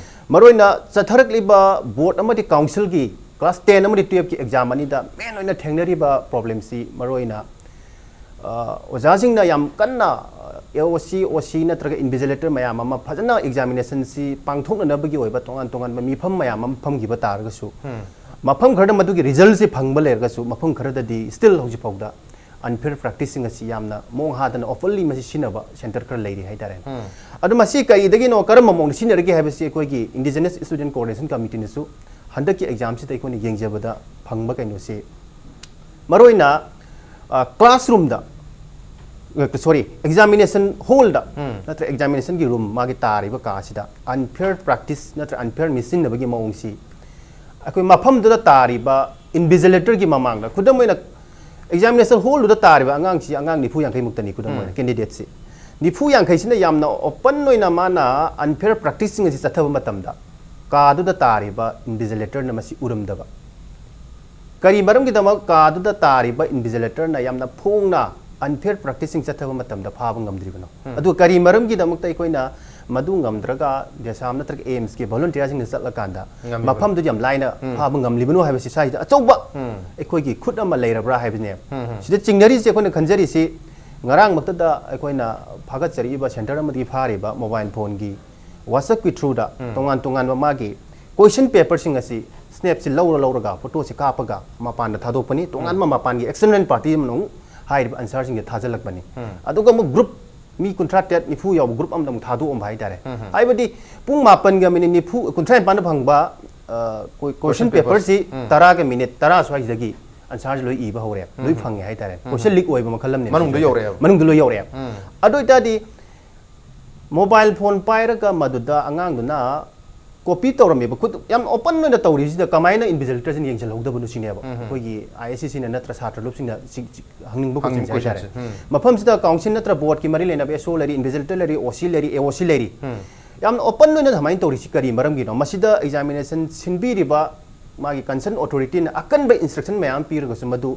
ꯃꯔꯨꯑꯣꯏꯅ ꯆꯠꯊꯔꯛꯂꯤꯕ ꯕꯣꯔꯗ ꯑꯃꯗꯤ ꯀꯥꯎꯟꯁꯤꯜꯒꯤ ꯀ꯭ꯂꯥꯁ ꯇꯦꯟ ꯑꯃꯗꯤ ꯇꯨꯌꯦꯜꯐꯀꯤ ꯑꯦꯛꯖꯥꯝ ꯑꯅꯤꯗ ꯃꯦꯟ ꯑꯣꯏꯅ ꯊꯦꯡꯅꯔꯤꯕ ꯄ꯭ꯔꯣꯕ꯭ꯂꯦꯝꯁꯤ ꯃꯔꯨꯑꯣꯏꯅ ꯑ, ꯑꯣꯖꯥꯁꯤꯡꯅ ꯌꯥꯝ ꯀꯟꯅ ꯑꯦ ꯑꯣ ꯁꯤ, ꯑꯣ ꯁꯤ ꯅꯠꯇ꯭ꯔꯒ ꯏꯟꯚꯤꯖꯤꯂꯦꯇꯔ ꯃꯌꯥꯝ ꯑꯃ ꯐꯖꯅ ꯑꯦꯛꯖꯥꯃꯤꯅꯦꯁꯟꯁꯤ ꯄꯥꯡꯊꯣꯛꯅꯅꯕꯒꯤ ꯑꯣꯏꯕ ꯇꯣꯉꯥꯟ ꯇꯣꯉꯥꯟꯕ ꯃꯤꯐꯝ ꯃꯌꯥꯝ ꯑꯃ ꯐꯝꯈꯤꯕ ꯇꯥꯔꯒꯁꯨ, ꯃꯐꯝ ꯈꯔꯗ ꯃꯗꯨꯒꯤ ꯔꯤꯖꯜꯁꯤ ꯐꯪꯕ ꯂꯩꯔꯒꯁꯨ, ꯃꯐꯝ ꯈꯔꯗꯗꯤ ꯁ꯭ꯇꯤꯜ ꯍꯧꯖꯤꯛ ꯐꯥꯎꯗ ꯑꯟꯐꯤꯌꯔ ꯄ꯭ꯔꯦꯛꯇꯤꯁꯁꯤꯡ ꯑꯁꯤ ꯌꯥꯝꯅ ꯃꯑꯣꯡ ꯍꯥꯗꯅ ꯑꯣꯄꯟꯂꯤ ꯃꯁꯤ ꯁꯤꯖꯤꯟꯅꯕ ꯁꯦꯟꯇꯔ ꯈꯔ ꯂꯩꯔꯤ ꯍꯥꯏꯇꯥꯔꯦ꯫ ꯑꯗꯣ ꯃꯁꯤ ꯀꯔꯤꯗꯒꯤꯅꯣ, ꯀꯔꯝꯕ ꯃꯑꯣꯡꯗ ꯁꯤꯖꯤꯟꯅꯔꯒꯦ ꯍꯥꯏꯕꯁꯤ ꯑꯩꯈꯣꯏꯒꯤ ꯏꯟꯗꯤꯖꯤꯅꯁ ꯁ꯭ꯇꯨꯗꯦꯟꯠ ꯀꯣꯑꯣꯔꯗꯤꯅꯦꯁꯟ ꯀꯃꯤꯇꯤꯅꯁꯨ ꯍꯟꯗꯛꯀꯤ ꯑꯦꯛꯖꯥꯝꯁꯤꯗ ꯑꯩꯈꯣꯏꯅ ꯌꯦꯡꯖꯕꯗ ꯐꯪꯕ ꯀꯩꯅꯣꯁꯤ, ꯃꯔꯨꯑꯣꯏꯅ, ꯑ, ꯀ꯭ꯂꯥꯁꯔꯨꯝꯗ, ꯑ, ꯁꯣꯔꯤ, ꯑꯦꯛꯖꯥꯃꯤꯅꯦꯁꯟ ꯍꯣꯜꯗ ꯅꯠꯇ꯭ꯔꯒ ꯑꯦꯛꯖꯥꯃꯤꯅꯦꯁꯟꯒꯤ ꯔꯨꯝ, ꯃꯥꯒꯤ ꯇꯥꯔꯤꯕ ꯀꯥꯁꯤꯗ ꯑꯟꯐꯤꯌꯔ ꯄ꯭ꯔꯦꯛꯇꯤꯁ ꯅꯠꯇ꯭ꯔꯒ ꯑꯟꯐꯤꯌꯔ ꯃꯤꯁꯤꯟꯅꯕꯒꯤ ꯃꯑꯣꯡꯁꯤ ꯑꯩꯈꯣꯏ ꯃꯐꯝꯗꯨꯗ ꯇꯥꯔꯤꯕ ꯏꯟꯚꯤꯖꯤꯂꯦꯇꯔꯒꯤ ꯃꯃꯥꯡꯗ, ꯈꯨꯗꯝ ꯑꯣꯏꯅ, ꯑꯦꯛꯖꯥꯃꯤꯅꯦꯁꯟ ꯍꯣꯜꯗꯨꯗ ꯇꯥꯔꯤꯕ ꯑꯉꯥꯡꯁꯤ, ꯑꯉꯥꯡ ꯅꯤꯐꯨ ꯌꯥꯡꯈꯩ ꯃꯨꯛꯇꯅꯤ, ꯈꯨꯗꯝ ꯑꯣꯏꯅ, ꯀꯦꯟꯗꯤꯗꯦꯠꯁꯤ ꯅꯤꯐꯨ ꯌꯥꯡꯈꯩꯁꯤꯅ ꯌꯥꯝꯅ ꯑꯣꯄꯟ ꯑꯣꯏꯅ ꯃꯥꯅ ꯑꯟꯐꯤꯌꯔ ꯄ꯭ꯔꯦꯛꯇꯤꯁꯁꯤꯡ ꯑꯁꯤ ꯆꯠꯊꯕ ꯃꯇꯝꯗ, ꯀꯥꯗꯨꯗ ꯇꯥꯔꯤꯕ ꯏꯟꯚꯤꯖꯤꯂꯦꯇꯔꯅ ꯃꯁꯤ ꯎꯔꯝꯗꯕ, ꯀꯔꯤ ꯃꯔꯝꯒꯤꯗꯃꯛ ꯀꯥꯗꯨꯗ ꯇꯥꯔꯤꯕ ꯏꯟꯚꯤꯖꯤꯂꯦꯇꯔꯅ ꯌꯥꯝꯅ ꯐꯣꯡꯅ ꯑꯟꯐꯤꯌꯔ ꯄ꯭ꯔꯦꯛꯇꯤꯁꯁꯤꯡ ꯆꯠꯊꯕ ꯃꯇꯝꯗ ꯐꯥꯕ ꯉꯝꯗ꯭ꯔꯤꯕꯅꯣ? ꯑꯗꯨꯒ ꯀꯔꯤ ꯃꯔꯝꯒꯤꯗꯃꯛꯇ ꯑꯩꯈꯣꯏꯅ ꯃꯗꯨ ꯉꯝꯗ꯭ꯔꯒ ꯖꯦꯁꯥꯝ ꯅꯠꯇ꯭ꯔꯒ ꯑꯦꯝꯁꯀꯤ ꯚꯣꯂꯨꯟꯇꯤꯌꯔꯁꯤꯡꯅ ꯆꯠꯂꯀꯥꯟꯗ ꯃꯐꯝꯗꯨꯗ ꯌꯥꯝ ꯂꯥꯏꯅ ꯐꯥꯕ ꯉꯝꯂꯤꯕꯅꯣ ꯍꯥꯏꯕꯁꯤ ꯁ꯭ꯋꯥꯏꯁꯤꯗ ꯑꯆꯧꯕ ꯑꯩꯈꯣꯏꯒꯤ ꯈꯨꯠ ꯑꯃ ꯂꯩꯔꯕ꯭ꯔꯥ ꯍꯥꯏꯕꯅꯦ꯫ ꯁꯤꯗ ꯆꯤꯡꯅꯔꯤꯁꯦ, ꯑꯩꯈꯣꯏꯅ ꯈꯟꯖꯔꯤꯁꯤ, ꯉꯔꯥꯡꯃꯛꯇꯗ ꯑꯩꯈꯣꯏꯅ ꯐꯥꯒꯠꯆꯔꯛꯏꯕ ꯁꯦꯟꯇꯔ ꯑꯃꯗꯒꯤ ꯐꯥꯔꯤꯕ ꯃꯣꯕꯥꯏꯜ ꯐꯣꯟꯒꯤ ꯋꯥꯆꯞꯀꯤ ꯊ꯭ꯔꯨꯗ ꯇꯣꯉꯥꯟ ꯇꯣꯉꯥꯟꯕ ꯃꯥꯒꯤ ꯀꯣꯏꯁꯟ ꯄꯦꯄꯔꯁꯤꯡ ꯑꯁꯤ ꯁ꯭ꯅꯦꯞꯁꯤ ꯂꯧꯔ ꯂꯧꯔꯒ, ꯐꯣꯇꯣꯁꯤ ꯀꯥꯞꯄꯒ, ꯃꯄꯥꯟꯗ ꯊꯥꯗꯣꯛꯄꯅꯤ꯫ ꯇꯣꯉꯥꯟꯕ ꯃꯄꯥꯟꯒꯤ ꯑꯦꯛꯁꯇꯔꯅꯦꯜ ꯄꯥꯔꯇꯤ ꯑꯃꯅ ꯑꯃꯨꯛ ꯍꯥꯏꯔꯤꯕ ꯑꯟꯁꯔꯁꯤꯡꯁꯦ ꯊꯥꯖꯤꯜꯂꯛꯄꯅꯤ꯫ ꯑꯗꯨꯒ ꯑꯃꯨꯛ ꯒ꯭ꯔꯨꯞ ꯃꯤ ꯀꯨꯟꯊ꯭ꯔꯥ ꯇꯔꯦꯠ, ꯅꯤꯐꯨ ꯌꯥꯎꯕ ꯒ꯭ꯔꯨꯞ ꯑꯃꯗ ꯑꯃꯨꯛ ꯊꯥꯗꯣꯛꯑꯝꯕ ꯍꯥꯏꯇꯥꯔꯦ꯫ ꯍꯥꯏꯕꯗꯤ ꯄꯨꯡ ꯃꯥꯄꯟꯒ ꯃꯤꯅꯤꯠ ꯅꯤꯐꯨ, ꯀꯨꯟꯊ꯭ꯔꯥ ꯅꯤꯄꯥꯟꯗ ꯐꯪꯕ, ꯑ, ꯀꯣꯏ-, ꯀꯣꯏꯁꯟ ꯀꯣꯏꯁꯟ ꯄꯦꯄꯔꯁꯤ ꯄꯦꯄꯔꯁꯤ ꯇꯔꯥꯒ ꯃꯤꯅꯤꯠ ꯇꯔꯥ ꯁ꯭ꯋꯥꯏꯁꯤꯗꯒꯤ ꯑꯟꯁꯔꯁꯤ ꯂꯣꯏ ꯏꯕ ꯍꯧꯔꯦ, ꯂꯣꯏ ꯐꯪꯉꯦ ꯍꯥꯏꯇꯥꯔꯦ꯫ ꯀꯣꯏꯁꯟ ꯂꯤꯛ ꯑꯣꯏꯕ ꯃꯈꯜ ꯑꯃꯅꯦ ꯃꯅꯨꯡꯗ ꯃꯁꯤꯁꯦ꯫ ꯌꯧꯔꯛꯑꯦꯕ꯫ ꯃꯅꯨꯡꯗ ꯂꯣꯏ ꯌꯧꯔꯛꯑꯦ꯫ ꯑꯗꯨ ꯑꯣꯏꯇꯥꯔꯗꯤ ꯃꯣꯕꯥꯏꯜ ꯐꯣꯟ ꯄꯥꯏꯔꯒ ꯃꯗꯨꯗ ꯑꯉꯥꯡꯗꯨꯅ ꯀꯣꯄꯤ ꯇꯧꯔꯝꯃꯦꯕ, ꯈꯨꯠ ꯌꯥꯝ ꯑꯣꯄꯟ ꯑꯣꯏꯅ ꯇꯧꯔꯤꯁꯤꯗ ꯀꯃꯥꯏꯅ ꯏꯟꯚꯤꯖꯤꯂꯦꯇꯔꯁꯤꯅ ꯌꯦꯡꯁꯤꯜꯍꯧꯗꯕꯅꯣ ꯁꯤꯅꯦꯕ ꯑꯩꯈꯣꯏꯒꯤ ꯑꯥꯏ ꯑꯦꯁ ꯁꯤ ꯁꯤꯅ ꯅꯠꯇ꯭ꯔ ꯁꯥꯇ꯭ꯔ ꯂꯨꯞꯁꯤꯡꯅ ꯁꯤ-, ꯁꯤ-, ꯍꯪꯅꯤꯡꯕ ꯍꯪꯅꯤꯡꯕ ꯀꯣꯏꯁꯟꯁꯦ ꯍꯥꯏꯇꯥꯔꯦ꯫ ꯀꯣꯏꯁꯟꯁꯦ꯫ ꯃꯐꯝꯁꯤꯗ ꯀꯥꯎꯟꯁꯤꯜ ꯅꯠꯇ꯭ꯔ ꯕꯣꯔꯗꯀꯤ ꯃꯔꯤ ꯂꯩꯅꯕ ꯑꯦꯁ ꯑꯣ ꯂꯩꯔꯤ, ꯏꯟꯚꯤꯖꯤꯂꯦꯇꯔ ꯂꯩꯔꯤ, ꯑꯣ ꯁꯤ ꯂꯩꯔꯤ, ꯑꯦ ꯑꯣ ꯁꯤ ꯂꯩꯔꯤ꯫ ꯌꯥꯝꯅ ꯑꯣꯄꯟ ꯑꯣꯏꯅ ꯑꯗꯨꯃꯥꯏꯅ ꯇꯧꯔꯤꯁꯤ ꯀꯔꯤ ꯃꯔꯝꯒꯤꯅꯣ? ꯃꯁꯤꯗ ꯑꯦꯛꯖꯥꯃꯤꯅꯦꯁꯟ ꯁꯤꯟꯕꯤꯔꯤꯕ ꯃꯥꯒꯤ concern authority ꯅ ꯑꯀꯟꯕ instruction ꯃꯌꯥꯝ ꯄꯤꯔꯒꯁꯨ ꯃꯗꯨ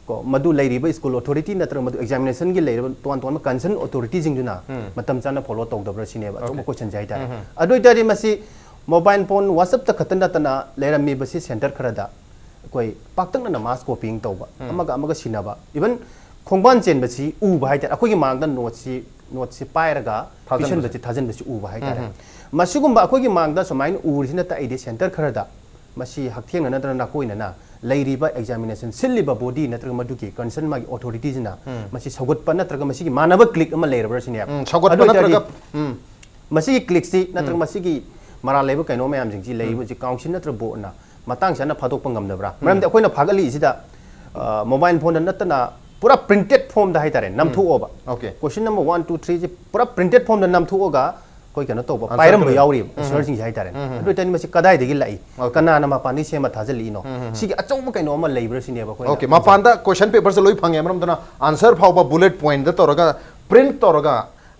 ꯀꯣ ꯃꯗꯨ ꯂꯩꯔꯤꯕ school authority ꯅꯠꯇ꯭ꯔꯒ ꯃꯗꯨ examination ꯒꯤ ꯂꯩꯔꯤꯕ ꯇꯣꯉꯥꯟ ꯇꯣꯉꯥꯟꯕ concern authority ꯁꯤꯡꯗꯨꯅ ꯃꯇꯝ ꯆꯥꯅ follow ꯇꯧꯗꯕ꯭ꯔꯥ ꯁꯤꯅꯦꯕ ꯑꯆꯧꯕ question ꯁꯦ ꯍꯥꯏꯇꯥꯔꯦ꯫ ꯑꯗꯨ ꯑꯣꯏꯇꯥꯔꯗꯤ ꯃꯁꯤ mobile phone, WhatsApp ꯇ ꯈꯛꯇ ꯅꯠꯇꯅ ꯂꯩꯔꯝꯃꯤꯕꯁꯤ center ꯈꯔꯗ ꯑꯩꯈꯣꯏ ꯄꯥꯛꯇꯛꯅꯅ mass copying ꯇꯧꯕ, ꯑꯃꯒ ꯑꯃꯒ ꯁꯤꯟꯅꯕ, even ꯈꯣꯡꯕꯥꯟ ꯆꯦꯟꯕꯁꯤ ꯎꯕ ꯍꯥꯏꯇꯥꯔꯦ꯫ ꯑꯩꯈꯣꯏꯒꯤ ꯃꯥꯡꯗ note ꯁꯤ note ꯁꯤ ꯄꯥꯏꯔꯒ ꯊꯥꯖꯤꯟꯕꯁꯦ꯫ ꯄꯤꯁꯟꯕꯁꯤ, ꯊꯥꯖꯤꯟꯕꯁꯤ ꯎꯕ ꯍꯥꯏꯇꯥꯔꯦ꯫ ꯃꯁꯤꯒꯨꯝꯕ ꯑꯩꯈꯣꯏꯒꯤ ꯃꯥꯡꯗ ꯁꯨꯃꯥꯏꯅ ꯎꯔꯤꯁꯤꯅ ꯇꯥꯛꯏꯗꯤ center ꯈꯔꯗ ꯃꯁꯤ ꯍꯛꯊꯦꯡꯅ ꯅꯠꯇ꯭ꯔꯒ ꯅꯥꯀꯣꯏꯅꯅ ꯂꯩꯔꯤꯕ examination ꯁꯤꯜꯂꯤꯕ body ꯅꯠꯇ꯭ꯔꯒ ꯃꯗꯨꯒꯤ concern ꯃꯥꯒꯤ authority ꯁꯤꯅ ꯃꯁꯤ ꯁꯧꯒꯠꯄ ꯅꯠꯇ꯭ꯔꯒ ꯃꯁꯤꯒꯤ ꯃꯥꯟꯅꯕ click ꯑꯃ ꯂꯩꯔꯕ꯭ꯔꯥ ꯁꯤꯅꯦꯕ꯫ ꯎꯝ, ꯁꯧꯒꯠꯄ ꯑꯗꯨ ꯑꯣꯏꯇꯥꯔꯗꯤ ꯅꯠꯇ꯭ꯔꯒ, ꯎꯝ꯫ ꯃꯁꯤꯒꯤ click ꯁꯤ ꯅꯠꯇ꯭ꯔꯒ ꯃꯁꯤꯒꯤ ꯃꯔꯥꯜ ꯂꯩꯕ ꯀꯩꯅꯣ ꯃꯌꯥꯝꯁꯤꯡꯁꯤ ꯂꯩꯔꯤꯕ ꯍꯧꯖꯤꯛ council ꯅꯠꯇ꯭ꯔꯒ board ꯅ ꯃꯇꯥꯡ ꯆꯥꯅ ꯐꯥꯗꯣꯛꯄ ꯉꯝꯗꯕ꯭ꯔꯥ? ꯃꯔꯝꯗꯤ ꯑꯩꯈꯣꯏꯅ ꯐꯥꯒꯠꯂꯤꯁꯤꯗ, ꯑ, mobile phone ꯗ ꯅꯠꯇꯅ ꯄꯨꯔꯥ printed form ꯗ ꯍꯥꯏꯇꯥꯔꯦ, ꯅꯝꯊꯣꯛꯑꯣꯕ꯫ Okay꯫ Question number one, two, three ꯁꯤ ꯄꯨꯔꯥ printed form ꯗ ꯅꯝꯊꯣꯛꯑꯒ ꯑꯩꯈꯣꯏ ꯀꯩꯅꯣ ꯇꯧꯕ, answer ꯄꯥꯏꯔꯝꯕ ꯄꯤꯕ꯫ ꯌꯥꯎꯔꯤꯕ answer ꯁꯤꯡꯁꯦ ꯍꯥꯏꯇꯥꯔꯦ꯫ ꯑꯗꯨ ꯑꯣꯏꯇꯥꯔꯗꯤ ꯃꯁꯤ ꯀꯗꯥꯏꯗꯒꯤ ꯂꯥꯛꯏ? Okay꯫ ꯀꯅꯥꯅ ꯃꯄꯥꯟꯗꯒꯤ ꯁꯦꯝꯃ ꯊꯥꯖꯤꯜꯂꯛꯏꯅꯣ? ꯁꯤꯒꯤ ꯑꯆꯧꯕ ꯀꯩꯅꯣ ꯑꯃ ꯂꯩꯕ꯭ꯔꯥ ꯁꯤꯅꯦꯕ ꯑꯩꯈꯣꯏꯅ Okay, ꯃꯄꯥꯟꯗ question paper ꯁꯦ ꯂꯣꯏ ꯐꯪꯉꯦ, ꯃꯔꯝ ꯑꯗꯨꯅ answer ꯐꯥꯎꯕ bullet point ꯗ ꯇꯧꯔꯒ, print ꯇꯧꯔꯒ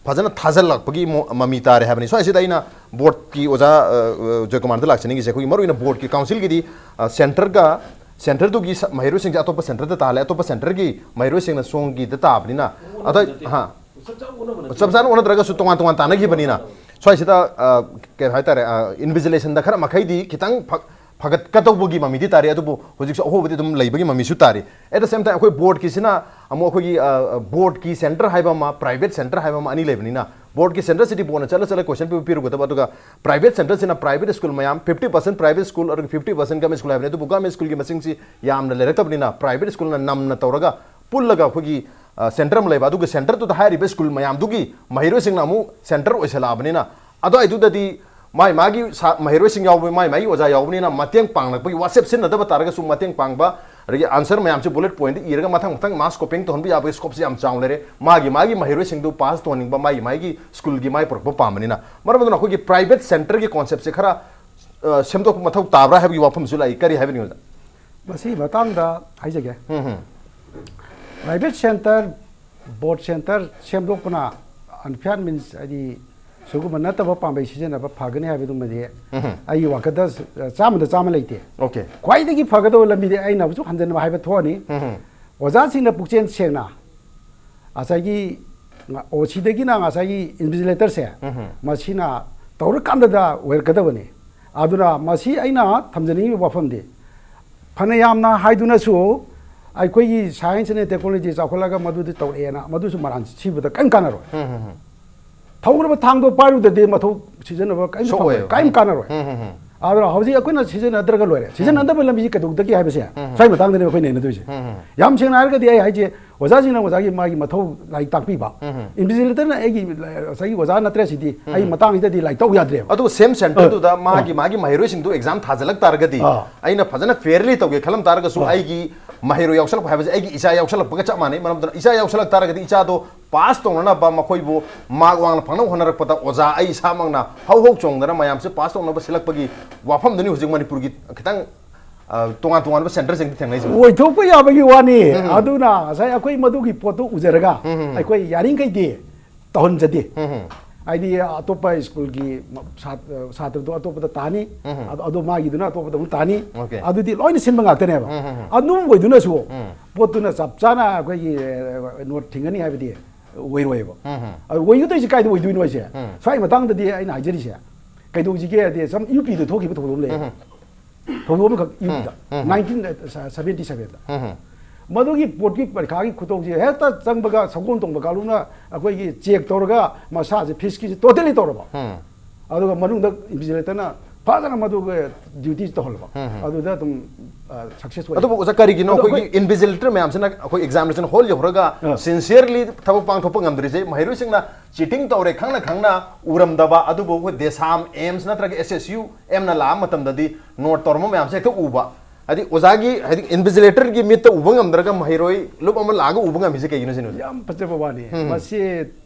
ꯐꯖꯅ ꯊꯥꯖꯤꯜꯂꯛꯄꯒꯤ ꯃꯣ-, ꯃꯃꯤ ꯇꯥꯔꯦ ꯍꯥꯏꯕꯅꯤ꯫ ꯁ꯭ꯋꯥꯏꯁꯤꯗ ꯑꯩꯅ board ꯀꯤ ꯑꯣꯖꯥ, ꯑ, ꯑ, ꯖꯣꯏꯀꯨꯃꯥꯔꯗ ꯂꯥꯛꯆꯅꯤꯡꯉꯤꯁꯦ, ꯑꯩꯈꯣꯏꯒꯤ ꯃꯔꯨꯑꯣꯏꯅ board ꯀꯤ council ꯒꯤꯗꯤ, ꯑ, center ꯒ, center ꯗꯨꯒꯤ ꯁ-, ꯃꯍꯩꯔꯣꯏꯁꯤꯡꯁꯦ ꯑꯇꯣꯞꯄ center ꯗ ꯇꯥꯍꯜꯂꯦ, ꯑꯇꯣꯞꯄ center ꯒꯤ ꯃꯍꯩꯔꯣꯏꯁꯤꯡꯅ ꯁꯣꯝꯒꯤꯗ ꯇꯥꯕꯅꯤꯅ, ꯑꯗ, ꯍꯥ꯫ ꯆꯞ ꯆꯥꯅ ꯑꯣꯟꯅꯗ꯭ꯔꯒꯁꯨ ꯇꯣꯉꯥꯟ ꯇꯣꯉꯥꯟ ꯇꯥꯟꯅꯈꯤꯕꯅꯤꯅ, ꯁ꯭ꯋꯥꯏꯁꯤꯗ, ꯑ, ꯀꯩ ꯍꯥꯏꯇꯥꯔꯦ, ꯑ, invigilation ꯗ ꯈꯔ ꯃꯈꯩꯗꯤ ꯈꯤꯇꯪ ꯐ-, ꯐꯒꯠꯀꯗꯧꯕꯒꯤ ꯃꯃꯤꯗꯤ ꯇꯥꯔꯤ, ꯑꯗꯨꯕꯨ ꯍꯧꯖꯤꯛꯁꯨ ꯑꯍꯣꯕꯗꯤ ꯑꯗꯨꯝ ꯂꯩꯕꯒꯤ ꯃꯃꯤꯁꯨ ꯇꯥꯔꯤ꯫ At the same time, ꯑꯩꯈꯣꯏ board ꯀꯤꯁꯤꯅ ꯑꯃꯨꯛ ꯑꯩꯈꯣꯏꯒꯤ, ꯑ, board ꯀꯤ center ꯍꯥꯏꯕ ꯑꯃ, private center ꯍꯥꯏꯕ ꯑꯃ ꯑꯅꯤ ꯂꯩꯕꯅꯤꯅ, board ꯀꯤ center ꯁꯤꯗꯤ board ꯅ ꯆꯠꯂ ꯆꯠꯂ question paper ꯄꯤꯔꯨꯒꯗꯕ, ꯑꯗꯨꯒ private center ꯁꯤꯅ private school ꯃꯌꯥꯝ, fifty percent private school ꯑꯗꯨꯒ fifty percent government school ꯍꯥꯏꯕꯅꯤ꯫ ꯑꯗꯨꯕꯨ government school ꯒꯤ ꯃꯁꯤꯡꯁꯤ ꯌꯥꯝꯅ ꯂꯩꯔꯛꯇꯕꯅꯤꯅ, private school ꯅ ꯅꯝꯅ ꯇꯧꯔꯒ ꯄꯨꯜꯂꯒ ꯑꯩꯈꯣꯏꯒꯤ, ꯑ, center ꯑꯃ ꯂꯩꯕ, ꯑꯗꯨꯒ center ꯗꯨꯗ ꯍꯥꯏꯔꯤꯕ school ꯃꯌꯥꯝꯗꯨꯒꯤ ꯃꯍꯩꯔꯣꯏꯁꯤꯡꯅ ꯑꯃꯨꯛ center ꯑꯣꯏꯁꯜꯂꯛꯑꯕꯅꯤꯅ, ꯑꯗꯨꯋꯥꯏꯗꯨꯗꯗꯤ ꯃꯥꯏ ꯃꯥꯒꯤ ꯁꯥ-, ꯃꯍꯩꯔꯣꯏꯁꯤꯡ ꯌꯥꯎꯕ, ꯃꯥꯏ ꯃꯥꯒꯤ ꯑꯣꯖꯥ ꯌꯥꯎꯕꯅꯤꯅ ꯃꯇꯦꯡ ꯄꯥꯡꯂꯛꯄꯒꯤ, WhatsApp ꯁꯤꯖꯤꯟꯅꯗꯕ ꯇꯥꯔꯒꯁꯨ ꯃꯇꯦꯡ ꯄꯥꯡꯕ, ꯑꯗꯒꯤ answer ꯃꯌꯥꯝꯁꯤ bullet point ꯗ ꯏꯔꯒ ꯃꯊꯪ ꯃꯊꯪ mass copying ꯇꯧꯍꯟꯕ ꯌꯥꯕꯒꯤ scope ꯁꯤ ꯌꯥꯝ ꯆꯥꯎꯅ ꯂꯩꯔꯦ꯫ ꯃꯥꯒꯤ ꯃꯥꯒꯤ ꯃꯍꯩꯔꯣꯏꯁꯤꯡꯗꯨ pass ꯇꯧꯍꯟꯅꯤꯡꯕ, ꯃꯥꯒꯤ ꯃꯥꯒꯤ school ꯒꯤ ꯃꯥꯏ ꯄꯨꯔꯛꯄ ꯄꯥꯝꯕꯅꯤꯅ꯫ ꯃꯔꯝ ꯑꯗꯨꯅ ꯑꯩꯈꯣꯏꯒꯤ private center ꯒꯤ concept ꯁꯦ ꯈꯔ, ꯑ, ꯁꯦꯝꯗꯣꯛꯄ ꯃꯊꯧ ꯇꯥꯕ꯭ꯔꯥ ꯍꯥꯏꯕꯒꯤ ꯋꯥꯐꯝꯁꯨ ꯂꯥꯛꯏ꯫ ꯀꯔꯤ ꯍꯥꯏꯕꯤꯅꯤꯡꯉꯤ, ꯑꯣꯖꯥ? ꯃꯁꯤꯒꯤ ꯃꯇꯥꯡꯗ ꯍꯥꯏꯖꯒꯦ꯫ ꯎꯝ, ꯎꯝ꯫ Private center, board center ꯁꯦꯝꯗꯣꯛꯄꯅ unfair means ꯍꯥꯏꯗꯤ ꯁꯤꯒꯨꯝꯕ ꯅꯠꯇꯕ ꯄꯥꯝꯕꯩ ꯁꯤꯖꯤꯟꯅꯕ ꯐꯒꯅꯤ ꯍꯥꯏꯕꯗꯨꯃꯗꯤ ꯎꯝ. ꯑꯩꯒꯤ ꯋꯥꯈꯜꯗ ꯆꯥꯝꯃꯗ ꯆꯥꯝꯃ ꯂꯩꯇꯦ꯫ Okay. ꯈ꯭ꯋꯥꯏꯗꯒꯤ ꯐꯒꯗꯕ ꯂꯝꯕꯤꯗꯤ ꯑꯩꯅ ꯍꯧꯖꯤꯛ ꯍꯟꯖꯤꯟꯅ ꯍꯥꯏꯕ ꯊꯣꯛꯑꯅꯤ꯫ ꯎꯝ. ꯑꯣꯖꯥꯁꯤꯡꯅ ꯄꯨꯛꯆꯦꯜ ꯁꯦꯡꯅ ꯉꯁꯥꯏꯒꯤ ꯑꯣ ꯁꯤꯗꯒꯤꯅ ꯉꯁꯥꯏꯒꯤ ꯏꯟꯚꯤꯖꯤꯂꯦꯇꯔꯁꯦ ꯎꯝ. ꯃꯁꯤꯅ ꯇꯧꯔꯀꯥꯟꯗꯗ ꯑꯣꯏꯔꯛꯀꯗꯕꯅꯤ꯫ ꯑꯗꯨꯅ ꯃꯁꯤ ꯑꯩꯅ ꯊꯝꯖꯅꯤꯡꯉꯤꯕ ꯋꯥꯐꯝꯗꯤ, ꯐꯅ ꯌꯥꯝꯅ ꯍꯥꯏꯗꯨꯅꯁꯨ ꯑꯩꯈꯣꯏꯒꯤ science and technology ꯆꯥꯎꯈꯠꯂꯒ ꯃꯗꯨꯗꯤ ꯇꯧꯔꯛꯑꯦꯅ ꯃꯗꯨꯁꯨ ꯃꯔꯥꯟ ꯁꯤꯕꯗ ꯀꯔꯤꯝ ꯀꯥꯟꯅꯔꯣꯏ꯫ ꯎꯝ. ꯎꯝ. ꯊꯧꯒꯗꯕ ꯊꯥꯡꯗꯣ ꯄꯥꯏꯔꯨꯗꯗꯤ ꯃꯊꯧ ꯁꯤꯖꯤꯟꯅꯕ ꯀꯔꯤꯝ ꯁꯣꯛꯑꯣꯏ꯫ ꯐꯪꯉꯣꯏ, ꯀꯔꯤꯝ ꯀꯥꯟꯅꯔꯣꯏ꯫ ꯎꯝ. ꯎꯝ. ꯎꯝ. ꯑꯗꯨꯅ ꯍꯧꯖꯤꯛ ꯑꯩꯈꯣꯏꯅ ꯁꯤꯖꯤꯟꯅꯗ꯭ꯔꯒ ꯂꯣꯏꯔꯦ꯫ ꯁꯤꯖꯤꯟꯅꯗꯕ ꯂꯝꯕꯤꯁꯤ ꯀꯩꯗꯧꯗꯒꯦ ꯍꯥꯏꯕꯁꯦ ꯎꯝ. ꯁ꯭ꯋꯥꯏ ꯃꯇꯥꯡꯗꯅꯦ ꯑꯩꯈꯣꯏ ꯅꯩꯅꯗꯣꯏꯁꯦ꯫ ꯎꯝ. ꯌꯥꯝ ꯁꯦꯡꯅ ꯍꯥꯏꯔꯒꯗꯤ ꯑꯩ ꯍꯥꯏꯁꯦ, ꯑꯣꯖꯥꯁꯤꯡꯅ ꯑꯣꯖꯥꯒꯤ ꯃꯥꯒꯤ ꯃꯊꯧ ꯂꯥꯏꯔꯤꯛ ꯇꯥꯛꯄꯤꯕ, ꯎꯝ. ꯏꯟꯚꯤꯖꯤꯂꯦꯇꯔꯅ ꯑꯩꯒꯤ ꯉꯁꯥꯏꯒꯤ ꯑꯣꯖꯥ ꯅꯠꯇ꯭ꯔꯦ ꯁꯤꯗꯤ ꯑꯩ ꯃꯇꯥꯡꯁꯤꯗꯗꯤ ꯂꯥꯏꯔꯤꯛ ꯇꯧ ꯌꯥꯗ꯭ꯔꯦꯕ꯫ ꯑꯗꯨ same centerꯗꯨꯗ ꯑ, ꯃꯥꯒꯤ ꯑ. ꯃꯥꯒꯤ ꯃꯍꯩꯔꯣꯏꯁꯤꯡꯗꯨ exam ꯊꯥꯖꯤꯜꯂꯛ ꯇꯥꯔꯒꯗꯤ ꯑ. ꯑꯩꯅ ꯐꯖꯅ fairly ꯇꯧꯒꯦ ꯈꯜꯂꯝ ꯇꯥꯔꯒꯁꯨ ꯑ. ꯑꯩꯒꯤ ꯃꯍꯩꯔꯣꯏ ꯌꯥꯎꯁꯜꯂꯛꯄ ꯍꯥꯏꯕꯁꯦ ꯑꯩꯒꯤ ꯏꯆꯥ ꯌꯥꯎꯁꯜꯂꯛꯄꯒ ꯆꯞ ꯃꯥꯟꯅꯩ꯫ ꯃꯔꯝ ꯑꯗꯨꯅ ꯏꯆꯥ ꯌꯥꯎꯁꯜꯂꯛ ꯇꯥꯔꯒꯗꯤ ꯏꯆꯥꯗꯣ pass ꯇꯧꯅꯅꯕ ꯃꯈꯣꯏꯕꯨ mark ꯋꯥꯡꯅ ꯐꯪꯅꯕ ꯍꯣꯠꯅꯔꯛꯄꯗ ꯑꯣꯖꯥ ꯑꯩ ꯏꯁꯥꯃꯛꯅ ꯍꯧ ꯍꯧ ꯆꯣꯡꯗꯅ ꯃꯌꯥꯝꯁꯦ pass ꯇꯧꯅꯕ ꯁꯤꯜꯂꯛꯄꯒꯤ ꯋꯥꯐꯝꯗꯨꯅꯤ ꯍꯧꯖꯤꯛ ꯃꯅꯤꯄꯨꯔꯒꯤ ꯈꯤꯇꯪ ꯑ, ꯇꯣꯉꯥꯟ ꯇꯣꯉꯥꯟꯕ centerꯁꯤꯡꯗ ꯊꯦꯡꯅꯩꯁꯦ꯫ ꯑꯣꯏꯊꯣꯛꯄ ꯌꯥꯕꯒꯤ ꯋꯥꯅꯤ꯫ ꯑꯗꯨꯅ ꯉꯁꯥꯏ ꯑꯩꯈꯣꯏ ꯃꯗꯨꯒꯤ ꯄꯣꯠꯇꯨ ꯎꯖꯔꯒ ꯑꯩꯈꯣꯏ ꯌꯥꯔꯤꯈꯩꯗꯤ ꯇꯧꯍꯟꯖꯗꯦ꯫ ꯍꯥꯏꯗꯤ ꯑꯇꯣꯞꯄ ꯁ꯭ꯀꯨꯜꯒꯤ ꯁꯥꯇ꯭ꯔꯗꯣ ꯑꯇꯣꯞꯄꯗ ꯇꯥꯅꯤ, ꯑꯗꯣ ꯃꯥꯒꯤꯗꯨꯅ ꯑꯇꯣꯞꯄꯗ ꯑꯃꯨꯛ ꯇꯥꯅꯤ꯫ Okay. ꯑꯗꯨꯗꯤ ꯂꯣꯏꯅ ꯁꯤꯟꯕ ꯉꯥꯛꯇꯅꯦꯕ꯫ ꯑꯗꯨꯝ ꯑꯣꯏꯗꯨꯅꯁꯨ ꯄꯣꯠꯇꯨꯅ ꯆꯞ ꯆꯥꯅ ꯑꯩꯈꯣꯏꯒꯤ ꯅꯣꯠ ꯊꯤꯡꯒꯅꯤ ꯍꯥꯏꯕꯗꯤ ꯑꯣꯏꯔꯣꯏꯕ꯫ ꯑꯗꯨ ꯑꯣꯏꯒꯗꯣꯏꯁꯦ ꯀꯥꯏꯗ ꯑꯣꯏꯗꯣꯏꯅꯣ ꯍꯥꯏꯁꯦ? ꯁ꯭ꯋꯥꯏ ꯃꯇꯥꯡꯗꯗꯤ ꯑꯩꯅ ꯍꯥꯏꯖꯔꯤꯁꯦ ꯀꯩꯗꯧꯁꯤꯒꯦ ꯍꯥꯏꯗꯤ ꯁꯝ ꯌꯨ ꯄꯤꯗ ꯊꯣꯛꯈꯤꯕ ꯊꯧꯗꯣꯛ ꯑꯃ ꯂꯩ꯫ ꯊꯧꯗꯣꯛ ꯑꯃꯈꯛ ꯌꯨ ꯄꯤꯗ, nineteen seventy sevenꯗ꯫ ꯃꯗꯨꯒꯤ ꯄꯣꯠꯀꯤ ꯄꯔꯤꯈꯥꯒꯤ ꯈꯨꯇꯧꯁꯦ ꯍꯦꯛꯇ ꯆꯪꯕꯒ ꯁꯒꯣꯜ ꯇꯣꯡꯕ ꯀꯥꯡꯂꯨꯞꯅ ꯑꯩꯈꯣꯏꯒꯤ check ꯇꯧꯔꯒ ꯃꯁꯥꯁꯦ ꯐꯤꯁꯀꯤꯁꯤ totally ꯇꯧꯔꯕ꯫ ꯑꯗꯨꯒ ꯃꯅꯨꯡꯗ ꯏꯟꯚꯤꯖꯤꯂꯦꯇꯔꯅ ꯐꯖꯅ ꯃꯗꯨꯒꯤ duty ꯇꯧꯍꯜꯂꯕ꯫ ꯑꯗꯨꯗ ꯑꯗꯨꯝ success ꯑꯣꯏ꯫ ꯑꯗꯨꯕꯨ ꯑꯣꯖꯥ, ꯀꯔꯤꯒꯤꯅꯣ ꯑꯗꯣ ꯑꯩꯈꯣꯏꯒꯤ invigilator ꯃꯌꯥꯝꯁꯤꯅ ꯑꯩꯈꯣꯏ examination hall ꯌꯧꯔꯒ ꯑ. sincerely ꯊꯕꯛ ꯄꯥꯡꯊꯣꯛꯄ ꯉꯝꯗ꯭ꯔꯤꯁꯦ? ꯃꯍꯩꯔꯣꯏꯁꯤꯡꯅ cheating ꯇꯧꯔꯦ ꯈꯪꯅ ꯈꯪꯅ ꯎꯔꯝꯗꯕ, ꯑꯗꯨꯕꯨ ꯑꯩꯈꯣꯏ DESAM, AIIMS ꯅꯠꯇ꯭ꯔꯒ SSUMꯅ ꯂꯥꯛꯑ ꯃꯇꯝꯗꯗꯤ ꯅꯣꯠ ꯇꯧꯔꯝꯕ ꯃꯌꯥꯝꯁꯦ ꯍꯦꯛꯇ ꯎꯕ꯫ ꯍꯥꯏꯗꯤ ꯑꯣꯖꯥꯒꯤ, ꯍꯥꯏꯗꯤ invigilatorꯒꯤ ꯃꯤꯠꯇ ꯎꯕ ꯉꯝꯗ꯭ꯔꯒ ꯃꯍꯩꯔꯣꯏ ꯂꯨꯞ ꯑꯃ ꯂꯥꯛꯑꯒ ꯎꯕ ꯉꯝꯃꯤꯁꯦ ꯀꯩꯒꯤꯅꯣ ꯁꯤꯅꯤ ꯑꯣꯖꯥ? ꯌꯥꯝ ꯐꯖꯕ ꯋꯥꯅꯤ꯫ ꯃꯁꯤ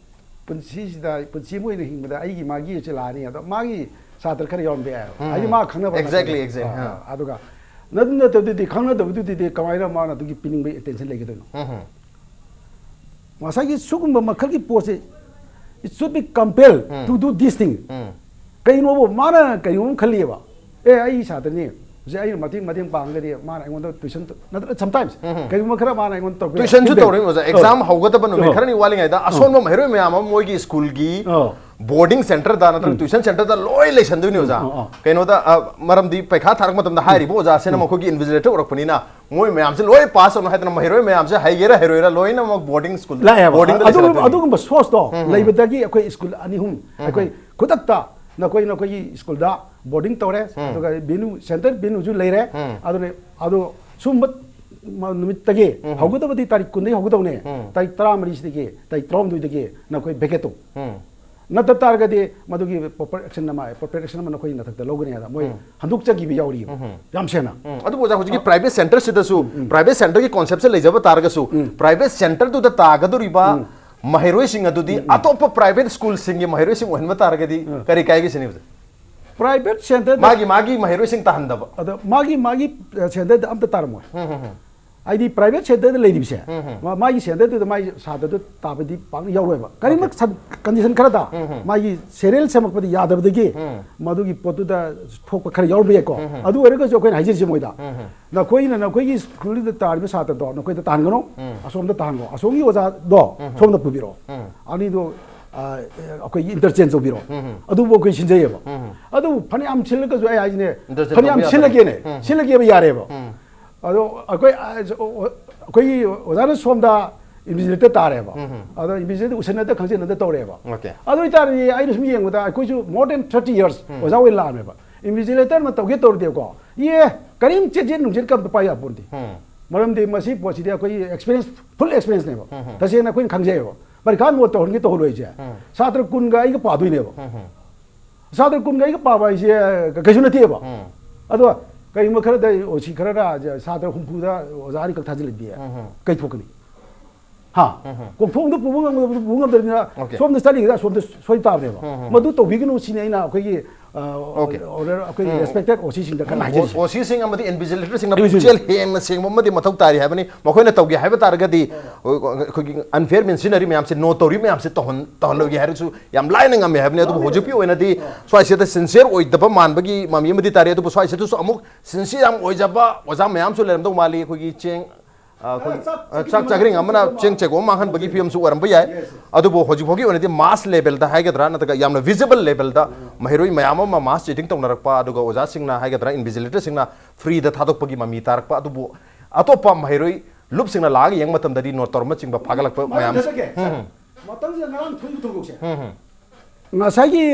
ꯄꯨꯟꯁꯤꯁꯤꯗ, ꯄꯨꯟꯁꯤ ꯑꯃ ꯑꯣꯏꯅ ꯍꯤꯡꯕꯗ ꯑꯩꯒꯤ ꯃꯥꯒꯤ ꯁꯤ ꯂꯥꯛꯑꯅꯤ, ꯑꯗꯣ ꯃꯥꯒꯤ ꯁꯥꯇ꯭ꯔ ꯈꯔ ꯌꯥꯎꯔꯝꯕ ꯌꯥꯏꯑꯕ꯫ ꯍꯥꯏꯗꯤ ꯃꯥ ꯈꯪꯅꯕ Exactly, ꯅꯠꯇꯕ꯫ exactly. ꯑꯥ, ꯑꯗꯨꯒ ꯅꯠ-, ꯅꯠꯇꯕꯗꯨꯗꯤ, ꯈꯪꯅꯗꯕꯗꯨꯗꯤ ꯀꯃꯥꯏꯅ ꯃꯥꯅ ꯑꯗꯨꯒꯤ ꯄꯤꯅꯤꯡꯕꯒꯤ attention ꯂꯩꯒꯗꯣꯏꯅꯣ? ꯉꯁꯥꯏꯒꯤ ꯁꯤꯒꯨꯝꯕ ꯃꯈꯜꯒꯤ ꯄꯣꯠꯁꯦ It should be compelled to do this thing. ꯀꯩꯅꯣꯕꯨ ꯃꯥꯅ ꯀꯩꯅꯣꯝ ꯈꯜꯂꯤꯑꯕ, ꯑꯦ, ꯑꯩ ꯁꯥꯇ꯭ꯔꯅꯤ, ꯍꯧꯖꯤꯛ ꯑꯩꯅ ꯃꯇꯦꯡ ꯃꯇꯦꯡ ꯄꯥꯡꯉꯒꯗꯤ ꯃꯥꯅ ꯑꯩꯉꯣꯟꯗ tuition, ꯅꯠꯇ꯭ꯔ sometimes ꯀꯩꯒꯨꯝꯕ ꯈꯔ ꯃꯥꯅ ꯑꯩꯉꯣꯟꯗ ꯇꯧꯔꯛꯄ ꯌꯥꯏ, ꯇꯨꯏꯁꯟꯁꯨ feedback. ꯇꯧꯔꯤꯅꯤ ꯑꯣꯖꯥ꯫ ꯑꯦꯛꯖꯥꯝ ꯍꯧꯒꯗꯕ ꯅꯨꯃꯤꯠ ꯈꯔꯅꯤ ꯋꯥꯠꯂꯤꯉꯩꯗ ꯑꯁꯣꯟꯕ ꯃꯍꯩꯔꯣꯏ ꯃꯌꯥꯝ ꯑꯃ ꯃꯣꯏꯒꯤ ꯁ꯭ꯀꯨꯜꯒꯤ ꯕꯣꯔꯗꯤꯡ ꯁꯦꯟꯇꯔꯗ ꯅꯠꯇ꯭ꯔꯒ ꯇꯨꯏꯁꯟ ꯁꯦꯟꯇꯔꯗ ꯂꯣꯏ ꯂꯩꯁꯟꯗꯣꯏꯅꯤ ꯑꯣꯖꯥ꯫ ꯀꯩꯅꯣꯗ, ꯑ, ꯃꯔꯝꯗꯤ ꯄꯩꯈꯥ ꯊꯥꯔꯛꯄ ꯃꯇꯝꯗ ꯍꯥꯏꯔꯤꯕ ꯑꯣꯖꯥꯁꯤꯅ ꯃꯈꯣꯏꯒꯤ invigilator ꯑꯣꯏꯔꯛꯄꯅꯤꯅ ꯃꯣꯏ ꯃꯌꯥꯝꯁꯦ ꯂꯣꯏ ꯄꯥꯁ ꯇꯧꯅ ꯍꯥꯏꯗꯅ ꯃꯍꯩꯔꯣꯏ ꯃꯌꯥꯝꯁꯦ ꯍꯩꯒꯦꯔꯥ ꯍꯩꯔꯣꯏꯔꯥ ꯂꯣꯏꯅꯃꯛ ꯕꯣꯔꯗꯤꯡ ꯁ꯭ꯀꯨꯜ, ꯂꯥꯛꯑꯦꯕ꯫ ꯕꯣꯔꯗꯤꯡꯗ ꯑꯗꯨꯒꯨꯝꯕ, ꯂꯩꯁꯜꯂꯛꯇꯣꯏꯅꯤ꯫ ꯑꯗꯨꯒꯨꯝꯕ ꯁꯣꯔꯁꯇꯣ ꯂꯩꯕꯗꯒꯤ ꯑꯩꯈꯣꯏ ꯁ꯭ꯀꯨꯜ ꯑꯅꯤ ꯑꯍꯨꯝ ꯑꯩꯈꯣꯏ ꯈꯨꯗꯛꯇ ꯅꯈꯣꯏ, ꯅꯈꯣꯏꯒꯤ ꯁ꯭ꯀꯨꯜꯗ ꯕꯣꯔꯗꯤꯡ ꯇꯧꯔꯦ, ꯑꯗꯨꯒ venue, center venue ꯁꯨ ꯂꯩꯔꯦ꯫ ꯑꯗꯨꯅ ꯑꯗꯣ ꯁꯨꯝꯕ ꯃ-, ꯅꯨꯃꯤꯠꯇꯒꯤ ꯍꯧꯒꯗꯕꯗꯤ ꯇꯥꯔꯤꯛ ꯀꯨꯟꯗꯒꯤ ꯍꯧꯒꯗꯧꯅꯦ꯫ ꯇꯥꯔꯤꯛ ꯇꯔꯥꯃꯔꯤꯁꯤꯗꯒꯤ, ꯇꯥꯔꯤꯛ ꯇꯔꯥꯍꯨꯝꯗꯣꯏꯗꯒꯤ ꯅꯈꯣꯏ vacate ꯇꯧ꯫ ꯅꯠꯇ ꯇꯥꯔꯒꯗꯤ ꯃꯗꯨꯒꯤ proper action ꯑꯃ, proper action ꯑꯃ ꯅꯈꯣꯏ ꯅꯊꯛꯇ ꯂꯧꯒꯅꯤ ꯍꯥꯏꯅ ꯃꯣꯏ ꯍꯟꯗꯣꯛꯆꯈꯤꯕ ꯌꯥꯎꯔꯤꯕ꯫ ꯌꯥꯝ ꯁꯦꯡꯅ꯫ ꯎꯝ, ꯑꯗꯨꯕꯨ ꯑꯣꯖꯥ, ꯍꯧꯖꯤꯛꯀꯤ private centre ꯁꯤꯗꯁꯨ, private centre ꯒꯤ concept ꯁꯦ ꯂꯩꯖꯕ ꯇꯥꯔꯒꯁꯨ, private centre ꯗꯨꯗ ꯇꯥꯒꯗꯧꯔꯤꯕ ꯃꯍꯩꯔꯣꯏꯁꯤꯡ ꯑꯗꯨꯗꯤ ꯑꯇꯣꯞꯄ private ꯁ꯭ꯀꯨꯜꯁꯤꯡꯒꯤ ꯃꯍꯩꯔꯣꯏꯁꯤꯡ ꯑꯣꯏꯍꯟꯕ ꯇꯥꯔꯒꯗꯤ ꯀꯔꯤ ꯀꯥꯏꯒꯦ ꯁꯤꯅꯤ ꯑꯣꯖꯥ? Private centre ꯗ ꯃꯥꯒꯤ, ꯃꯥꯒꯤ ꯃꯍꯩꯔꯣꯏꯁꯤꯡ ꯇꯥꯍꯟꯗꯕ꯫ ꯑꯗ ꯃꯥꯒꯤ, ꯃꯥꯒꯤ, ꯑ, centre ꯗ ꯑꯝꯇ ꯇꯥꯔꯝꯃꯣꯏ꯫ ꯍꯥꯏꯗꯤ private centre ꯗ ꯂꯩꯔꯤꯕꯁꯦ, ꯃꯥ-, ꯃꯥꯒꯤ centre ꯗꯨꯗ ꯃꯥꯒꯤ ꯁꯥꯇ꯭ꯔꯗꯨ ꯇꯥꯕꯗꯤ ꯄꯥꯛꯅ ꯌꯥꯎꯔꯣꯏꯕ꯫ ꯀꯔꯤꯒꯨꯝꯕ ꯁꯟ-, condition ꯈꯔꯗ ꯃꯥꯒꯤ serial ꯁꯦꯝꯃꯛꯄꯗ ꯌꯥꯗꯕꯗꯒꯤ ꯃꯗꯨꯒꯤ ꯄꯣꯠꯇꯨꯗ ꯊꯣꯛꯄ ꯈꯔ ꯌꯥꯎꯔꯝꯕ ꯌꯥꯏꯀꯣ꯫ ꯑꯗꯨ ꯑꯣꯏꯔꯒꯁꯨ ꯑꯩꯈꯣꯏꯅ ꯍꯥꯏꯖꯔꯤꯁꯦ ꯃꯣꯏꯗ, ꯅꯈꯣꯏꯅ ꯅꯈꯣꯏꯒꯤ ꯁ꯭ꯀꯨꯜꯗꯨꯗ ꯇꯥꯔꯤꯕ ꯁꯥꯇ꯭ꯔꯗꯣ ꯅꯈꯣꯏꯗ ꯇꯥꯍꯟꯒꯅꯨ, ꯑꯁꯣꯝꯗ ꯇꯥꯍꯟꯒꯣ, ꯑꯁꯣꯝꯒꯤ ꯑꯣꯖꯥꯗꯣ ꯁꯣꯝꯗ ꯄꯨꯕꯤꯔꯛꯑꯣ꯫ ꯑꯅꯤꯗꯣ, ꯑ, ꯑꯩꯈꯣꯏꯒꯤ interchange ꯇꯧꯕꯤꯔꯛꯑꯣ꯫ ꯑꯗꯨꯕꯨ ꯑꯩꯈꯣꯏ ꯁꯤꯟꯖꯩꯌꯦꯕ꯫ ꯑꯗꯨꯕꯨ ꯐꯅꯌꯥꯝ ꯁꯤꯜꯂꯒꯁꯨ ꯑꯩ ꯍꯥꯏꯁꯤꯅꯦ, interchange ꯐꯅꯌꯥꯝ ꯇꯧꯕ ꯌꯥꯗꯕ꯫ ꯁꯤꯜꯂꯒꯦꯅꯦ, ꯁꯤꯜꯂꯒꯦꯕ ꯌꯥꯔꯦꯕ꯫ ꯑꯗꯣ ꯑꯩꯈꯣꯏ, ꯑ, ꯑꯩꯈꯣꯏꯒꯤ ꯑꯣꯖꯥꯅ ꯁꯣꯝꯗ invigilator ꯇꯥꯔꯦꯕ꯫ ꯑꯗꯣ invigilator ꯎꯁꯟꯅꯗ ꯈꯪꯖꯟꯅꯗ ꯇꯧꯔꯦꯕ꯫ Okay. ꯑꯗꯨ ꯑꯣꯏꯇꯥꯔꯗꯤ ꯑꯩꯅ ꯁꯨꯝ ꯌꯦꯡꯕꯗ ꯑꯩꯈꯣꯏꯁꯨ more than thirty years ꯑꯣꯖꯥ ꯑꯣꯏꯅ ꯂꯥꯛꯑꯝꯃꯦꯕ꯫ Invigilator ꯑꯃ ꯇꯧꯒꯦ ꯇꯧꯔꯗꯤꯀꯣ, ꯏꯌꯦ, ꯀꯔꯤꯝ ꯆꯦꯠ ꯆꯦꯠ ꯅꯨꯡꯆꯦꯠ ꯀꯝꯇ ꯄꯥꯏ ꯌꯥꯄꯣꯟꯇꯦ꯫ ꯃꯔꯝꯗꯤ ꯃꯁꯤ ꯄꯣꯠꯁꯤꯗꯤ ꯑꯩꯈꯣꯏꯒꯤ experience, full experience ꯅꯦꯕ꯫ ꯇꯁꯦꯡꯅ ꯑꯩꯈꯣꯏꯅ ꯈꯪꯖꯩꯌꯦꯕ꯫ ꯄꯔꯤꯈꯥ ꯃꯣꯠ ꯇꯧꯍꯟꯒꯦ ꯇꯧꯍꯜꯂꯣꯏꯁꯦ꯫ ꯁꯥꯇ꯭ꯔ ꯀꯨꯟꯒ ꯑꯩꯒ ꯄꯥꯗꯣꯏꯅꯦꯕ꯫ ꯁꯥꯇ꯭ꯔ ꯀꯨꯟꯒ ꯑꯩꯒ ꯄꯥꯕ ꯍꯥꯏꯁꯦ ꯀꯩꯁꯨ ꯅꯠꯇꯦꯕ꯫ ꯑꯗꯣ ꯀꯩꯒꯨꯝꯕ ꯈꯔꯗ ꯑꯣ ꯁꯤ ꯈꯔꯅ ꯁꯥꯇ꯭ꯔ ꯍꯨꯝꯐꯨꯗ ꯑꯣꯖꯥ ꯑꯅꯤꯈꯛ ꯊꯥꯖꯤꯜꯂꯗꯤ ꯀꯩ ꯊꯣꯛꯀꯅꯤ? ꯍꯥ? ꯀꯣꯛꯊꯣꯡꯗ ꯄꯨꯕ ꯉꯝꯗꯕꯗꯨ ꯄꯨꯕ ꯉꯝꯗꯕꯅꯤꯅ Okay. ꯁꯣꯝꯗ ꯆꯠꯂꯤꯉꯩꯗ ꯑꯁꯣꯝꯗ ꯁꯣꯏ ꯇꯥꯕꯅꯦꯕ꯫ ꯃꯗꯨ ꯇꯧꯕꯤꯒꯅꯨ ꯁꯤꯅꯤ ꯑꯩꯅ ꯑꯩꯈꯣꯏꯒꯤ ꯑꯣꯀꯦ꯫ ꯑꯣꯔꯗꯔ ꯑꯩꯈꯣꯏꯒꯤ ꯔꯦꯁꯄꯦꯛꯇꯦꯠ ꯑꯣ ꯁꯤꯁꯤꯡꯗ ꯀꯟꯅ ꯍꯥꯏꯖꯔꯤꯁꯦ꯫ ꯑꯣ ꯁꯤꯁꯤꯡ ꯑꯃꯗꯤ ꯏꯟꯚꯤꯖꯤꯂꯦꯇꯔꯁꯤꯡꯅ ꯄꯨꯛꯆꯦꯜ ꯍꯦꯟꯅ ꯁꯦꯡꯕ ꯑꯃꯗꯤ ꯃꯊꯧ ꯇꯥꯔꯤ ꯍꯥꯏꯕꯅꯤ꯫ ꯃꯈꯣꯏꯅ ꯇꯧꯒꯦ ꯍꯥꯏꯕ ꯇꯥꯔꯒꯗꯤ ꯑꯩꯈꯣꯏꯒꯤ ꯑꯟꯐꯤꯌꯔ ꯃꯤꯟ ꯁꯤꯖꯤꯟꯅꯔꯤ ꯃꯌꯥꯝꯁꯦ, ꯅꯣ ꯇꯧꯔꯤ ꯃꯌꯥꯝꯁꯦ ꯇꯧꯍꯟ ꯇꯧꯍꯜꯂꯣꯏꯒꯦ ꯍꯥꯏꯔꯁꯨ ꯌꯥꯝ ꯂꯥꯏꯅ ꯉꯝꯃꯦ ꯍꯥꯏꯕꯅꯤ꯫ ꯑꯗꯨꯕꯨ ꯍꯧꯖꯤꯛꯀꯤ ꯑꯣꯏꯅꯗꯤ ꯁ꯭ꯋꯥꯏꯁꯤꯗ ꯁꯤꯟꯁꯤꯌꯔ ꯑꯣꯏꯗꯕ ꯃꯥꯟꯕꯒꯤ ꯃꯃꯤ ꯑꯃꯗꯤ ꯇꯥꯔꯤ꯫ ꯑꯗꯨꯕꯨ ꯁ꯭ꯋꯥꯏꯁꯤꯗꯁꯨ ꯑꯃꯨꯛ ꯁꯤꯟꯁꯤꯌꯔ ꯌꯥꯝ ꯑꯣꯏꯖꯕ ꯑꯣꯖꯥ ꯃꯌꯥꯝꯁꯨ ꯂꯩꯔꯝꯗꯧ ꯃꯥꯜꯂꯤ꯫ ꯑꯩꯈꯣꯏꯒꯤ ꯆꯦꯡ ꯑ, ꯑꯩꯈꯣꯏ, ꯆꯥꯛ, ꯑ, ꯆꯥꯛ ꯆꯥꯛꯈꯤꯕ ꯆꯥꯛꯈꯤꯔꯤꯡ ꯃꯇꯝꯗ ꯑꯃꯅ ꯆꯦꯡ ꯆꯦꯡ ꯆꯦꯛ ꯑꯃ ꯃꯥꯡꯍꯟꯕꯒꯤ ꯐꯤꯕꯝꯁꯨ ꯑꯣꯏꯔꯝꯕ ꯌꯥꯏ꯫ Yes, yes. ꯑꯗꯨꯕꯨ ꯍꯧꯖꯤꯛ ꯐꯥꯎꯒꯤ ꯑꯣꯏꯅꯗꯤ ꯃꯥꯁ ꯂꯦꯚꯦꯜꯗ ꯍꯥꯏꯒꯗ꯭ꯔꯥ, ꯅꯠꯇ꯭ꯔꯒ ꯌꯥꯝꯅ ꯚꯤꯖꯤꯕꯜ ꯂꯦꯚꯦꯜꯗ ꯃꯍꯩꯔꯣꯏ ꯃꯌꯥꯝ ꯑꯃ ꯃꯥꯁ ꯆꯤꯇꯤꯡ ꯇꯧꯅꯔꯛꯄ, ꯑꯗꯨꯒ ꯑꯣꯖꯥꯁꯤꯡꯅ ꯍꯥꯏꯒꯗ꯭ꯔꯥ, ꯏꯟꯚꯤꯖꯤꯂꯦꯇꯔꯁꯤꯡꯅ ꯐ꯭ꯔꯤꯗ ꯊꯥꯗꯣꯛꯄꯒꯤ ꯃꯃꯤ ꯇꯥꯔꯛꯄ, ꯑꯗꯨꯕꯨ ꯑꯇꯣꯞꯄ ꯃꯍꯩꯔꯣꯏ ꯂꯨꯞꯁꯤꯡꯅ ꯂꯥꯛꯑꯒ ꯌꯦꯡꯕ ꯃꯇꯝꯗꯗꯤ ꯅꯣ ꯇꯧꯔꯝꯕꯅꯆꯤꯡꯕ ꯐꯥꯒꯠꯂꯛꯄ ꯃꯔꯝ ꯃꯌꯥꯝ꯫ ꯊꯥꯖꯒꯦ, ꯎꯝ, ꯁꯥꯔ꯫ ꯎꯝ꯫ ꯃꯇꯝꯁꯤꯗ ꯉꯔꯥꯡ ꯊꯣꯛꯏꯕ ꯊꯧꯗꯣꯛꯁꯦ꯫ ꯎꯝ, ꯎꯝ꯫ ꯉꯁꯥꯏꯒꯤ,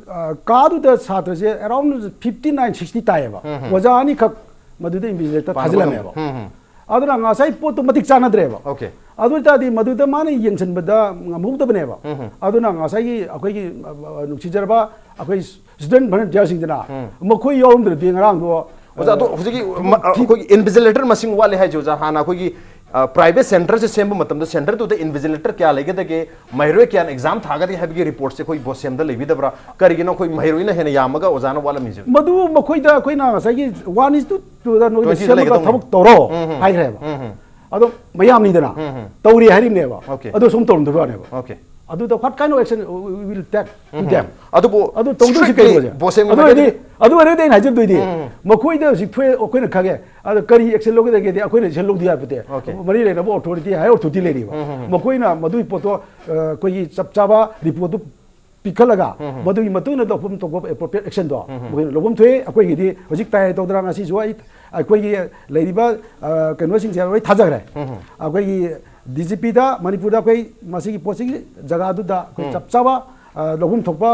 ꯑ, ꯀꯥꯗꯨꯗ ꯁꯥꯇ꯭ꯔꯁꯦ around fifty nine, sixty ꯇꯥꯏꯌꯦꯕ꯫ ꯎꯝ, ꯎꯝ꯫ ꯑꯣꯖꯥ ꯑꯅꯤꯈꯛ ꯃꯗꯨꯗ ꯏꯟꯚꯤꯖꯤꯂꯦꯇꯔ ꯄꯥꯟꯒꯗꯕꯅꯤ꯫ ꯊꯥꯖꯤꯜꯂꯝꯃꯦꯕ꯫ ꯎꯝ, ꯎꯝ꯫ ꯑꯗꯨꯅ ꯉꯁꯥꯏ ꯄꯣꯠꯇꯨ ꯃꯇꯤꯛ ꯆꯥꯅꯗ꯭ꯔꯦꯕ꯫ ꯑꯣꯀꯦ꯫ ꯑꯗꯨ ꯑꯣꯏ ꯇꯥꯔꯗꯤ ꯃꯗꯨꯗ ꯃꯥꯅ ꯌꯦꯡꯁꯤꯟꯕꯗ ꯉꯝꯍꯧꯗꯕꯅꯦꯕ꯫ ꯎꯝ, ꯎꯝ꯫ ꯑꯗꯨꯅ ꯉꯁꯥꯏꯒꯤ ꯑꯩꯈꯣꯏꯒꯤ, ꯑ, ꯑ, ꯅꯨꯡꯁꯤꯖꯔꯕ ꯑꯩꯈꯣꯏ ꯁ꯭ꯇꯨꯗꯦꯟ ꯚꯣꯂꯨꯟꯇꯤꯌꯔꯁꯤꯡꯗꯨꯅ ꯎꯝ꯫ ꯃꯈꯣꯏ ꯌꯥꯎꯔꯝꯗ꯭ꯔꯗꯤ ꯉꯔꯥꯡꯗꯣ, ꯑꯣꯖꯥ, ꯑꯗꯣ ꯑ, ꯍꯧꯖꯤꯛꯀꯤ ꯃ-, ꯊꯤ- ꯑꯩꯈꯣꯏꯒꯤ ꯏꯟꯚꯤꯖꯤꯂꯦꯇꯔ ꯃꯁꯤꯡ ꯋꯥꯠꯂꯦ ꯍꯥꯏꯁꯦ, ꯑꯣꯖꯥ, ꯍꯥꯟꯅ ꯑꯩꯈꯣꯏꯒꯤ, ꯑ, ꯄ꯭ꯔꯥꯏꯚꯦꯠ ꯁꯦꯟꯇꯔꯁꯦ ꯁꯦꯝꯕ ꯃꯇꯝꯗ ꯁꯦꯟꯇꯔꯗꯨꯗ ꯏꯟꯚꯤꯖꯤꯂꯦꯇꯔ ꯀꯌꯥ ꯂꯩꯒꯗꯒꯦ, ꯃꯍꯩꯔꯣꯏ ꯀꯌꯥꯅ ꯑꯦꯛꯖꯥꯝ ꯊꯥꯒꯗꯒꯦ ꯍꯥꯏꯕꯒꯤ ꯔꯤꯄꯣꯔꯠꯁꯦ ꯑꯩꯈꯣꯏ ꯕꯣꯁꯦꯝꯗ ꯂꯩꯕꯤꯗꯕ꯭ꯔꯥ? ꯀꯔꯤꯒꯤꯅꯣ ꯑꯩꯈꯣꯏ ꯃꯍꯩꯔꯣꯏꯅ ꯍꯦꯟꯅ ꯌꯥꯝꯃꯒ ꯑꯣꯖꯥꯅ ꯋꯥꯠꯂꯝꯃꯤꯁꯦ? ꯃꯗꯨ ꯃꯈꯣꯏꯗ ꯑꯩꯈꯣꯏꯅ ꯉꯁꯥꯏꯒꯤ one is to two ꯗ ꯅꯣꯏꯗ twenty ꯗ ꯁꯦꯝꯃꯒ ꯂꯩꯒꯗꯧꯅꯤ꯫ ꯊꯕꯛ ꯇꯧꯔꯣ ꯎꯝ, ꯎꯝ꯫ ꯍꯥꯏꯈ꯭ꯔꯦꯕ꯫ ꯎꯝ, ꯎꯝ꯫ ꯑꯗꯣ ꯃꯌꯥꯝꯅꯤꯗꯅ ꯎꯝ, ꯎꯝ꯫ ꯇꯧꯔꯤ ꯍꯥꯏꯔꯤꯕꯅꯦꯕ꯫ ꯑꯣꯀꯦ꯫ ꯑꯗꯣ ꯁꯨꯝ ꯇꯧꯔꯝꯗꯕ ꯋꯥꯅꯦꯕ꯫ ꯑꯣꯀꯦ꯫ ꯑꯗꯨꯗ what kind of action we will take to um, um. them? ꯑꯗꯨꯕꯨ ꯑꯗꯨ ꯇꯧꯗꯣꯏꯁꯤ strictly ꯀꯩꯅꯣꯁꯦ? ꯕꯣꯁꯦꯝꯒꯤ ꯑꯗꯨ ꯑꯣꯏꯔꯗꯤ, ꯃꯥꯏꯀꯩꯗꯒꯤ ꯑꯗꯨ ꯑꯣꯏꯔꯗꯤ ꯑꯩꯅ ꯍꯥꯏꯖꯗꯣꯏꯗꯤ, ꯎꯝ꯫ ꯃꯈꯣꯏꯗ ꯍꯧꯖꯤꯛ ꯊꯣꯛꯑꯦ, ꯑꯩꯈꯣꯏꯅ ꯈꯪꯉꯦ꯫ ꯑꯗ ꯀꯔꯤ action ꯂꯧꯒꯗꯒꯦꯗꯤ ꯑꯩꯈꯣꯏꯅ action ꯂꯧꯗ ꯌꯥꯄꯣꯠꯇꯦ꯫ ꯑꯣꯀꯦ꯫ ꯃꯔꯤ ꯂꯩꯅꯕ authority, higher authority ꯂꯩꯔꯤꯕ꯫ ꯎꯝ, ꯎꯝ, ꯎꯝ꯫ ꯃꯈꯣꯏꯅ ꯃꯗꯨꯒꯤ ꯄꯣꯠꯇꯣ, ꯑ, ꯑꯩꯈꯣꯏꯒꯤ ꯆꯞ ꯆꯥꯕ ꯔꯤꯄꯣꯔꯠꯇꯨ ꯄꯤꯈꯠꯂꯒ, ꯎꯝ, ꯎꯝ꯫ ꯃꯗꯨꯒꯤ ꯃꯇꯨꯡ ꯏꯟꯅ ꯂꯧꯐꯝ ꯊꯣꯛꯄ appropriate actionꯗꯣ ꯎꯝ, ꯎꯝ꯫ ꯃꯈꯣꯏꯅ ꯂꯧꯐꯝ ꯊꯣꯛꯑꯦ꯫ ꯑꯩꯈꯣꯏꯒꯤꯗꯤ ꯍꯧꯖꯤꯛ ꯇꯥꯏ ꯇꯧꯗꯅ ꯉꯁꯤꯁꯨ ꯑꯩ, ꯑꯩꯈꯣꯏꯒꯤ ꯂꯩꯔꯤꯕ, ꯑ, ꯀꯩꯅꯣꯁꯤꯡꯁꯦ ꯂꯣꯏ ꯊꯥꯖꯈ꯭ꯔꯦ꯫ ꯎꯝ, ꯎꯝ꯫ ꯑꯩꯈꯣꯏꯒꯤ ꯗꯤ ꯖꯤ ꯄꯤꯗ ꯃꯅꯤꯄꯨꯔꯗ ꯑꯩꯈꯣꯏ ꯃꯁꯤꯒꯤ ꯄꯣꯠꯁꯤꯒꯤ ꯖꯒꯥꯗꯨꯗ ꯑꯩꯈꯣꯏ ꯎꯝ꯫ ꯆꯞ ꯆꯥꯕ, ꯑ, ꯂꯧꯐꯝ ꯊꯣꯛꯄ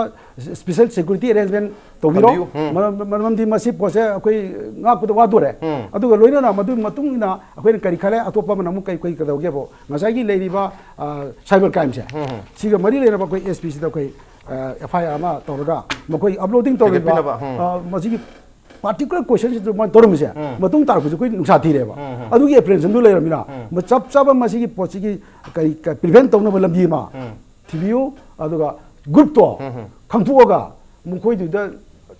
special security arrangement ꯇꯧꯕꯤꯔꯣ꯫ ꯊꯝꯕꯤꯌꯨ꯫ ꯎꯝ꯫ ꯃꯔꯝ-, ꯃꯔꯝꯗꯤ ꯃꯁꯤ ꯄꯣꯠꯁꯦ ꯑꯩꯈꯣꯏ ꯉꯥꯛꯄꯗ ꯋꯥꯗꯣꯔꯦ꯫ ꯎꯝ꯫ ꯑꯗꯨꯒ ꯂꯣꯏꯅꯅ ꯃꯗꯨꯒꯤ ꯃꯇꯨꯡ ꯏꯟꯅ ꯑꯩꯈꯣꯏꯅ ꯀꯔꯤ ꯈꯜꯂꯦ, ꯑꯇꯣꯞꯄ ꯑꯃꯅ ꯑꯃꯨꯛ ꯀꯩ, ꯀꯩ ꯀꯩꯗꯧꯒꯦꯕꯨ, ꯉꯁꯥꯏꯒꯤ ꯂꯩꯔꯤꯕ, ꯑ, cyber crimeꯁꯦ, ꯎꯝ, ꯎꯝ꯫ ꯁꯤꯒ ꯃꯔꯤ ꯂꯩꯅꯕ ꯑꯩꯈꯣꯏ ꯑꯦꯁ ꯄꯤ ꯁꯤꯗ ꯑꯩꯈꯣꯏ, ꯑ, ꯑꯦꯐ ꯑꯥꯏ ꯑꯥꯔ ꯑꯃ ꯇꯧꯔꯒ ꯃꯈꯣꯏ uploading ꯇꯧꯔꯤꯕ, ꯍꯦꯟꯒꯠꯄꯤꯅꯕ, ꯎꯝ꯫ ꯑ, ꯃꯁꯤꯒꯤ particular questionꯁꯤꯗ ꯃꯣꯏꯅ ꯇꯧꯔꯝꯃꯤꯁꯦ, ꯎꯝ꯫ ꯃꯇꯨꯡ ꯇꯥꯔꯛꯄꯁꯨ ꯑꯩꯈꯣꯏ ꯅꯨꯡꯁꯥ ꯊꯤꯔꯦꯕ꯫ ꯎꯝ, ꯎꯝ꯫ ꯑꯗꯨꯒꯤ apprehensionꯗꯨ ꯂꯩꯔꯝꯃꯤꯅ, ꯎꯝ꯫ ꯃ-, ꯆꯞ ꯆꯥꯕ ꯃꯁꯤꯒꯤ ꯄꯣꯠꯁꯤꯒꯤ ꯀꯔꯤ, ꯀ-, prevent ꯇꯧꯅꯕ ꯂꯝꯕꯤ ꯑꯃ ꯎꯝ꯫ ꯊꯤꯕꯤꯌꯨ, ꯑꯗꯨꯒ groupꯇꯣ ꯎꯝ, ꯎꯝ꯫ ꯈꯪꯗꯣꯛꯑꯒ ꯃꯈꯣꯏꯗꯨꯗ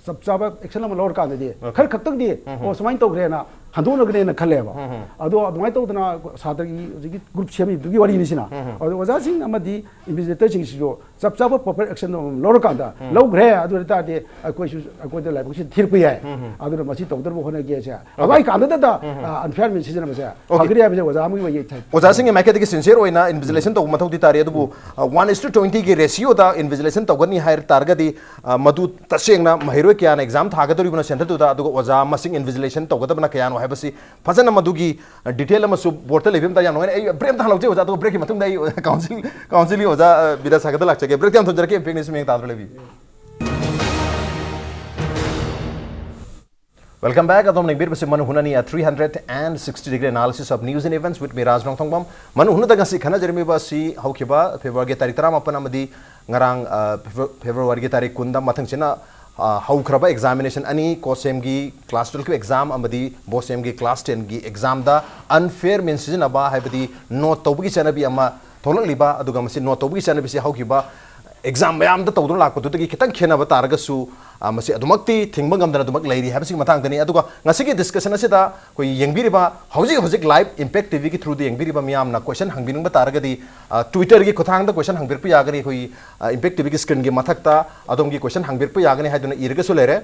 ꯆꯞ ꯆꯥꯕ ꯑꯦꯛꯁꯟ ꯑꯃ ꯂꯧꯔꯀꯥꯟꯗꯗꯤ ꯈꯔ ꯈꯛꯇꯪꯗꯤ ꯑꯣ ꯁꯨꯃꯥꯏꯅ ꯇꯧꯈ꯭ꯔꯦꯅ ꯍꯟꯗꯣꯛꯅꯒꯅꯦꯅ ꯈꯜꯂꯦꯕ꯫ ꯑꯗꯣ ꯑꯗꯨꯃꯥꯏꯅ ꯇꯧꯗꯅ ꯁꯥꯇ꯭ꯔꯒꯤ ꯍꯧꯖꯤꯛꯀꯤ ꯒ꯭ꯔꯨꯞ ꯁꯦꯝꯃꯤꯕꯗꯨꯒꯤ ꯋꯥꯔꯤꯅꯤꯁꯤꯅ꯫ ꯑꯗꯣ ꯑꯣꯖꯥꯁꯤꯡ ꯑꯃꯗꯤ ꯏꯟꯚꯤꯖꯤꯂꯦꯇꯔꯁꯤꯡꯁꯤꯁꯨ ꯆꯞ ꯆꯥꯕ ꯄ꯭ꯔꯣꯄꯔ ꯑꯦꯛꯁꯟ ꯑꯃ ꯂꯧꯔꯀꯥꯟꯗ ꯂꯧꯈ꯭ꯔꯦ꯫ ꯑꯗꯨ ꯑꯣꯏ ꯇꯥꯔꯗꯤ ꯑꯩꯈꯣꯏꯁꯨ ꯑꯩꯈꯣꯏꯗ ꯂꯥꯏꯕꯛꯁꯤ ꯊꯤꯔꯛꯄ ꯌꯥꯏ꯫ ꯑꯗꯨꯅ ꯃꯁꯤ ꯇꯧꯗꯅꯕ ꯍꯣꯠꯅꯒꯦꯁꯦ ꯑꯗꯨꯋꯥꯏ ꯀꯥꯟꯗꯗ ꯑꯟꯐꯤꯌꯔꯃꯦꯟ ꯁꯤꯖꯤꯟꯅꯕꯁꯦ ꯐꯒꯅꯤ ꯍꯥꯏꯕꯁꯦ ꯑꯣꯖꯥ ꯑꯃꯒꯤ ꯑꯣꯏꯌꯦ꯫ ꯑꯣꯖꯥꯁꯤꯡꯒꯤ ꯃꯥꯏꯀꯩꯗꯒꯤ ꯁꯤꯟꯁꯤꯌꯔ ꯑꯣꯏꯅ ꯏꯟꯚꯤꯖꯤꯂꯦꯁꯟ ꯇꯧꯕ ꯃꯊꯧꯗꯤ ꯇꯥꯔꯤ, ꯑꯗꯨꯕꯨ ꯋꯥꯟ ꯏꯁ ꯇꯨ ꯇ꯭ꯋꯦꯟꯇꯤꯒꯤ ꯔꯦꯁꯤꯌꯣꯗ ꯏꯟꯚꯤꯖꯤꯂꯦꯁꯟ ꯇꯧꯒꯅꯤ ꯍꯥꯏ ꯇꯥꯔꯒꯗꯤ ꯑ, ꯃꯗꯨ ꯇꯁꯦꯡꯅ ꯃꯍꯩꯔꯣꯏ ꯀꯌꯥꯅ ꯑꯦꯛꯖꯥꯝ ꯊꯥꯒꯗꯧꯔꯤꯕꯅꯣ ꯁꯦꯟꯇꯔꯗꯨꯗ, ꯑꯗꯨꯒ ꯑꯣꯖꯥ ꯃꯁꯤꯡ ꯏꯟꯚꯤꯖꯤꯂꯦꯁꯟ ꯇꯧꯒꯗꯕꯅ ꯀꯌꯥꯅꯣ ꯍꯥꯏꯕꯁꯤ ꯐꯖꯅ ꯃꯗꯨꯒꯤ ꯗꯤꯇꯦꯜ ꯑꯃꯁꯨ ꯕꯣꯔꯗꯇ ꯂꯩꯕ ꯑꯃꯇ ꯌꯥꯝ ꯅꯨꯡꯉꯥꯏꯅꯤ꯫ ꯑꯩ ꯕ꯭ꯔꯦꯛ ꯑꯝꯇ ꯍꯜꯂꯛꯆꯩ ꯑꯣꯖꯥ, ꯑꯗꯨꯒ ꯕ꯭ꯔꯦꯛꯀꯤ ꯃꯇꯨꯡꯗ ꯑꯩ ꯀꯥꯎꯟꯁꯤꯜ ꯀꯥꯎꯟꯁꯤꯜꯒꯤ ꯑꯣꯖꯥ, ꯑ, ꯕꯤꯗ꯭ꯌꯥꯁꯥꯒꯔꯗ ꯂꯥꯛꯆꯒꯦ꯫ ꯕ꯭ꯔꯦꯛꯇꯤ ꯌꯥꯝ ꯊꯝꯖꯔꯛꯀꯦ, ꯏꯝꯄꯦꯛ ꯅ꯭ꯌꯨꯁ ꯃꯤꯠꯌꯦꯡ ꯇꯥꯗꯨꯅ ꯂꯩꯕꯤꯌꯨ꯫ Welcome back. ꯑꯗꯣꯝ ꯌꯦꯡꯕꯤꯔꯤꯕꯁꯤ ꯃꯅꯨꯡ ꯍꯨꯠꯅꯅꯤ, a three hundred and sixty degree analysis of news and events with me, ꯔꯥꯖ ꯅꯣꯡꯊꯣꯡꯕꯝ꯫ ꯃꯅꯨꯡ ꯍꯨꯠꯅꯗ ꯉꯁꯤ ꯈꯟꯅꯖꯔꯝꯃꯤꯕ ꯑꯁꯤ ꯍꯧꯈꯤꯕ ꯐꯦꯕ꯭ꯔꯨꯋꯥꯔꯤꯒꯤ ꯇꯥꯔꯤꯛ ꯇꯔꯥꯃꯥꯄꯟ ꯑꯃꯗꯤ ꯉꯔꯥꯡ, ꯑ, ꯐꯦꯕ꯭ꯔꯨ-, ꯐꯦꯕ꯭ꯔꯨꯋꯥꯔꯤꯒꯤ ꯇꯥꯔꯤꯛ ꯀꯨꯟꯗ ꯃꯊꯪꯁꯤꯅ, ꯑ, ꯍꯧꯈ꯭ꯔꯕ ꯑꯦꯛꯖꯥꯃꯤꯅꯦꯁꯟ ꯑꯅꯤ, ꯀꯣꯁꯦꯝꯒꯤ ꯀ꯭ꯂꯥꯁ ꯇꯨꯌꯦꯜꯐꯀꯤ ꯑꯦꯛꯖꯥꯝ ꯑꯃꯗꯤ ꯕꯣꯁꯦꯝꯒꯤ ꯀ꯭ꯂꯥꯁ ꯇꯦꯟꯒꯤ ꯑꯦꯛꯖꯥꯝꯗ ꯑꯟꯐꯤꯌꯔ ꯃꯤꯟꯁ ꯁꯤꯖꯤꯟꯅꯕ, ꯍꯥꯏꯕꯗꯤ ꯅꯣꯠ ꯇꯧꯕꯒꯤ ꯆꯠꯅꯕꯤ ꯑꯃ ꯊꯣꯛꯂꯛꯂꯤꯕ, ꯑꯗꯨꯒ ꯃꯁꯤ ꯅꯣꯠ ꯇꯧꯕꯒꯤ ꯆꯠꯅꯕꯤꯁꯤ ꯍꯧꯈꯤꯕ ꯑꯦꯛꯖꯥꯝ ꯃꯌꯥꯝꯗ ꯇꯧꯗꯨꯅ ꯂꯥꯛꯄꯗꯨꯗꯒꯤ ꯈꯤꯇꯪ ꯈꯦꯠꯅꯕ ꯇꯥꯔꯒꯁꯨ, ꯑ, ꯃꯁꯤ ꯑꯗꯨꯃꯛꯇꯤ ꯊꯤꯡꯕ ꯉꯝꯗꯅ ꯑꯗꯨꯃꯛ ꯂꯩꯔꯤ ꯍꯥꯏꯕꯁꯤꯒꯤ ꯃꯇꯥꯡꯗꯅꯤ꯫ ꯑꯗꯨꯒ ꯉꯁꯤꯒꯤ ꯗꯤꯁꯀꯁꯟ ꯑꯁꯤꯗ ꯑꯩꯈꯣꯏ ꯌꯦꯡꯕꯤꯔꯤꯕ, ꯍꯧꯖꯤꯛ ꯍꯧꯖꯤꯛ ꯂꯥꯏꯚ ꯏꯝꯄꯦꯛ ꯇꯤꯚꯤꯒꯤ ꯊ꯭ꯔꯨꯗ ꯌꯦꯡꯕꯤꯔꯤꯕ ꯃꯤꯌꯥꯝꯅ ꯀꯣꯏꯁꯟ ꯍꯪꯕꯤꯅꯤꯡꯕ ꯇꯥꯔꯒꯗꯤ, ꯑ, ꯇ꯭ꯋꯤꯇꯔꯒꯤ ꯈꯨꯠꯊꯥꯡꯗ ꯀꯣꯏꯁꯟ ꯍꯪꯕꯤꯔꯛꯄ ꯌꯥꯒꯅꯤ꯫ ꯑꯩꯈꯣꯏ, ꯑ, ꯏꯝꯄꯦꯛ ꯇꯤꯚꯤꯒꯤ ꯁ꯭ꯀ꯭ꯔꯤꯟꯒꯤ ꯃꯊꯛꯇ ꯑꯗꯣꯝꯒꯤ ꯀꯣꯏꯁꯟ ꯍꯪꯕꯤꯔꯛꯄ ꯌꯥꯒꯅꯤ ꯍꯥꯏꯗꯨꯅ ꯏꯔꯒꯁꯨ ꯂꯩꯔꯦ꯫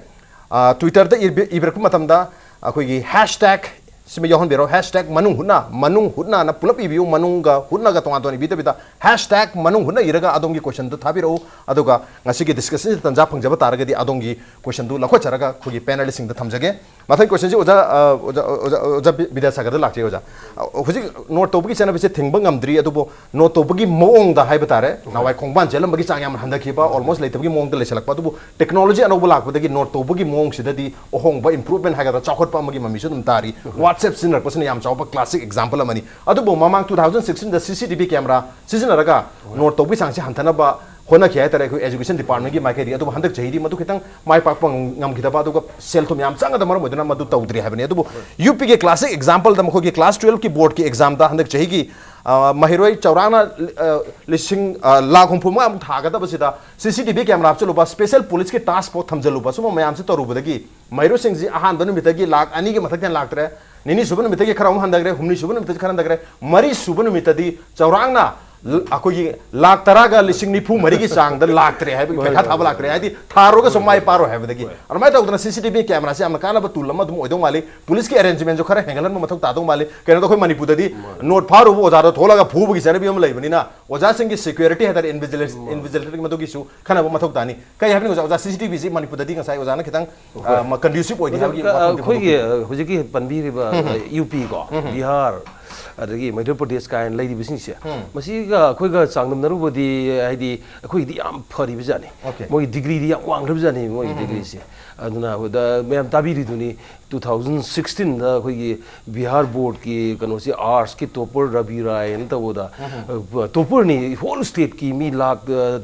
ꯑ, ꯇ꯭ꯋꯤꯇꯔꯗ ꯏꯔꯕꯤ-, ꯏꯕꯤꯔꯛꯄ ꯃꯇꯝꯗ ꯑꯩꯈꯣꯏꯒꯤ ꯍꯦꯁꯇꯦꯒ ꯁꯤꯃ ꯌꯥꯎꯍꯟꯕꯤꯔꯣ, ꯍꯦꯁꯇꯦꯒ ꯃꯅꯨꯡ ꯍꯨꯠꯅ, ꯃꯅꯨꯡ ꯍꯨꯠꯅꯅ ꯄꯨꯂꯞ ꯏꯕꯤꯌꯨ, ꯃꯅꯨꯡꯒ ꯍꯨꯠꯅꯒ ꯇꯣꯉꯥꯟ ꯇꯣꯉꯥꯟ ꯏꯕꯤꯗꯕꯤꯗ ꯍꯦꯁꯇꯦꯒ ꯃꯅꯨꯡ ꯍꯨꯠꯅ ꯏꯔꯒ ꯑꯗꯣꯝꯒꯤ ꯀꯣꯏꯁꯟꯗꯨ ꯊꯥꯕꯤꯔꯛꯎ꯫ ꯑꯗꯨꯒ ꯉꯁꯤꯒꯤ ꯗꯤꯁꯀꯁꯟꯁꯤꯗ ꯇꯟꯖꯥ ꯐꯪꯖꯕ ꯇꯥꯔꯒꯗꯤ ꯑꯗꯣꯝꯒꯤ ꯀꯣꯏꯁꯟꯗꯨ ꯂꯧꯈꯠꯆꯔꯒ ꯑꯩꯈꯣꯏꯒꯤ ꯄꯦꯅꯦꯂꯤꯁꯁꯤꯡꯗ ꯊꯝꯖꯒꯦ꯫ ꯃꯊꯪꯒꯤ ꯀꯣꯏꯁꯟꯁꯤ ꯑꯣꯖꯥ, ꯑ, ꯑꯣꯖꯥ, ꯑꯣꯖꯥ, ꯑꯣꯖꯥ ꯕꯤ-, ꯕꯤꯗ꯭ꯌꯥꯁꯥꯒꯔꯗ ꯂꯥꯛꯆꯩ ꯑꯣꯖꯥ꯫ ꯑ, ꯍꯧꯖꯤꯛ ꯅꯣꯠ ꯇꯧꯕꯒꯤ ꯆꯠꯅꯕꯤꯁꯦ ꯊꯤꯡꯕ ꯉꯝꯗ꯭ꯔꯤ, ꯑꯗꯨꯕꯨ ꯅꯣꯠ ꯇꯧꯕꯒꯤ ꯃꯑꯣꯡꯗ ꯍꯥꯏꯕ ꯇꯥꯔꯦ, ꯅꯍꯥꯟꯋꯥꯏ ꯈꯣꯡꯕꯥꯟ ꯆꯦꯜꯂꯝꯕꯒꯤ ꯆꯥꯡ ꯌꯥꯝꯅ ꯍꯟꯊꯈꯤꯕ, ꯑꯣꯜꯃꯣꯁ ꯂꯩꯇꯕꯒꯤ ꯃꯑꯣꯡꯗ ꯂꯩꯁꯜꯂꯛꯄ, ꯑꯗꯨꯕꯨ ꯇꯦꯛꯅꯣꯂꯣꯖꯤ ꯑꯅꯧꯕ ꯂꯥꯛꯄꯗꯒꯤ ꯅꯣꯠ ꯇꯧꯕꯒꯤ ꯃꯑꯣꯡꯁꯤꯗꯗꯤ ꯑꯍꯣꯡꯕ, ꯏꯝꯄ꯭ꯔꯨꯚꯃꯦꯟ ꯍꯥꯏꯒꯗ꯭ꯔꯥ, ꯆꯥꯎꯈꯠꯄ ꯑꯃꯒꯤ ꯃꯃꯤꯁꯨ ꯑꯗꯨꯝ ꯇꯥꯔꯤ꯫ ꯋꯥꯠꯁꯑꯦꯞ ꯁꯤꯖꯤꯟꯅꯔꯛꯄꯁꯤꯅ ꯌꯥꯝ ꯆꯥꯎꯕ ꯀ꯭ꯂꯥꯁꯤꯛ ꯑꯦꯛꯖꯥꯝꯄꯜ ꯑꯃꯅꯤ꯫ ꯑꯗꯨꯕꯨ ꯃꯃꯥꯡ ꯇꯨ ꯊꯥꯎꯖꯟ ꯁꯤꯛꯁꯇꯤꯟꯗ ꯁꯤ ꯁꯤ ꯇꯤ ꯚꯤ ꯀꯦꯃꯦꯔꯥ ꯁꯤꯖꯤꯟꯅꯔꯒ ꯅꯣꯠ ꯇꯧꯕꯒꯤ ꯆꯥꯡꯁꯤ ꯍꯟꯊꯅꯕ ꯍꯣꯠꯅꯈꯤ ꯍꯥꯏꯇꯥꯔꯦ ꯑꯩꯈꯣꯏ ꯑꯦꯖꯨꯀꯦꯁꯟ ꯗꯤꯄꯥꯔꯠꯃꯦꯟꯒꯤ ꯃꯥꯏꯀꯩꯗꯒꯤ꯫ ꯑꯗꯨꯕꯨ ꯍꯟꯗꯛ ꯆꯍꯤꯗꯤ ꯃꯗꯨ ꯈꯤꯇꯪ ꯃꯥꯏ ꯄꯥꯛꯄ ꯉꯝꯈꯤꯗꯕ, ꯑꯗꯨꯒ ꯁꯦꯜ ꯊꯨꯝ ꯌꯥꯝ ꯆꯪꯒꯗꯕ ꯃꯔꯝ ꯑꯣꯏꯗꯨꯅ ꯃꯗꯨ ꯇꯧꯗ꯭ꯔꯤ ꯍꯥꯏꯕꯅꯤ꯫ ꯑꯗꯨꯕꯨ ꯌꯨ ꯄꯤꯒꯤ ꯀ꯭ꯂꯥꯁꯤꯛ ꯑꯦꯛꯖꯥꯝꯄꯜꯗ ꯃꯈꯣꯏꯒꯤ ꯀ꯭ꯂꯥꯁ ꯇꯨꯌꯦꯜꯐꯀꯤ ꯕꯣꯔꯗꯀꯤ ꯑꯦꯛꯖꯥꯝꯗ ꯍꯟꯗꯛ ꯆꯍꯤꯒꯤ, ꯑ, ꯃꯍꯩꯔꯣꯏ ꯆꯥꯎꯔꯥꯛꯅ, ꯑ, ꯂꯤꯁꯤꯡ, ꯑ, ꯂꯥꯈ ꯍꯨꯝꯐꯨ ꯃꯉꯥꯃꯨꯛ ꯊꯥꯒꯗꯕꯁꯤꯗ C C T V camera ꯍꯥꯞꯆꯤꯜꯂꯨꯕ, ꯁ꯭ꯄꯦꯁꯦꯜ ꯄꯨꯂꯤꯁꯀꯤ ꯇꯥꯁꯛ ꯐꯣꯔꯁ ꯊꯝꯖꯤꯜꯂꯨꯕ, ꯁꯨꯝꯕ ꯃꯌꯥꯝꯁꯤ ꯇꯧꯔꯨꯕꯗꯒꯤ ꯃꯍꯩꯔꯣꯏꯁꯤꯡꯁꯤ ꯑꯍꯥꯟꯕ ꯅꯨꯃꯤꯠꯇꯒꯤ ꯂꯥꯈ ꯑꯅꯤꯒꯤ ꯃꯊꯛꯇ ꯍꯦꯟꯅ ꯂꯥꯛꯇ꯭ꯔꯦ, ꯅꯤꯅꯤ ꯁꯨꯕ ꯅꯨꯃꯤꯠꯇꯒꯤ ꯈꯔ ꯑꯃꯨꯛ ꯍꯟꯊꯈ꯭ꯔꯦ, ꯍꯨꯝꯅꯤ ꯁꯨꯕ ꯅꯨꯃꯤꯠꯇꯒꯤ ꯈꯔ ꯍꯟꯊꯈ꯭ꯔꯦ, ꯃꯔꯤ ꯁꯨꯕ ꯅꯨꯃꯤꯠꯇꯗꯤ ꯆꯥꯎꯔꯥꯛꯅ ꯂ-, ꯑꯩꯈꯣꯏꯒꯤ ꯂꯥꯈ ꯇꯔꯥꯒ ꯂꯤꯁꯤꯡ ꯅꯤꯐꯨ ꯃꯔꯤꯒꯤ ꯆꯥꯡꯗ ꯂꯥꯛꯇ꯭ꯔꯦ ꯍꯥꯏꯕꯒꯤ, ꯄꯩꯈꯥ ꯊꯥꯕ ꯂꯥꯛꯇ꯭ꯔꯦ ꯍꯥꯏꯗꯤ ꯊꯥꯔꯨꯔꯒꯁꯨ ꯃꯥꯏ ꯄꯥꯔꯣꯏ ꯍꯥꯏꯕꯗꯒꯤ꯫ ꯑꯗꯨꯃꯥꯏꯅ ꯇꯧꯗꯅ ꯁꯤ ꯁꯤ ꯇꯤ ꯚꯤ ꯀꯦꯃꯦꯔꯥꯁꯤ ꯌꯥꯝꯅ ꯀꯥꯟꯅꯕ ꯇꯨꯜ ꯑꯃ ꯑꯗꯨꯝ ꯑꯣꯏꯗꯧ ꯃꯥꯜꯂꯤ꯫ ꯄꯨꯂꯤꯁꯀꯤ ꯑꯦꯔꯦꯟꯖꯃꯦꯟꯁꯨ ꯈꯔ ꯍꯦꯟꯒꯠꯍꯟꯕ ꯃꯊꯧ ꯇꯥꯗꯧ ꯃꯥꯜꯂꯤ꯫ ꯀꯩꯅꯣꯗ ꯑꯩꯈꯣꯏ ꯃꯅꯤꯄꯨꯔꯗꯗꯤ ꯅꯣꯠ ꯐꯥꯔꯨꯕ ꯑꯣꯖꯥꯗꯣ ꯊꯣꯛꯂꯒ ꯐꯨꯕꯒꯤ ꯆꯠꯅꯕꯤ ꯑꯃ ꯂꯩꯕꯅꯤꯅ ꯑꯣꯖꯥꯁꯤꯡꯒꯤ ꯁꯦꯀ꯭ꯌꯨꯔꯤꯇꯤ ꯍꯥꯏꯇꯥꯔꯦ, ꯏꯟꯚꯤꯖꯤꯂꯦꯟꯁ, ꯏꯟꯚꯤꯖꯤꯂꯦꯇꯔꯒꯤ ꯃꯗꯨꯒꯤꯁꯨ ꯈꯟꯅꯕ ꯃꯊꯧ ꯇꯥꯅꯤ꯫ ꯀꯩ ꯍꯥꯏꯕꯅꯤ ꯑꯣꯖꯥ, ꯑꯣꯖꯥ, ꯁꯤ ꯁꯤ ꯇꯤ ꯚꯤꯁꯤ ꯃꯅꯤꯄꯨꯔꯗꯗꯤ ꯉꯁꯥꯏ ꯑꯣꯖꯥꯅ ꯈꯤꯇꯪ, ꯑ, ꯃ-, ꯀꯟꯗ꯭ꯌꯨꯁꯤꯞ ꯑꯣꯏꯗꯦ ꯍꯥꯏꯕꯒꯤ ꯋꯥꯐꯝꯗꯤ ꯑꯩꯈꯣꯏꯒꯤ, ꯃꯐꯝꯗꯤ ꯑ, ꯍꯧꯖꯤꯛꯀꯤ ꯄꯟꯕꯤꯔꯤꯕ, ꯑ, ꯌꯨ ꯄꯤ ꯀꯣ, ꯕꯤꯍꯥꯔ, ꯑꯗꯒꯤ ꯃꯙ꯭ꯌ ꯄ꯭ꯔꯗꯦꯁ ꯀꯥꯏꯅ ꯂꯩꯔꯤꯕꯁꯤꯡꯁꯦ, ꯃꯁꯤꯒ ꯑꯩꯈꯣꯏꯒ ꯆꯥꯡꯗꯝꯅꯔꯨꯕꯗꯤ ꯍꯥꯏꯗꯤ ꯑꯩꯈꯣꯏꯒꯤꯗꯤ ꯌꯥꯝ ꯐꯔꯤꯕꯖꯥꯠꯅꯤ꯫ ꯑꯣꯀꯦ꯫ ꯃꯣꯏꯒꯤ ꯗꯤꯒ꯭ꯔꯤꯗꯤ ꯌꯥꯝ ꯋꯥꯡꯈ꯭ꯔꯕꯖꯥꯠꯅꯤ, ꯃꯣꯏꯒꯤ ꯗꯤꯒ꯭ꯔꯤꯁꯦ꯫ ꯑꯗꯨꯅ ꯑꯗ ꯃꯌꯥꯝ ꯇꯥꯕꯤꯔꯤꯗꯨꯅꯤ, ꯇꯨ ꯊꯥꯎꯖꯟ ꯁꯤꯛꯁꯇꯤꯟꯗ ꯑꯩꯈꯣꯏꯒꯤ ꯕꯤꯍꯥꯔ ꯕꯣꯔꯗꯀꯤ ꯀꯩꯅꯣꯁꯤ, ꯑꯥꯔꯠꯁꯀꯤ ꯇꯣꯞꯄꯔ ꯔꯕꯤ ꯔꯥꯏ ꯍꯥꯏꯅ ꯇꯧꯕꯗ, ꯑ, ꯇꯣꯞꯄꯔꯅꯤ, ꯍꯣꯜ ꯁ꯭ꯇꯦꯠꯀꯤ ꯃꯤ ꯂꯥꯛ, ꯑ,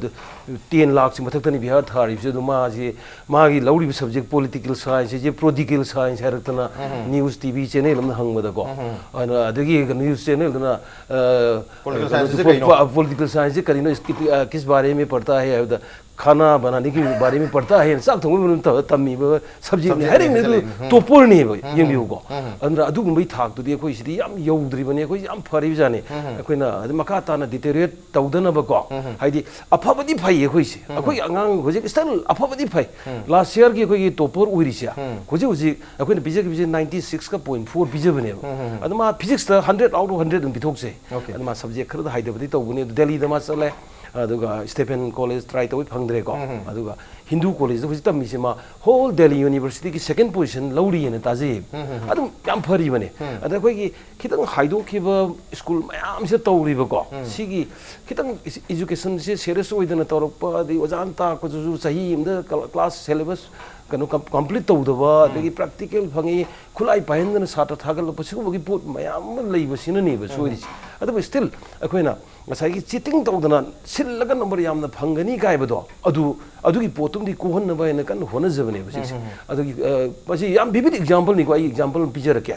ꯇꯦꯟ ꯂꯥꯛꯁꯤ ꯃꯊꯛꯇꯅꯤ ꯕꯤꯍꯥꯔ ꯊꯥꯔꯤꯕꯁꯦ꯫ ꯑꯗꯨ ꯃꯥꯁꯤ, ꯃꯥꯒꯤ ꯂꯧꯔꯤꯕ ꯁꯕꯖꯦꯛ ꯄꯣꯂꯤꯇꯤꯀꯦꯜ ꯁꯥꯏꯟꯁ ꯍꯥꯏꯁꯦ, ꯄ꯭ꯔꯣꯗꯤꯀꯦꯜ ꯁꯥꯏꯟꯁ ꯍꯥꯏꯔꯛꯇꯅ ꯅ꯭ꯌꯨꯁ ꯇꯤ ꯚꯤ ꯆꯦꯅꯦꯜ ꯑꯃꯅ ꯍꯪꯕꯗꯀꯣ, ꯑꯗꯨꯅ ꯑꯗꯒꯤ ꯅ꯭ꯌꯨꯁ ꯆꯦꯅꯦꯜꯗꯨꯅ, ꯑ, ꯄꯣꯂꯤꯇꯤꯀꯦꯜ ꯀꯩꯅꯣ, ꯁꯥꯏꯟꯁꯁꯤ ꯄꯣ-, ꯀꯩꯅꯣ? ꯄ-, ꯄꯣꯂꯤꯇꯤꯀꯦꯜ ꯁꯥꯏꯟꯁꯁꯤ ꯀꯔꯤꯅꯣ, ꯏꯁ-, ꯀꯤ-, ꯑ, ꯀꯤꯁ ꯕꯥꯔꯦ ꯃꯦ ꯄꯔꯇꯥ ꯍꯦ ꯍꯥꯏꯕꯗ, ꯈꯥꯅꯥ ꯕꯅꯥꯅꯦ ꯀꯤ ꯕꯥꯔꯦ ꯃꯦ ꯄꯔꯇꯥ ꯍꯦ, ꯆꯥꯛ ꯊꯣꯡꯕꯒꯤ ꯃꯔꯝ ꯇ-, ꯇꯝꯃꯤꯕ ꯁꯕꯖꯦꯛꯅꯤ ꯁꯕꯖꯦꯛꯅꯤ ꯍꯥꯏꯔꯤꯕꯅꯤ꯫ ꯑꯗꯨ ꯍꯥꯏꯖꯔꯛꯏꯅꯤ꯫ ꯇꯣꯞꯄꯔꯅꯦꯕ, ꯌꯦꯡꯕꯤꯌꯨꯀꯣ꯫ ꯑꯗꯨꯅ ꯑꯗꯨꯒꯨꯝꯕꯒꯤ ꯊꯥꯛꯇꯨꯗꯤ ꯑꯩꯈꯣꯏ ꯁꯤꯗꯤ ꯌꯥꯝ ꯌꯧꯗ꯭ꯔꯤꯕꯅꯤ, ꯑꯩꯈꯣꯏ ꯌꯥꯝ ꯐꯔꯤꯕꯖꯥꯠꯅꯤ꯫ ꯑꯩꯈꯣꯏꯅ ꯑꯗꯨꯝ ꯃꯈꯥ ꯇꯥꯅ ꯗꯤꯇꯦꯔꯤꯌꯦꯠ ꯇꯧꯗꯅꯕꯀꯣ, ꯍꯥꯏꯗꯤ ꯑꯐꯕꯗꯤ ꯐꯩ ꯑꯩꯈꯣꯏꯁꯦ꯫ ꯑꯩꯈꯣꯏꯒꯤ ꯑꯉꯥꯡ ꯍꯧꯖꯤꯛ ꯁ꯭ꯇꯤꯜ ꯑꯐꯕꯗꯤ ꯐꯩ꯫ ꯂꯥꯁ ꯌꯔꯒꯤ ꯑꯩꯈꯣꯏꯒꯤ ꯇꯣꯞꯄꯔ ꯑꯣꯏꯔꯤꯁꯦ, ꯍꯧꯖꯤꯛ ꯍꯧꯖꯤꯛ ꯑꯩꯈꯣꯏꯅ ꯄꯤꯖꯈꯤꯕꯁꯦ ꯅꯥꯏꯟꯇꯤ ꯁꯤꯛꯁꯀ ꯄꯣꯏꯟ ꯐꯣꯔ ꯄꯤꯖꯕꯅꯦꯕ꯫ ꯑꯗꯨ ꯃꯥ ꯐꯤꯖꯤꯛꯁꯇ ꯍꯟꯗ꯭ꯔꯦꯠ ꯑꯥꯎꯠ ꯑꯣꯐ ꯍꯟꯗ꯭ꯔꯦꯠ ꯑꯗꯨꯝ ꯄꯤꯊꯣꯛꯆꯩ꯫ ꯑꯣꯀꯦ꯫ ꯑꯗꯨ ꯃꯥ ꯁꯕꯖꯦꯛ ꯈꯔꯗ ꯍꯥꯏꯊꯕꯗꯤ ꯇꯧꯕꯅꯦ, ꯑꯗꯨ ꯗꯦꯜꯂꯤꯗ ꯃꯥ ꯆꯠꯂꯦ, ꯑꯗꯨꯒ ꯁ꯭ꯇꯦꯐꯦꯟ ꯀꯣꯂꯦꯖ ꯇ꯭ꯔꯥꯏ ꯇꯧꯏ, ꯐꯪꯗ꯭ꯔꯦꯀꯣ꯫ ꯑꯗꯨꯒ ꯍꯤꯟꯗꯨ ꯀꯣꯂꯦꯖꯇ ꯍꯧꯖꯤꯛ ꯇꯝꯃꯤꯁꯦ ꯃꯥ ꯍꯣꯜ ꯗꯦꯜꯂꯤ ꯌꯨꯅꯤꯚꯔꯁꯤꯇꯤꯒꯤ ꯁꯦꯀꯦꯟ ꯄꯣꯖꯤꯁꯟ ꯂꯧꯔꯤꯑꯅ ꯇꯥꯖꯩꯌꯦꯕ꯫ ꯑꯗꯨꯝ ꯌꯥꯝ ꯐꯔꯤꯕꯅꯦ꯫ ꯑꯗ ꯑꯩꯈꯣꯏꯒꯤ ꯈꯤꯇꯪ ꯍꯥꯏꯗꯣꯛꯈꯤꯕ ꯁ꯭ꯀꯨꯜ ꯃꯌꯥꯝꯁꯤꯗ ꯇꯧꯔꯤꯕꯀꯣ, ꯁꯤꯒꯤ ꯈꯤꯇꯪ ꯏꯖꯨꯀꯦꯁꯟꯁꯦ ꯁꯦꯔꯤꯌꯁ ꯑꯣꯏꯗꯅ ꯇꯧꯔꯛꯄ, ꯑꯗꯩ ꯑꯣꯖꯥꯅ ꯇꯥꯛꯄꯗꯨꯁꯨ ꯆꯍꯤ ꯑꯃꯗ ꯀ꯭ꯂꯥꯁ ꯁꯦꯂꯦꯕꯁ ꯀꯩꯅꯣ ꯀꯝ-, ꯀꯝꯄ꯭ꯂꯤꯠ ꯇꯧꯗꯕ, ꯑꯗꯒꯤ ꯄ꯭ꯔꯦꯛꯇꯤꯀꯦꯜ ꯐꯪꯉꯤ, ꯈꯨꯠꯂꯥꯏ ꯄꯥꯏꯍꯟꯗꯅ ꯁꯥꯇ꯭ꯔ ꯊꯥꯒꯠꯂꯛꯄ, ꯁꯤꯒꯨꯝꯕꯒꯤ ꯄꯣꯠ ꯃꯌꯥꯝ ꯑꯃ ꯂꯩꯕꯁꯤꯅꯅꯦꯕ ꯁꯣꯏꯔꯤꯁꯦ꯫ ꯑꯗꯨꯕꯨ still ꯑꯩꯈꯣꯏꯅ ꯉꯁꯥꯏꯒꯤ cheating ꯇꯧꯗꯅ ꯁꯤꯜꯂꯒ number ꯌꯥꯝꯅ ꯐꯪꯒꯅꯤ ꯀꯥꯏꯕꯗꯣ, ꯑꯗꯨ, ꯑꯗꯨꯒꯤ ꯄꯣꯠꯇꯨꯝꯗꯤ ꯀꯣꯛꯍꯟꯅꯕ ꯍꯥꯏꯅ ꯀꯟꯅ ꯍꯣꯠꯅꯖꯕꯅꯦꯕ ꯍꯧꯖꯤꯛꯁꯦ꯫ ꯑꯗꯨꯒꯤ, ꯑ, ꯃꯁꯤ ꯌꯥꯝ vivid example ꯅꯤꯀꯣ, ꯑꯩ example ꯑꯃ ꯄꯤꯖꯔꯛꯀꯦ꯫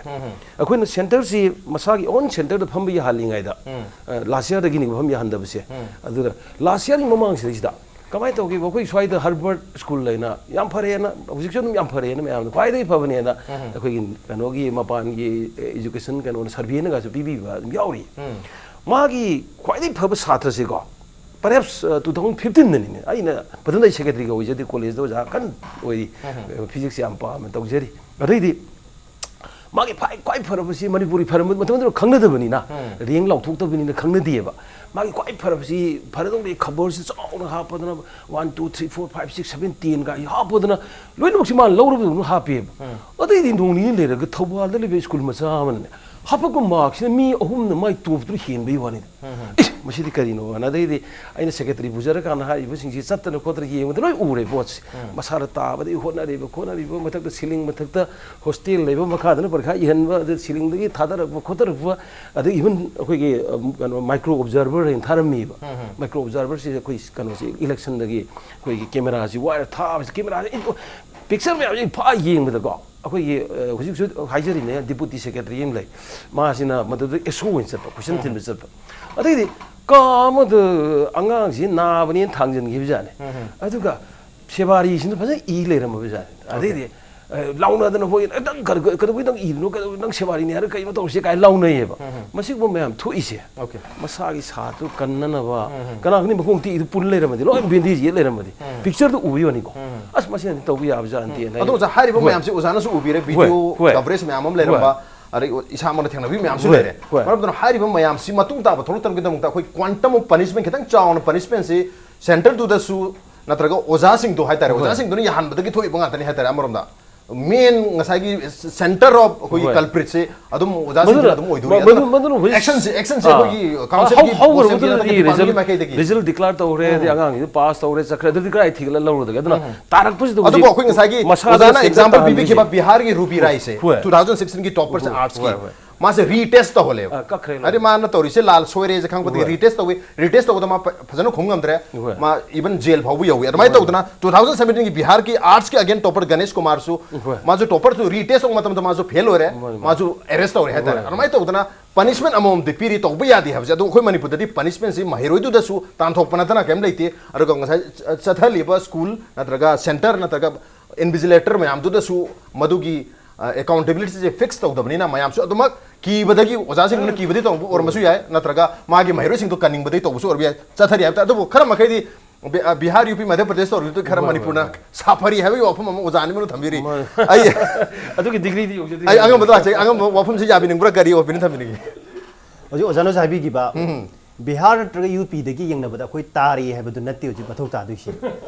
ꯑꯩꯈꯣꯏꯅ centre ꯁꯤ ꯃꯁꯥꯒꯤ own centre ꯗ ꯐꯝꯕ ꯌꯥꯍꯜꯂꯤꯉꯩꯗ, ꯑ, last year ꯗꯒꯤꯅꯤ ꯐꯝ ꯌꯥꯍꯟꯗꯕꯁꯦ꯫ ꯑꯗꯨꯗ last year ꯒꯤ ꯃꯃꯥꯡꯁꯤꯗꯩꯁꯤꯗ ꯀꯃꯥꯏꯅ ꯇꯧꯒꯦꯕ, ꯑꯩꯈꯣꯏ ꯁ꯭ꯋꯥꯏꯗ Herbert School ꯂꯩꯅ ꯌꯥꯝ ꯐꯔꯦꯅ, ꯍꯧꯖꯤꯛꯁꯨ ꯑꯗꯨꯝ ꯌꯥꯝ ꯐꯔꯦꯅ, ꯃꯌꯥꯝꯅ ꯈ꯭ꯋꯥꯏꯗꯒꯤ ꯐꯕꯅꯦꯅ ꯑꯩꯈꯣꯏꯒꯤ ꯀꯩꯅꯣꯒꯤ ꯃꯄꯥꯟꯒꯤ education ꯀꯩꯅꯣꯅ survey ꯅꯒꯁꯨ ꯄꯤꯕꯤꯕ ꯑꯗꯨꯝ ꯌꯥꯎꯔꯤ꯫ ꯃꯥꯒꯤ ꯈ꯭ꯋꯥꯏꯗꯒꯤ ꯐꯕ ꯁꯥꯇ꯭ꯔꯁꯤꯀꯣ, perhaps, ꯑ, two thousand fifteen ꯗꯅꯤꯅꯦ, ꯑꯩꯅ ꯃꯇꯝꯗ ꯑꯩ secretary ꯒ ꯑꯣꯏꯖꯗꯦ, college ꯗ ꯑꯣꯖꯥ ꯀꯟꯅ ꯑꯣꯏꯔꯤ, physics ꯌꯥꯝ ꯄꯥꯝꯅ ꯇꯧꯖꯔꯤ꯫ ꯑꯗꯩꯗꯤ ꯃꯥꯒꯤ ꯈ꯭ꯋꯥꯏ, ꯈ꯭ꯋꯥꯏ ꯐꯔꯕꯁꯤ ꯃꯅꯤꯄꯨꯔꯤ ꯐꯔꯕ ꯃꯇꯝꯗꯨꯗ ꯈꯪꯅꯗꯕꯅꯤꯅ, ꯔꯦꯡ ꯂꯥꯎꯊꯣꯛꯇꯕꯅꯤꯅ ꯈꯪꯅꯗꯦꯕ꯫ ꯃꯥꯒꯤ ꯈ꯭ꯋꯥꯏ ꯐꯔꯕꯁꯤ ꯐꯔꯗꯧꯅꯤ ꯈꯕꯔꯁꯤ ꯆꯥꯎꯅ ꯍꯥꯞꯄꯗꯅ, one, two, three, four, five, six, seven, ten ꯒ ꯍꯥꯞꯄꯗꯅ, ꯂꯣꯏꯅꯃꯛꯁꯤ ꯃꯥꯅ ꯂꯧꯔꯕꯗꯧꯅ ꯍꯥꯞꯄꯦꯕ꯫ ꯑꯗꯩꯗꯤ ꯅꯣꯡ ꯅꯤꯅꯤ ꯂꯩꯔꯒ ꯊꯧꯕꯥꯜꯗ ꯂꯩꯕ school ꯃꯆꯥ ꯑꯃꯅꯅꯦ, ꯍꯥꯄꯛꯄ mark ꯁꯤꯅ ꯃꯤ ꯑꯍꯨꯝꯅ ꯃꯥꯏ ꯇꯣꯞꯇꯨ ꯍꯦꯟꯕꯩ ꯋꯥꯅꯤꯗ꯫ ꯏꯁ, ꯃꯁꯤꯗꯤ ꯀꯔꯤꯅꯣ ꯍꯥꯏꯅ ꯑꯗꯩꯗꯤ ꯑꯩꯅ secretary ꯄꯨꯖꯔꯀꯥꯟꯗ ꯍꯥꯏꯔꯤꯕꯁꯤꯡꯁꯤ ꯆꯠꯇꯅ ꯈꯣꯠꯇꯅ ꯌꯦꯡꯕꯗ ꯂꯣꯏ ꯎꯔꯦ ꯄꯣꯠꯁꯦ꯫ ꯃꯁꯥꯅ ꯇꯥꯕꯗꯒꯤ ꯍꯣꯠꯅꯔꯤꯕ ꯈꯣꯠꯅꯔꯤꯕ, ꯃꯊꯛꯇ ceiling ꯃꯊꯛꯇ hostel ꯂꯩꯕ, ꯃꯈꯥꯗꯅ ꯄꯔꯤꯈꯥ ꯏꯍꯟꯕ, ꯑꯗ ceiling ꯗꯒꯤ ꯊꯥꯗꯔꯛꯄ ꯈꯣꯠꯇꯔꯛꯄ, ꯑꯗꯩ even ꯑꯩꯈꯣꯏꯒꯤ, ꯑꯝ, ꯀꯩꯅꯣ, micro observer ꯍꯥꯏꯅ ꯊꯥꯔꯝꯃꯤꯕ꯫ Micro observer ꯁꯤ ꯑꯩꯈꯣꯏ ꯀꯩꯅꯣꯁꯤ, election ꯗꯒꯤ ꯑꯩꯈꯣꯏꯒꯤ camera ꯁꯤ ꯋꯥꯏꯔ ꯊꯥꯕꯁꯤ, camera ꯁꯤ, picture ꯃꯌꯥꯝꯁꯤ ꯐꯥ ꯌꯦꯡꯕꯗꯀꯣ, ꯑꯩꯈꯣꯏꯒꯤ, ꯑ, ꯍꯧꯖꯤꯛꯁꯨ ꯍꯥꯏꯖꯔꯤꯅꯦ, deputy secretary ꯑꯃ ꯂꯩ, ꯃꯥꯁꯤꯅ ꯃꯗꯨꯗ S O ꯑꯣꯏꯅ ꯆꯠꯄ, question ꯊꯤꯟꯕ ꯆꯠꯄ꯫ ꯑꯗꯩꯗꯤ ꯀꯥ ꯑꯃꯗ ꯑꯉꯥꯡꯁꯤ ꯅꯥꯕꯅꯦꯅ ꯊꯥꯡꯖꯟꯈꯤꯕꯖꯥꯠꯅꯤ꯫ ꯑꯗꯨꯒ ꯁꯦꯕꯥꯔꯤꯁꯤꯅ ꯐꯖꯅ ꯏ ꯂꯩꯔꯝꯃꯕꯖꯥꯠꯅꯤ꯫ ꯑꯗꯩꯗꯤ, ꯑ, ꯂꯥꯎꯅꯗꯅ ꯍꯣꯏ, "ꯑꯦ, ꯅꯪ ꯀꯔ-, ꯀꯔ-, ꯀꯩꯗꯧꯕꯩ ꯅꯪ ꯏꯔꯤꯅꯣ? ꯀꯩꯗꯧ-, ꯅꯪ ꯁꯦꯕꯥꯔꯤꯅꯤ ꯍꯥꯏꯔ ꯀꯩꯅꯣ ꯇꯧꯔꯤꯁꯦ?" ꯀꯥꯏꯅ ꯂꯥꯎꯅꯩꯌꯦꯕ꯫ ꯃꯁꯤꯒꯨꯝꯕ ꯃꯌꯥꯝ ꯊꯣꯛꯏꯁꯦ꯫ ꯃꯁꯥꯒꯤ ꯁꯥꯇ꯭ꯔ ꯀꯟꯅꯅꯕ, ꯀꯅꯥꯒꯨꯝꯕ ꯃꯈꯣꯡ ꯇꯦꯛꯏꯗꯨ ꯄꯨꯜ ꯂꯩꯔꯝꯃꯗꯤ, ꯂꯣꯏ bandage ꯌꯦꯠ ꯂꯩꯔꯝꯃꯗꯤ, picture ꯗꯨ ꯎꯕ ꯌꯣꯟꯅꯤꯀꯣ꯫ ꯑꯁ, ꯃꯁꯤꯅꯗꯤ ꯇꯧꯕ ꯌꯥꯕꯖꯥꯠ ꯅꯠꯇꯦꯅ ꯑꯗꯣ ꯑꯩꯅ ꯑꯣꯖꯥ, ꯍꯥꯏꯔꯤꯕ ꯍꯣꯏ꯫ ꯃꯌꯥꯝꯁꯦ ꯑꯣꯖꯥꯅꯁꯨ ꯎꯕꯤꯔꯦ, ꯍꯣꯏ, video ꯍꯣꯏ꯫ Coverage ꯃꯌꯥꯝ ꯑꯃ ꯂꯩꯔꯝꯕ, ꯍꯣꯏ꯫ ꯑꯗꯩ ꯏꯁꯥꯃꯛꯅ ꯊꯦꯡꯅꯕꯤ ꯃꯌꯥꯝꯁꯨ ꯍꯣꯏ, ꯂꯩꯔꯦ꯫ ꯍꯣꯏ꯫ ꯃꯔꯝ ꯑꯗꯨꯅ ꯍꯥꯏꯔꯤꯕ ꯃꯌꯥꯝꯁꯤ ꯃꯇꯨꯡ ꯇꯥꯕ ꯊꯣꯛꯂꯛꯇꯅꯕꯒꯤꯗꯃꯛꯇ ꯑꯩꯈꯣꯏ quantum of punishment, ꯈꯤꯇꯪ ꯆꯥꯎꯅ punishment ꯁꯤ centre ꯗꯨꯗꯁꯨ ꯅꯠꯇ꯭ꯔꯒ ꯑꯣꯖꯥꯁꯤꯡꯗꯣ ꯍꯥꯏꯇꯥꯔꯦ, ꯍꯣꯏ꯫ ꯑꯣꯖꯥꯁꯤꯡꯗꯨꯅ ꯌꯥꯍꯟꯕꯗꯒꯤ ꯊꯣꯛꯏꯕ ꯉꯥꯛꯇꯅꯤ ꯍꯥꯏꯇꯥꯔꯦ ꯑꯃꯔꯣꯝꯗ꯫ Main ꯉꯁꯥꯏꯒꯤ centre of ꯑꯩꯈꯣꯏꯒꯤ ꯍꯣꯏ꯫ Culprit ꯁꯦ ꯑꯗꯨꯝ ꯑꯣꯖꯥꯁꯤꯡꯁꯤꯅ ꯃꯗꯨꯅ, ꯑꯗꯨꯝ ꯑꯣꯏꯗꯣꯏꯅꯤ꯫ ꯃ-, ꯃꯗꯨ-, ꯑꯗꯨꯅ ꯃꯗꯨꯅ ꯍꯧꯖꯤꯛ, action ꯁꯦ, action ꯁꯦ ꯑꯥ꯫ ꯑꯩꯈꯣꯏꯒꯤ ꯍꯧ-, council ꯒꯤ ꯍꯧꯈ꯭ꯔꯕ ꯕꯣꯁ ꯃꯇꯨꯡꯗꯗꯤ ꯃꯊꯛꯀꯤ department ꯀꯤ result, ꯃꯥꯏꯀꯩꯗꯒꯤ꯫ Result declare ꯇꯧꯈ꯭ꯔꯦ, ꯑꯗꯩ ꯎꯝ꯫ ꯑꯉꯥꯡꯁꯤꯡꯗꯨ pass ꯇꯧꯔꯦ, ꯆꯠꯈ꯭ꯔꯦ, ꯑꯗꯨꯗꯤ ꯀꯗꯥꯏ ꯊꯤꯒꯠꯂ ꯂꯧꯔꯨꯗꯒꯦ? ꯑꯗꯨꯅ ꯎꯝ꯫ ꯇꯥꯔꯛꯄꯁꯤꯗ ꯑꯗꯨꯕꯨ ꯍꯧꯖꯤꯛ ꯑꯩꯈꯣꯏ ꯉꯁꯥꯏꯒꯤ ꯃꯁꯥꯗ ꯑꯣꯖꯥꯅ center example ꯇꯥꯍꯟꯕꯤꯁꯦ꯫ ꯄꯤꯕꯤꯈꯤꯕ ꯕꯤꯍꯥꯔꯒꯤ ꯔꯨꯕꯤ ꯔꯥꯏꯁꯦ, ꯍꯣꯏ꯫ Two thousand sixteen ꯒꯤ topper ꯁꯦ ꯍꯣꯏ, arts ꯀꯤ꯫ ꯍꯣꯏ, ꯍꯣꯏ꯫ ꯃꯥꯁꯦ ꯔꯤꯇꯦꯁ ꯇꯧꯍꯜꯂꯦꯕ꯫ ꯑ, ꯀꯛꯈ꯭ꯔꯦ ꯂꯣꯏꯅ꯫ ꯍꯥꯏꯗꯤ ꯃꯥꯅ ꯇꯧꯔꯤꯁꯦ ꯂꯥꯜ ꯁꯣꯏꯔꯦꯁꯦ ꯈꯪꯕꯗꯒꯤ ꯍꯣꯏ꯫ ꯔꯤꯇꯦꯁ ꯇꯧꯋꯤ꯫ ꯔꯤꯇꯦꯁ ꯇꯧꯕꯗ ꯃꯥ ꯐ- ꯐꯖꯅ ꯈꯨꯝ ꯉꯝꯗ꯭ꯔꯦ꯫ ꯍꯣꯏ꯫ ꯃꯥ ꯏꯚꯟ ꯖꯦꯜ ꯐꯥꯎꯕ ꯌꯧꯋꯤ꯫ ꯑꯗꯨꯃꯥꯏꯅ ꯇꯧꯗꯅ ꯇꯨ ꯊꯥꯎꯖꯟ ꯁꯚꯦꯟꯇꯤꯟꯒꯤ ꯕꯤꯍꯥꯔꯒꯤ ꯑꯥꯔꯠꯁꯀꯤ ꯑꯒꯦꯟ ꯇꯣꯄꯔ ꯒꯅꯦꯁ ꯀꯨꯃꯥꯔꯁꯨ ꯍꯣꯏ꯫ ꯃꯥꯁꯨ ꯇꯣꯄꯔꯁꯨ ꯔꯤꯇꯦꯁ ꯇꯧꯕ ꯃꯇꯝꯗ ꯃꯥꯁꯨ ꯐꯦꯜ ꯑꯣꯏꯔꯦ꯫ ꯃꯥꯅꯤ, ꯃꯥꯅꯤ꯫ ꯃꯥꯁꯨ ꯑꯦꯔꯦꯁ ꯇꯧꯔꯦ ꯍꯥꯏꯇꯥꯔꯦ꯫ ꯍꯣꯏ꯫ ꯑꯗꯨꯃꯥꯏꯅ ꯇꯧꯗꯅ ꯄꯅꯤꯁꯃꯦꯟ ꯑꯃꯃꯝꯗꯤ ꯄꯤꯔꯤ, ꯇꯧꯕ ꯌꯥꯗꯦ ꯍꯥꯏꯕꯁꯦ꯫ ꯑꯗꯣ ꯑꯩꯈꯣꯏ ꯃꯅꯤꯄꯨꯔꯗꯗꯤ ꯄꯅꯤꯁꯃꯦꯟꯁꯤ ꯃꯍꯩꯔꯣꯏꯗꯨꯗꯁꯨ ꯇꯥꯟꯊꯣꯛꯄ ꯅꯠꯇꯅ ꯀꯔꯤꯝ ꯂꯩꯇꯦ꯫ ꯑꯗꯨꯒ ꯉꯁꯥꯏ ꯆ- ꯆꯠꯊꯜꯂꯤꯕ ꯁ꯭ꯀꯨꯜ ꯅꯠꯇ꯭ꯔꯒ ꯁꯦꯟꯇꯔ ꯅꯠꯇ꯭ꯔꯒ ꯏꯟꯚꯤꯖꯤꯂꯦꯇꯔ ꯃꯌꯥꯝꯗꯨꯗꯁꯨ ꯃꯗꯨꯒꯤ ꯑꯦꯀꯥꯎꯟꯇꯦꯕꯤꯂꯤꯇꯤꯁꯦ ꯐꯤꯛꯁ ꯇꯧꯗꯕꯅꯤꯅ ꯃꯌꯥꯝꯁꯨ ꯑꯗꯨꯃꯛ ꯀꯤꯕꯗꯒꯤ, ꯑꯣꯖꯥꯁꯤꯡꯗꯨꯅ ꯀꯤꯕꯗꯒꯤ ꯇꯧꯕ ꯑꯣꯏꯔꯝꯕꯁꯨ ꯌꯥꯏ, ꯅꯠꯇ꯭ꯔꯒ ꯃꯥꯒꯤ ꯃꯍꯩꯔꯣꯏꯁꯤꯡꯗꯣ ꯀꯟꯅꯤꯡꯕꯗꯒꯤ ꯇꯧꯕꯁꯨ ꯑꯣꯏꯔꯝꯕ ꯌꯥꯏ꯫ ꯆꯠꯊꯔꯤ ꯍꯥꯏꯕ ꯇꯥꯏ꯫ ꯑꯗꯨꯕꯨ ꯈꯔ ꯃꯈꯩꯗꯤ ꯕꯤ- ꯑ, ꯕꯤꯍꯥꯔ, ꯌꯨ ꯄꯤ, ꯃꯙ꯭ꯌ ꯄ꯭ꯔꯗꯦꯁ ꯇꯧꯔꯤꯗꯨ ꯈꯔ ꯍꯣꯏ, ꯍꯣꯏ, ꯃꯅꯤꯄꯨꯔꯅ ꯍꯣꯏ꯫ ꯁꯥꯐꯔꯤ ꯍꯥꯏꯕꯒꯤ ꯋꯥꯐꯝ ꯑꯃ ꯑꯣꯖꯥ ꯑꯅꯤꯃꯛꯅ ꯊꯝꯕꯤꯔꯤ꯫ ꯃꯥꯅꯤ꯫ ꯑꯩ ꯑꯗꯨꯒꯤ ꯗꯤꯒ꯭ꯔꯤꯗꯤ ꯌꯧꯖꯗ꯭ꯔꯤ꯫ ꯑꯩ ꯑꯉꯝꯕꯗꯣ ꯂꯥꯛꯆꯒꯦ꯫ ꯑꯉꯝꯕ ꯋꯥꯐꯝꯁꯤ ꯌꯥꯕꯤꯅꯤꯡꯕ꯭ꯔꯥ? ꯀꯔꯤ ꯑꯣꯄꯤꯅꯤꯌꯟ ꯊꯝꯕꯤꯅꯤꯡꯉꯤ? ꯍꯧꯖꯤꯛ ꯑꯣꯖꯥꯅꯁꯨ ꯍꯥꯏꯕꯤꯈꯤꯕ, ꯕꯤꯍꯥꯔ ꯅꯠꯇ꯭ꯔꯒ ꯌꯨ ꯄꯤꯗꯒꯤ ꯌꯦꯡꯅꯕꯗ ꯑꯩꯈꯣꯏ ꯇꯥꯔꯤ ꯍꯥꯏꯕꯗꯨ ꯅꯠꯇꯦ ꯍꯧꯖꯤꯛ ꯃꯊꯧ ꯇꯥꯗꯣꯏꯁꯦ꯫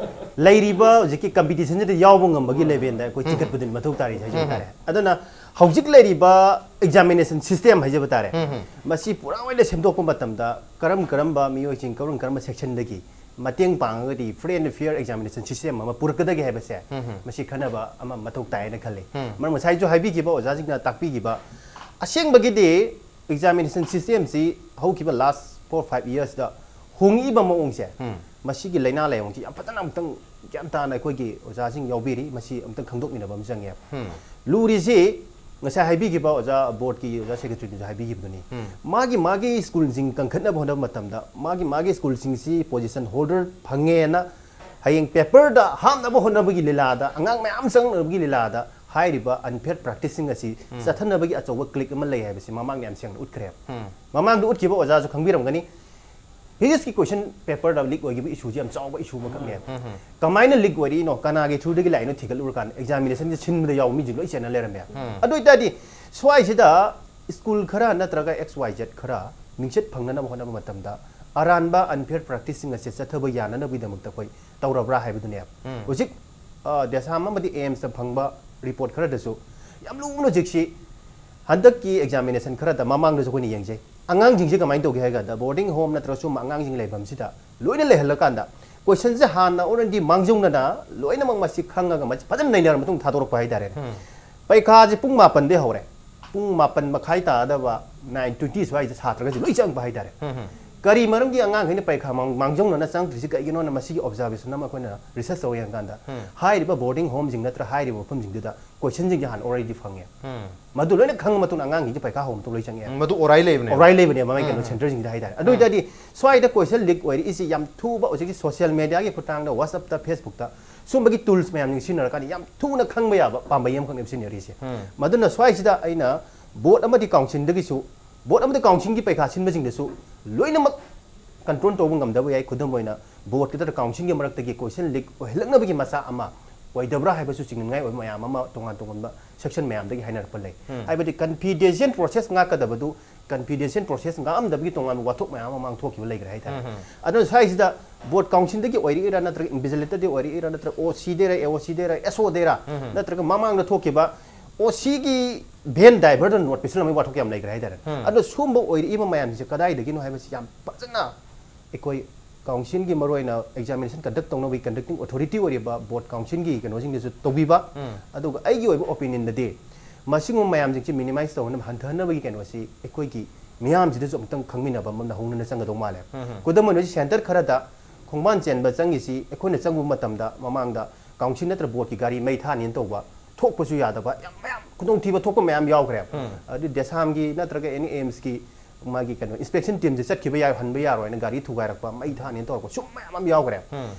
ꯂꯩꯔꯤꯕ ꯍꯧꯖꯤꯛꯀꯤ ꯀꯝꯄꯤꯇꯤꯁꯟꯁꯤꯗ ꯌꯥꯎꯕ ꯉꯝꯕꯒꯤ ꯂꯦꯚꯦꯜꯗ ꯑꯩꯈꯣꯏ ꯆꯤꯡꯈꯠꯄꯗꯨꯅꯤ ꯃꯊꯧ ꯇꯥꯔꯤꯁꯦ ꯍꯥꯏꯖꯕ ꯇꯥꯔꯦ꯫ ꯑꯗꯨꯅ ꯍꯧꯖꯤꯛ ꯂꯩꯔꯤꯕ ꯑꯦꯛꯖꯥꯃꯤꯅꯦꯁꯟ ꯁꯤꯁꯇꯦꯝ ꯍꯥꯏꯖꯕ ꯇꯥꯔꯦ, ꯃꯁꯤ ꯄꯨꯔꯥ ꯑꯣꯏꯅ ꯁꯦꯝꯗꯣꯛꯄ ꯃꯇꯝꯗ ꯀꯔꯝ ꯀꯔꯝꯕ ꯃꯤꯑꯣꯏꯁꯤꯡ, ꯀꯔꯝ ꯀꯔꯝꯕ ꯁꯦꯛꯁꯟꯗꯒꯤ ꯃꯇꯦꯡ ꯄꯥꯡꯉꯒꯗꯤ free and fair examination system ꯑꯃ ꯄꯨꯔꯛꯀꯗꯒꯦ ꯍꯥꯏꯕꯁꯦ, ꯃꯁꯤ ꯈꯟꯅꯕ ꯑꯃ ꯃꯊꯧ ꯇꯥꯏꯅ ꯈꯜꯂꯤ꯫ ꯃꯔꯝ ꯉꯁꯥꯏꯁꯨ ꯍꯥꯏꯕꯤꯈꯤꯕ, ꯑꯣꯖꯥꯁꯤꯡꯅ ꯇꯥꯛꯄꯤꯈꯤꯕ, ꯑꯁꯦꯡꯕꯒꯤꯗꯤ ꯑꯦꯛꯖꯥꯃꯤꯅꯦꯁꯟ ꯁꯤꯁꯇꯦꯝꯁꯤ ꯍꯧꯈꯤꯕ ꯂꯥꯁ ꯐꯣꯔ ꯐꯥꯏꯚ ꯏꯌꯔꯁꯇ ꯍꯣꯡꯉꯛꯏꯕ ꯃꯑꯣꯡꯁꯦ, ꯃꯁꯤꯒꯤ ꯂꯥꯏꯅꯥ ꯂꯥꯏꯑꯣꯡꯁꯤ ꯌꯥꯝ ꯐꯖꯅ ꯑꯃꯨꯛꯇꯪ ꯒ꯭ꯌꯥꯟ ꯇꯥꯅ ꯑꯩꯈꯣꯏꯒꯤ ꯑꯣꯖꯥꯁꯤꯡ ꯌꯥꯎꯕꯤꯔꯤ, ꯃꯁꯤ ꯑꯃꯨꯛꯇꯪ ꯈꯪꯗꯣꯛꯃꯤꯟꯅꯕ ꯑꯃ ꯆꯪꯉꯦ꯫ ꯂꯨꯔꯤꯁꯤ ꯉꯁꯥꯏ ꯍꯥꯏꯕꯤꯈꯤꯕ ꯑꯣꯖꯥ, ꯕꯣꯔꯗꯀꯤ ꯑꯣꯖꯥ ꯁꯦꯀ꯭ꯔꯦꯇꯔꯤꯗꯨꯁꯨ ꯍꯥꯏꯕꯤꯈꯤꯕꯗꯨꯅꯤ꯫ ꯃꯥꯒꯤ ꯃꯥꯒꯤ ꯁ꯭ꯀꯨꯜꯁꯤꯡ ꯀꯟꯈꯠꯅꯕ ꯍꯣꯠꯅꯕ ꯃꯇꯝꯗ ꯃꯥꯒꯤ ꯃꯥꯒꯤ ꯁ꯭ꯀꯨꯜꯁꯤꯡꯁꯤ ꯄꯣꯖꯤꯁꯟ ꯍꯣꯜꯗꯔ ꯐꯪꯉꯦꯅ ꯍꯌꯦꯡ ꯄꯦꯄꯔꯗ ꯍꯥꯞꯅꯕ ꯍꯣꯠꯅꯕꯒꯤ ꯂꯤꯂꯥꯗ, ꯑꯉꯥꯡ ꯃꯌꯥꯝ ꯆꯪꯅꯕꯒꯤ ꯂꯤꯂꯥꯗ ꯍꯥꯏꯔꯤꯕ ꯑꯟꯐꯤꯌꯔ ꯄ꯭ꯔꯦꯛꯇꯤꯁꯁꯤꯡ ꯑꯁꯤ ꯆꯠꯊꯅꯕꯒꯤ ꯑꯆꯧꯕ ꯀ꯭ꯂꯤꯛ ꯑꯃ ꯂꯩ ꯍꯥꯏꯕꯁꯤ ꯃꯃꯥꯡꯗ ꯌꯥꯝ ꯁꯦꯡꯅ ꯎꯠꯈ꯭ꯔꯦꯕ꯫ ꯃꯃꯥꯡꯗ ꯎꯠꯈꯤꯕ ꯑꯣꯖꯥꯁꯨ ꯈꯪꯕꯤꯔꯝꯒꯅꯤ, ꯐꯤꯖꯤꯛꯁꯀꯤ ꯀꯣꯏꯁꯟ ꯄꯦꯄꯔꯗ ꯂꯤꯛ ꯑꯣꯏꯈꯤꯕ ꯏꯁꯨꯁꯤ ꯌꯥꯝ ꯆꯥꯎꯕ ꯏꯁꯨ ꯑꯃꯈꯛꯅꯦꯕ꯫ ꯀꯃꯥꯏꯅ ꯂꯤꯛ ꯑꯣꯏꯔꯤꯅꯣ, ꯀꯅꯥꯒꯤ ꯊ꯭ꯔꯨꯗꯒꯤ ꯂꯥꯛꯏꯅꯣ ꯊꯤꯒꯠꯂꯨꯔꯀꯥꯟꯗ ꯑꯦꯛꯖꯥꯃꯤꯅꯦꯁꯟꯁꯦ ꯁꯤꯟꯕꯗ ꯌꯥꯎꯕ ꯃꯤꯁꯤꯡ ꯂꯣꯏ ꯆꯦꯟꯅ ꯂꯩꯔꯝꯃꯦꯕ꯫ ꯑꯗꯨ ꯑꯣꯏꯇꯥꯔꯗꯤ ꯁ꯭ꯋꯥꯏꯁꯤꯗ ꯁ꯭ꯀꯨꯜ ꯈꯔ ꯅꯠꯇ꯭ꯔꯒ ꯑꯦꯛꯁ ꯋꯥꯏ ꯖꯦꯠ ꯈꯔ ꯃꯤꯡꯆꯠ ꯐꯪꯅꯅꯕ ꯍꯣꯠꯅꯕ ꯃꯇꯝꯗ ꯑꯔꯥꯟꯕ ꯑꯟꯐꯤꯌꯔ ꯄ꯭ꯔꯦꯛꯇꯤꯁꯁꯤꯡ ꯑꯁꯦ ꯆꯠꯊꯕ ꯌꯥꯅꯅꯕꯒꯤꯗꯃꯛꯇ ꯑꯩꯈꯣꯏ ꯇꯧꯔꯕ꯭ꯔꯥ ꯍꯥꯏꯕꯗꯨꯅꯦꯕ꯫ ꯍꯧꯖꯤꯛ ꯑ, ꯗꯦꯁꯥꯝ ꯑꯃꯗꯤ ꯑꯦꯝꯁꯇ ꯐꯪꯕ ꯔꯤꯄꯣꯔꯠ ꯈꯔꯗꯁꯨ ꯌꯥꯝ ꯂꯨꯅ ꯍꯧꯖꯤꯛꯁꯤ ꯍꯟꯗꯛꯀꯤ ꯑꯦꯛꯖꯥꯃꯤꯅꯦꯁꯟ ꯈꯔꯗ ꯃꯃꯥꯡꯗꯁꯨ ꯑꯩꯈꯣꯏꯅ ꯌꯦꯡꯖꯩ꯫ ꯑꯉꯥꯡꯁꯤꯡꯁꯦ ꯀꯃꯥꯏꯅ ꯇꯧꯒꯦ ꯍꯥꯏ ꯀꯥꯟꯗ ꯕꯣꯔꯗꯤꯡ ꯍꯣꯝ ꯅꯠꯇ꯭ꯔꯒ ꯁꯨꯝꯕ ꯑꯉꯥꯡꯁꯤꯡ ꯂꯩꯐꯝꯁꯤꯗ ꯂꯣꯏꯅ ꯂꯩꯍꯜꯂꯀꯥꯟꯗ ꯀꯣꯏꯁꯟꯁꯦ ꯍꯥꯟꯅ ꯑꯣꯜꯔꯦꯗꯤ ꯃꯥꯡꯖꯧꯅꯅ ꯂꯣꯏꯅꯃꯛ ꯃꯁꯤ ꯈꯪꯉꯒ ꯃꯁꯤ ꯐꯖꯅ ꯅꯩꯅꯔ ꯃꯇꯨꯡ ꯊꯥꯗꯣꯔꯛꯄ ꯍꯥꯏꯇꯥꯔꯦꯅꯦ꯫ ꯄꯩꯈꯥꯁꯦ ꯄꯨꯡ ꯃꯥꯄꯟꯗꯩ ꯍꯧꯔꯦ, ꯄꯨꯡ ꯃꯥꯄꯟ ꯃꯈꯥꯏ ꯇꯥꯗꯕ, ꯅꯥꯏꯟ ꯇ꯭ꯋꯦꯟꯇꯤ ꯁ꯭ꯋꯥꯏꯁꯤꯗ ꯁꯥꯇ꯭ꯔꯒꯁꯦ ꯂꯣꯏ ꯆꯪꯉꯛꯄ ꯍꯥꯏꯇꯥꯔꯦ꯫ ꯀꯔꯤ ꯃꯔꯝꯒꯤ ꯑꯉꯥꯡꯈꯩꯅ ꯄꯔꯤꯈꯥ ꯃꯥꯡ- ꯃꯥꯡꯖꯧꯅꯅ ꯆꯪꯉꯛꯇ꯭ꯔꯤꯁꯤ ꯀꯩꯒꯤꯅꯣꯅ ꯃꯁꯤꯒꯤ ꯑꯣꯕꯖꯥꯔꯕꯦꯁꯟ ꯑꯃ ꯑꯩꯈꯣꯏꯅ ꯔꯤꯁꯔꯁ ꯇꯧꯕ ꯌꯦꯡꯀꯥꯟꯗ, ꯍꯥꯏꯔꯤꯕ ꯕꯣꯔꯗꯤꯡ ꯍꯣꯝꯁꯤꯡ ꯅꯠꯇ꯭ꯔ ꯍꯥꯏꯔꯤꯕ ꯃꯐꯝꯁꯤꯡꯗꯨꯗ ꯀꯣꯏꯁꯟꯁꯤꯡꯁꯦ ꯍꯥꯟꯅ ꯑꯣꯜꯔꯦꯗꯤ ꯐꯪꯉꯦ꯫ ꯃꯗꯨ ꯂꯣꯏꯅ ꯈꯪꯉ ꯃꯇꯨꯡꯗ ꯑꯉꯥꯡꯁꯤꯡꯁꯦ ꯄꯔꯤꯈꯥ ꯍꯧꯕ ꯃꯇꯨꯡ ꯂꯣꯏ ꯆꯪꯉꯛꯑꯦ꯫ ꯃꯗꯨ ꯑꯣꯔꯥꯏ ꯂꯩꯕꯅꯦꯕ꯫ ꯑꯣꯔꯥꯏ ꯂꯩꯕꯅꯦꯕ ꯃꯥꯏ ꯀꯩꯅꯣ ꯁꯦꯟꯇꯔꯁꯤꯡꯁꯤꯗ ꯍꯥꯏꯇꯥꯔꯦ꯫ ꯑꯗꯨ ꯑꯣꯏꯇꯥꯔꯗꯤ ꯁ꯭ꯋꯥꯏꯗ ꯀꯣꯏꯁꯟ ꯂꯤꯛ ꯑꯣꯏꯔꯛꯏꯁꯤ ꯌꯥꯝ ꯊꯨꯕ, ꯍꯧꯖꯤꯛꯀꯤ ꯁꯣꯁꯤꯌꯦꯜ ꯃꯦꯗꯤꯌꯥꯒꯤ ꯈꯨꯠꯊꯥꯡꯗ, WhatsApp-ꯇ, Facebook-ꯇ ꯁꯨꯝꯕꯒꯤ ꯇꯨꯜꯁ ꯃꯌꯥꯝꯁꯤꯡ ꯁꯤꯖꯤꯟꯅꯔꯀꯥꯟꯗ ꯌꯥꯝ ꯊꯨꯅ ꯈꯪꯕ ꯌꯥꯕ ꯄꯥꯝꯕꯩ ꯑꯃꯈꯛꯅꯦꯕ ꯁꯤꯖꯤꯟꯅꯔꯤꯁꯦ꯫ ꯃꯗꯨꯅ ꯁ꯭ꯋꯥꯏꯁꯤꯗ ꯑꯩꯅ ꯕꯣꯔꯗ ꯑꯃꯗꯤ ꯀꯥꯎꯟꯁꯤꯜꯗꯒꯤꯁꯨ, ꯕꯣꯔꯗ ꯑꯃꯗꯤ ꯀꯥꯎꯟꯁꯤꯜꯒꯤ ꯄꯔꯤꯈꯥ ꯁꯤꯟꯕꯁꯤꯡꯗꯁꯨ ꯂꯣꯏꯅꯃꯛ ꯀꯟꯇ꯭ꯔꯣꯜ ꯇꯧꯕ ꯉꯝꯗꯕ ꯌꯥꯏ꯫ ꯈꯨꯗꯝ ꯑꯣꯏꯅ ꯕꯣꯔꯗꯀꯤ ꯅꯠꯇ꯭ꯔ ꯀꯥꯎꯟꯁꯤꯜꯒꯤ ꯃꯔꯛꯇꯒꯤ ꯀꯣꯏꯁꯟ ꯂꯤꯛ ꯑꯣꯏꯍꯜꯂꯛꯅꯕꯒꯤ ꯃꯆꯥꯛ ꯑꯃ ꯑꯣꯏꯗꯕ꯭ꯔꯥ ꯍꯥꯏꯕꯁꯨ ꯆꯤꯡꯅꯅꯤꯡꯉꯥꯏ ꯑꯣꯏꯕ ꯃꯌꯥꯝ ꯑꯃ ꯇꯣꯉꯥꯟ ꯇꯣꯉꯥꯟꯕ ꯁꯦꯛꯁꯟ ꯃꯌꯥꯝꯗꯒꯤ ꯍꯥꯏꯅꯔꯛꯄ ꯂꯩ꯫ ꯍꯥꯏꯕꯗꯤ ꯀꯟꯐꯤꯗꯦꯟꯁꯤꯌꯦꯜ ꯄ꯭ꯔꯣꯁꯦꯁ ꯉꯥꯛꯀꯗꯕꯗꯨ ꯀꯟꯐꯤꯗꯦꯟꯁꯤꯌꯦꯜ ꯄ꯭ꯔꯣꯁꯦꯁ ꯉꯥꯛꯑꯝꯗꯕꯒꯤ ꯇꯣꯉꯥꯟꯕ ꯋꯥꯊꯣꯛ ꯃꯌꯥꯝ ꯑꯃ ꯃꯥꯡꯊꯣꯛꯈꯤꯕ ꯂꯩꯈ꯭ꯔꯦ ꯍꯥꯏꯇꯥꯔꯦ꯫ ꯑꯗꯨꯅ ꯁ꯭ꯋꯥꯏꯁꯤꯗ ꯕꯣꯔꯗ ꯀꯥꯎꯟꯁꯤꯜꯗꯒꯤ ꯑꯣꯏꯔꯛꯏꯔꯥ, ꯅꯠꯇ꯭ꯔꯒ ꯏꯟꯚꯤꯖꯤꯂꯦꯇꯔꯗꯒꯤ ꯑꯣꯏꯔꯛꯏꯔꯥ, ꯅꯠꯇ꯭ꯔꯒ ꯑꯣ ꯁꯤꯗꯩꯔꯥ, ꯑꯦ ꯑꯣ ꯁꯤꯗꯩꯔꯥ, ꯑꯦꯁ ꯑꯣꯗꯩꯔꯥ, ꯅꯠꯇ꯭ꯔꯒ ꯃꯃꯥꯡꯗ ꯊꯣꯛꯈꯤꯕ ꯑꯣ ꯁꯤꯒꯤ ꯚꯦꯟ ꯗ꯭ꯔꯥꯏꯚꯔꯗ ꯅꯣꯠ ꯄꯤꯁꯜꯂꯝꯕꯒꯤ ꯋꯥꯊꯣꯛ ꯌꯥꯝ ꯂꯩꯈ꯭ꯔꯦ ꯍꯥꯏꯇꯥꯔꯦ꯫ ꯑꯗꯣ ꯁꯨꯝꯕ ꯑꯣꯏꯔꯛꯏꯕ ꯃꯌꯥꯝꯁꯤꯡꯁꯦ ꯀꯗꯥꯏꯗꯒꯤꯅꯣ ꯍꯥꯏꯕꯁꯤ ꯌꯥꯝ ꯐꯖꯅ ꯑꯩꯈꯣꯏ ꯀꯥꯎꯟꯁꯤꯜꯒꯤ ꯃꯔꯨꯑꯣꯏꯅ ꯑꯦꯛꯖꯥꯃꯤꯅꯦꯁꯟ ꯀꯟꯗꯛ ꯇꯧꯅꯕꯒꯤ ꯀꯟꯗꯛꯇꯤꯡ ꯑꯣꯊꯣꯔꯤꯇꯤ ꯑꯣꯏꯔꯤꯕ ꯕꯣꯔꯗ ꯀꯥꯎꯟꯁꯤꯜꯒꯤ ꯀꯩꯅꯣꯁꯤꯡꯗꯁꯨ ꯇꯧꯕꯤꯕ꯫ ꯑꯗꯨꯒ ꯑꯩꯒꯤ ꯑꯣꯏꯕ ꯑꯣꯄꯤꯅꯤꯌꯟꯗꯗꯤ ꯃꯁꯤꯒꯨꯝꯕ ꯃꯌꯥꯝꯁꯤꯡꯁꯤ ꯃꯤꯅꯤꯃꯥꯏꯁ ꯇꯧꯅꯕ, ꯍꯟꯊꯍꯟꯅꯕꯒꯤ ꯀꯩꯅꯣꯁꯤ ꯑꯩꯈꯣꯏꯒꯤ ꯃꯤꯌꯥꯝꯁꯤꯗꯁꯨ ꯑꯃꯨꯛꯇꯪ ꯈꯪꯃꯤꯟꯅꯕ ꯑꯃ ꯅꯧꯍꯧꯅꯅ ꯆꯪꯒꯗꯧ ꯃꯥꯜꯂꯦ꯫ ꯈꯨꯗꯝ ꯑꯣꯏꯅ ꯍꯧꯖꯤꯛ ꯁꯦꯟꯇꯔ ꯈꯔꯗ ꯈꯣꯡꯕꯥꯟ ꯆꯦꯟꯕ ꯆꯪꯉꯤꯁꯤ ꯑꯩꯈꯣꯏꯅ ꯆꯪꯕ ꯃꯇꯝꯗ ꯃꯃꯥꯡꯗ ꯀꯥꯎꯟꯁꯤꯜ ꯅꯠꯇ꯭ꯔ ꯕꯣꯔꯗꯀꯤ ꯒꯥꯔꯤ ꯃꯩ ꯊꯥꯅꯤꯅ ꯇꯧꯕ, ꯊꯣꯛꯄꯁꯨ ꯌꯥꯗꯕ, ꯌꯥꯝ ꯃꯌꯥꯝ ꯈꯨꯗꯣꯡꯊꯤꯕ ꯊꯣꯛꯄ ꯃꯌꯥꯝ ꯌꯥꯎꯈ꯭ꯔꯦ꯫ ꯑꯗꯨ ꯗꯦꯁꯥꯝꯒꯤ ꯅꯠꯇ꯭ꯔꯒ ꯑꯦꯅꯤ ꯑꯦꯝꯁꯀꯤ ꯃꯥꯒꯤ ꯀꯩꯅꯣ ꯏꯟꯁꯄꯦꯛꯁꯟ ꯇꯤꯝꯁꯦ ꯆꯠꯈꯤꯕ ꯌꯥꯏ, ꯍꯟꯕ ꯌꯥꯔꯣꯏꯅ ꯒꯥꯔꯤ ꯊꯨꯒꯥꯏꯔꯛꯄ, ꯃꯩ ꯊꯥꯅꯤꯅ ꯇꯧꯔꯛꯄ, ꯁꯨꯝ ꯃꯌꯥꯝ ꯑꯃ ꯌꯥꯎꯈ꯭ꯔꯦ꯫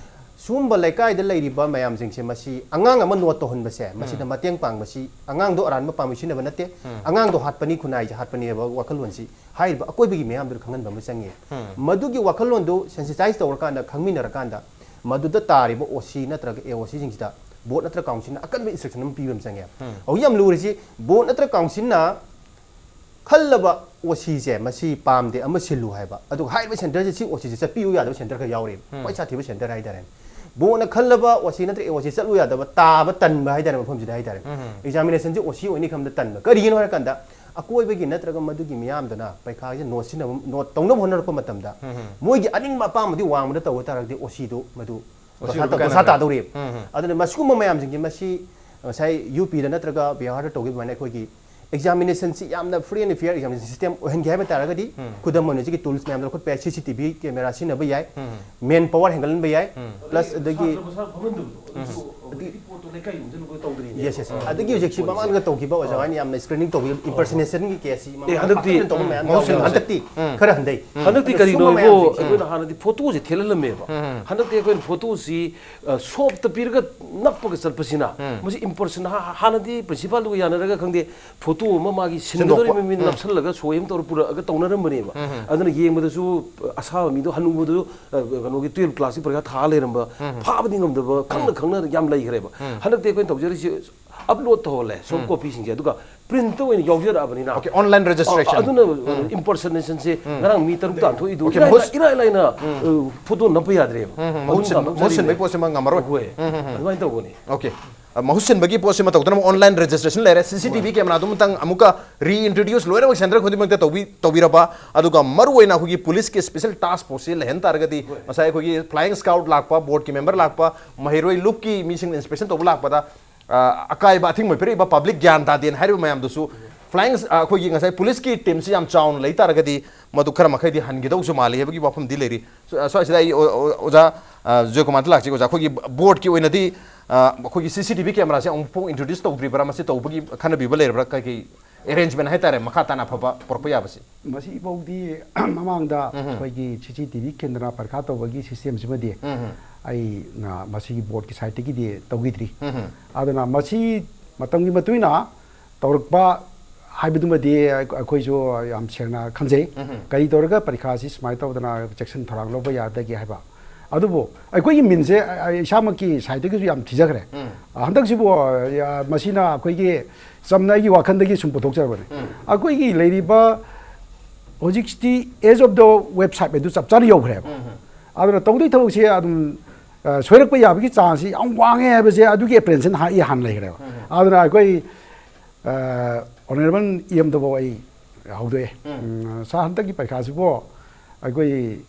ꯁꯨꯝꯕ ꯂꯩꯀꯥꯏꯗ ꯂꯩꯔꯤꯕ ꯃꯌꯥꯝꯁꯤꯡꯁꯦ, ꯃꯁꯤ ꯑꯉꯥꯡ ꯑꯃ ꯅꯣꯠ ꯇꯧꯍꯟꯕꯁꯦ, ꯃꯁꯤꯗ ꯃꯇꯦꯡ ꯄꯥꯡꯕꯁꯤ, ꯑꯉꯥꯡꯗꯣ ꯑꯔꯥꯟꯕ ꯄꯥꯝꯕꯩ ꯁꯤꯖꯤꯟꯅꯕ ꯅꯠꯇꯦ, ꯑꯉꯥꯡꯗꯣ ꯍꯥꯠꯄꯅꯤ, ꯈꯨꯟꯅꯥꯏꯁꯦ ꯍꯥꯠꯄꯅꯦꯕ ꯋꯥꯈꯜꯂꯣꯟꯁꯤ ꯍꯥꯏꯔꯤꯕ ꯑꯀꯣꯏꯕꯒꯤ ꯃꯤꯌꯥꯝꯗꯨꯗ ꯈꯪꯍꯟꯕ ꯑꯃ ꯆꯪꯉꯤ꯫ ꯃꯗꯨꯒꯤ ꯋꯥꯈꯜꯂꯣꯟꯗꯨ ꯁꯦꯟꯁꯤꯇꯥꯏꯁ ꯇꯧꯔꯀꯥꯟꯗ, ꯈꯪꯃꯤꯟꯅꯔꯀꯥꯟꯗ, ꯃꯗꯨꯗ ꯇꯥꯔꯤꯕ ꯑꯣ ꯁꯤ ꯅꯠꯇ꯭ꯔꯒ ꯑꯦ ꯑꯣ ꯁꯤꯁꯤꯡꯁꯤꯗ ꯕꯣꯔꯗ ꯅꯠꯇ꯭ꯔꯒ ꯀꯥꯎꯟꯁꯤꯜꯅ ꯑꯀꯟꯕ ꯏꯟꯁꯇ꯭ꯔꯛꯁꯟ ꯑꯃ ꯄꯤꯕ ꯑꯃ ꯆꯪꯉꯦ꯫ ꯍꯧꯖꯤꯛ ꯌꯥꯝ ꯂꯨꯔꯤꯁꯤ, ꯕꯣꯔꯗ ꯅꯠꯇ꯭ꯔꯒ ꯀꯥꯎꯟꯁꯤꯜꯅ ꯈꯜꯂꯕ ꯑꯣ ꯁꯤꯁꯦ ꯃꯁꯤ ꯄꯥꯝꯗꯦ, ꯑꯃ ꯁꯤꯜꯂꯨ ꯍꯥꯏꯕ, ꯑꯗꯨꯒ ꯍꯥꯏꯔꯤꯕ ꯁꯦꯟꯇꯔꯁꯦ ꯁꯤ ꯑꯣ ꯁꯤꯁꯦ ꯆꯠꯄꯤꯌꯨ ꯌꯥꯗꯕ ꯁꯦꯟꯇꯔ ꯈꯔ ꯌꯥꯎꯔꯤꯕ꯫ ꯈ꯭ꯋꯥꯏ ꯁꯥꯊꯤꯕ ꯁꯦꯟꯇꯔ ꯍꯥꯏꯇꯥꯔꯦꯅꯦ꯫ ꯕꯣꯔꯗꯅ ꯈꯜꯂꯕ ꯑꯣ ꯁꯤ ꯅꯠꯇ꯭ꯔꯒ ꯑꯦ ꯑꯣ ꯁꯤ ꯆꯠꯂꯨ ꯌꯥꯗꯕ, ꯇꯥꯕ ꯇꯟꯕ ꯍꯥꯏꯇꯥꯔꯦ ꯃꯐꯝꯁꯤꯗ ꯍꯥꯏꯇꯥꯔꯦ꯫ ꯑꯦꯛꯖꯥꯃꯤꯅꯦꯁꯟꯁꯦ ꯑꯣ ꯁꯤ ꯑꯣꯏꯅꯤ ꯈꯟꯕꯗ ꯇꯟꯕ꯫ ꯀꯔꯤꯒꯤꯅꯣ ꯍꯥꯏꯔꯀꯥꯟꯗ ꯑꯀꯣꯏꯕꯒꯤ ꯅꯠꯇ꯭ꯔꯒ ꯃꯗꯨꯒꯤ ꯃꯤꯌꯥꯝꯗꯨꯅ ꯄꯔꯤꯈꯥꯁꯦ ꯅꯣꯠ ꯁꯤꯟꯅꯕ, ꯅꯣꯠ ꯇꯧꯅꯕ ꯍꯣꯠꯅꯔꯛꯄ ꯃꯇꯝꯗ ꯃꯣꯏꯒꯤ ꯑꯅꯤꯡꯕ ꯑꯄꯥꯝꯕꯗꯤ ꯋꯥꯡꯃꯗ ꯇꯧꯕ ꯇꯥꯔꯒꯗꯤ ꯑꯣ ꯁꯤꯗꯨ ꯃꯗꯨ ꯑꯣ ꯁꯤ ꯗꯣꯁꯥ ꯑꯣꯏꯕ ꯇꯥ-, ꯗꯣꯁꯥ ꯀꯥꯟꯅꯗ꯭ꯔꯦ꯫ ꯇꯥꯗꯧꯔꯤꯕ꯫ ꯑꯗꯨꯅ ꯃꯁꯤꯒꯨꯝꯕ ꯃꯌꯥꯝꯁꯤꯡꯁꯦ ꯃꯁꯤ ꯉꯁꯥꯏ ꯌꯨ ꯄꯤꯗ ꯅꯠꯇ꯭ꯔꯒ ꯕꯤꯍꯥꯔꯗ ꯇꯧꯈꯤꯕ ꯑꯗꯨꯃꯥꯏꯅ ꯑꯩꯈꯣꯏꯒꯤ ꯑꯦꯛꯖꯥꯃꯤꯅꯦꯁꯟꯁꯤ ꯌꯥꯝꯅ free and fair examination system ꯑꯣꯏꯍꯟꯒꯦ ꯍꯥꯏꯕ ꯇꯥꯔꯒꯗꯤ, ꯈꯨꯗꯝ ꯑꯣꯏꯅ ꯍꯧꯖꯤꯛꯀꯤ tools ꯃꯌꯥꯝꯗꯣ ꯂꯧꯈꯠꯄ ꯌꯥꯏ, C C T V camera ꯁꯤꯖꯤꯟꯅꯕ ꯌꯥꯏ, man power ꯍꯦꯟꯒꯠꯍꯟꯕ ꯌꯥꯏ, plus ꯑꯗꯒꯤ yes, yes, ꯑꯗꯒꯤ ꯍꯧꯖꯤꯛꯁꯤ ꯃꯃꯥꯡꯗ ꯇꯧꯈꯤꯕ ꯑꯣꯖꯥ ꯍꯣꯏꯅ ꯌꯥꯝꯅ screening ꯇꯧꯕꯤꯕ impersonation ꯒꯤ case ꯁꯤ ꯃꯃꯥꯡꯗ ꯑꯦ, ꯍꯟꯗꯛꯇꯤ ꯄꯥꯛꯇꯛꯅ ꯇꯧꯕ ꯃꯌꯥꯝ ꯃꯍꯧꯁꯥ ꯌꯥꯎꯈ꯭ꯔꯦ꯫ ꯍꯟꯗꯛꯇꯤ ꯈꯔ ꯍꯟꯊꯩ꯫ ꯍꯟꯗꯛꯇꯤ ꯑꯗꯨꯅ ꯀꯔꯤꯅꯣ ꯁꯤꯒꯨꯝꯕ ꯍꯥꯏꯕꯨ ꯃꯌꯥꯝꯁꯤꯡꯁꯦ ꯑꯩꯈꯣꯏꯅ ꯍꯥꯟꯅꯗꯤ ꯐꯣꯇꯣꯁꯦ ꯊꯦꯠꯍꯜꯂꯝꯃꯦꯕ꯫ ꯍꯟꯗꯛꯇꯤ ꯑꯩꯈꯣꯏꯅ ꯐꯣꯇꯣꯁꯤ ꯁꯣꯞꯇ ꯄꯤꯔꯒ ꯅꯞꯄꯒ ꯆꯠꯄꯁꯤꯅ ꯃꯁꯤ impersonation ꯍꯥ- ꯍꯥꯟꯅꯗꯤ ꯄ꯭ꯔꯤꯟꯁꯤꯄꯥꯜꯗꯨꯒ ꯌꯥꯅꯔꯒ ꯈꯪꯗꯦ, ꯐꯣꯇꯣ ꯑꯃ ꯃꯥꯒꯤ ꯁꯤꯟꯒꯗꯧꯔꯤꯕ ꯁꯤꯟꯗꯣꯛꯄ꯫ ꯃꯤ ꯎꯝ꯫ ꯅꯞꯁꯜꯂꯒ ꯁꯣꯏ ꯑꯃ ꯇꯧꯔ ꯄꯨꯔꯛꯑꯒ ꯇꯧꯅꯔꯝꯕꯅꯦꯕ꯫ ꯎꯝ꯫ ꯑꯗꯨꯅ ꯌꯦꯡꯕꯗꯁꯨ ꯑꯁꯥꯕ ꯃꯤꯗꯣ, ꯍꯅꯨꯕꯗꯨ, ꯑ, ꯀꯩꯅꯣꯒꯤ twelve class ꯀꯤ ꯄꯔꯤꯈꯥ ꯊꯥ ꯂꯩꯔꯝꯕ, ꯎꯝ꯫ ꯐꯥꯕꯗꯤ ꯉꯝꯗꯕ, ꯈꯪꯅ ꯎꯝ꯫ ꯈꯪꯅ ꯌꯥꯝ ꯂꯩꯈ꯭ꯔꯦꯕ꯫ ꯎꯝ꯫ ꯍꯟꯗꯛꯇꯤ ꯑꯩꯈꯣꯏꯅ ꯇꯧꯖꯔꯤꯁꯤ upload ꯇꯧꯍꯜꯂꯦ soft ꯎꯝ꯫ copy ꯁꯤꯡꯁꯦ, ꯑꯗꯨꯒ print ꯇ ꯑꯣꯏꯅ ꯌꯥꯎꯖꯔꯛꯑꯕꯅꯤꯅ꯫ Okay, online registration. ꯑ, ꯑꯗꯨꯅ ꯎꯝ꯫ impersonation ꯁꯦ ꯎꯝ꯫ ꯉꯔꯥꯡ ꯃꯤ ꯇꯔꯨꯛ ꯇꯥꯟꯊꯣꯛꯏꯗꯨ Okay, ꯏꯔꯥꯏ ꯃꯍꯨꯠ ꯂꯥꯏ-, ꯏꯔꯥꯏ ꯂꯥꯏꯅ, ꯎꯝ꯫ ꯑ, ꯐꯣꯇꯣ ꯅꯞꯄ ꯌꯥꯗ꯭ꯔꯦꯕ꯫ ꯎꯝ, ꯎꯝ, ꯃꯍꯨꯠ ꯃꯍꯨꯠ ꯁꯤꯟ-, ꯁꯤꯟꯕ ꯃꯍꯨꯠ ꯁꯤꯟꯕꯒꯤ ꯄꯣꯠꯁꯤꯃ ꯉꯝꯃꯔꯣꯏ꯫ ꯍꯣꯏ꯫ ꯎꯝ, ꯎꯝ, ꯎꯝ꯫ ꯑꯗꯨꯃꯥꯏꯅ ꯇꯧꯕꯅꯤ꯫ Okay. ꯑ, ꯃꯍꯨꯠ ꯁꯤꯟꯕꯒꯤ ꯄꯣꯠꯁꯤꯃ ꯇꯧꯗꯅꯕ online registration ꯂꯩꯔꯦ, C C T V ꯍꯣꯏ꯫ camera ꯗꯨꯃꯇꯪ ꯑꯃꯨꯛꯀ reintroduce ꯂꯣꯏꯅꯃꯛ centre ꯈꯨꯗꯤꯡꯃꯛꯇ ꯇꯧꯕꯤ-, ꯇꯧꯕꯤꯔꯕ, ꯑꯗꯨꯒ ꯃꯔꯨꯑꯣꯏꯅ ꯑꯩꯈꯣꯏꯒꯤ police ꯀꯤ special task force ꯁꯤ ꯂꯩꯍꯟ ꯇꯥꯔꯒꯗꯤ ꯍꯣꯏ꯫ ꯉꯁꯥꯏ ꯑꯩꯈꯣꯏꯒꯤ flying squad ꯂꯥꯛꯄ, board ꯀꯤ member ꯂꯥꯛꯄ, ꯃꯍꯩꯔꯣꯏ ꯂꯨꯞꯀꯤ ꯃꯤꯁꯤꯡꯅ inspection ꯇꯧꯕ ꯂꯥꯛꯄꯗ, ꯑ, ꯑꯀꯥꯏꯕ ꯑꯊꯤꯡꯕ ꯄꯤꯔꯛꯏꯕ public ꯒ꯭ꯌꯥꯟ ꯇꯥꯗꯦꯅ ꯍꯥꯏꯔꯤꯕ ꯃꯌꯥꯝꯗꯨꯁꯨ flying, ꯑ, ꯑꯩꯈꯣꯏꯒꯤ ꯉꯁꯥꯏ police ꯀꯤ team ꯁꯤ ꯌꯥꯝ ꯆꯥꯎꯅ ꯂꯩ ꯇꯥꯔꯒꯗꯤ ꯃꯗꯨ ꯈꯔ ꯃꯈꯩꯗꯤ ꯍꯟꯒꯗꯧꯁꯨ ꯃꯥꯜꯂꯤ ꯍꯥꯏꯕꯒꯤ ꯋꯥꯐꯝꯗꯤ ꯂꯩꯔꯤ꯫ ꯁ-, ꯁ꯭ꯋꯥꯏꯁꯤꯗ ꯑꯩ ꯑꯣ-, ꯑꯣ-, ꯑꯣꯖꯥ, ꯑ, ꯖꯣꯏꯀꯨꯃꯥꯔꯗ ꯂꯥꯛꯆꯒꯦ꯫ ꯑꯣꯖꯥ, ꯑꯩꯈꯣꯏꯒꯤ board ꯀꯤ ꯑꯣꯏꯅꯗꯤ, ꯑ, ꯑꯩꯈꯣꯏꯒꯤ C C T V camera ꯁꯦ ꯑꯃꯨꯛꯐꯥꯎ introduce ꯇꯧꯗ꯭ꯔꯤꯕ꯭ꯔꯥ? ꯃꯁꯤ ꯇꯧꯕꯒꯤ ꯈꯟꯅꯕꯤꯕ ꯂꯩꯔꯕ꯭ꯔꯥ? ꯀꯩ ꯀꯩ arrangement ꯍꯥꯏꯇꯥꯔꯦ, ꯃꯈꯥ ꯇꯥꯅ ꯑꯐꯕ ꯄꯨꯔꯛꯄ ꯌꯥꯕꯁꯤ? ꯃꯁꯤꯐꯥꯎꯗꯤ ꯃꯃꯥꯡꯗ ꯎꯝ꯫ ꯑꯩꯈꯣꯏꯒꯤ C C T V camera ꯄꯔꯤꯈꯥ ꯇꯧꯕꯒꯤ system ꯁꯤꯃꯗꯤ ꯎꯝ꯫ ꯑꯩ, ꯑ, ꯃꯁꯤꯒꯤ board ꯀꯤ side ꯇꯒꯤꯗꯤ ꯇꯧꯈꯤꯗ꯭ꯔꯤ꯫ ꯎꯝ꯫ ꯑꯗꯨꯅ ꯃꯁꯤ ꯃꯇꯝꯒꯤ ꯃꯇꯨꯡ ꯏꯟꯅ ꯇꯧꯔꯛꯄ ꯍꯥꯏꯕꯗꯨꯃꯗꯤ ꯑꯩꯈꯣꯏꯁꯨ ꯌꯥꯝ ꯁꯦꯡꯅ ꯈꯟꯖꯩ꯫ ꯎꯝ꯫ ꯀꯔꯤ ꯇꯧꯔꯒ ꯄꯔꯤꯈꯥꯁꯤ ꯁꯨꯃꯥꯏꯅ ꯇꯧꯗꯅ ꯆꯦꯛꯁꯤꯟ ꯊꯧꯔꯥꯡ ꯂꯧꯕ ꯌꯥꯒꯗꯒꯦ ꯍꯥꯏꯕ꯫ ꯑꯗꯨꯕꯨ ꯑꯩꯈꯣꯏꯒꯤ ꯃꯤꯟꯁꯦ ꯑꯩ ꯏꯁꯥꯃꯛꯀꯤ side ꯇꯒꯤꯁꯨ ꯌꯥꯝ ꯊꯤꯖꯈ꯭ꯔꯦ꯫ ꯎꯝ꯫ ꯍꯟꯗꯛꯁꯤꯕꯨ, ꯑ, ꯃꯁꯤꯅ ꯑꯩꯈꯣꯏꯒꯤ ꯆꯝꯅ ꯑꯩꯒꯤ ꯋꯥꯈꯜꯗꯒꯤ ꯁꯨꯝ ꯄꯨꯊꯣꯛꯆꯕꯅꯦ꯫ ꯎꯝ꯫ ꯑꯩꯈꯣꯏꯒꯤ ꯂꯩꯔꯤꯕ ꯍꯧꯖꯤꯛꯇꯤ age of the website ꯍꯥꯏꯗꯨ ꯆꯞ ꯆꯥꯅ ꯌꯧꯈ꯭ꯔꯦꯕ꯫ ꯎꯝ꯫ ꯑꯗꯨꯅ ꯇꯧꯗꯣꯏ ꯊꯕꯛꯁꯦ ꯑꯗꯨꯝ, ꯑ, ꯁꯣꯏꯔꯛꯄ ꯌꯥꯕꯒꯤ chance ꯁꯤ ꯌꯥꯝ ꯋꯥꯡꯉꯦ ꯍꯥꯏꯕꯁꯦ ꯑꯗꯨꯒꯤ apprehension ꯍꯥ-, ꯑꯩ ꯍꯥꯟꯅ ꯂꯩꯈ꯭ꯔꯦꯕ꯫ ꯎꯝ꯫ ꯑꯗꯨꯅ ꯑꯩꯈꯣꯏ, ꯑ, honourable E M ꯗꯐꯥꯎ ꯑꯩ ꯍꯧꯗꯣꯛꯑꯦ꯫ ꯎꯝ꯫ ꯎꯝ, sir, ꯍꯟꯗꯛꯀꯤ ꯄꯔꯤꯈꯥꯁꯤꯕꯨ ꯑꯩꯈꯣꯏ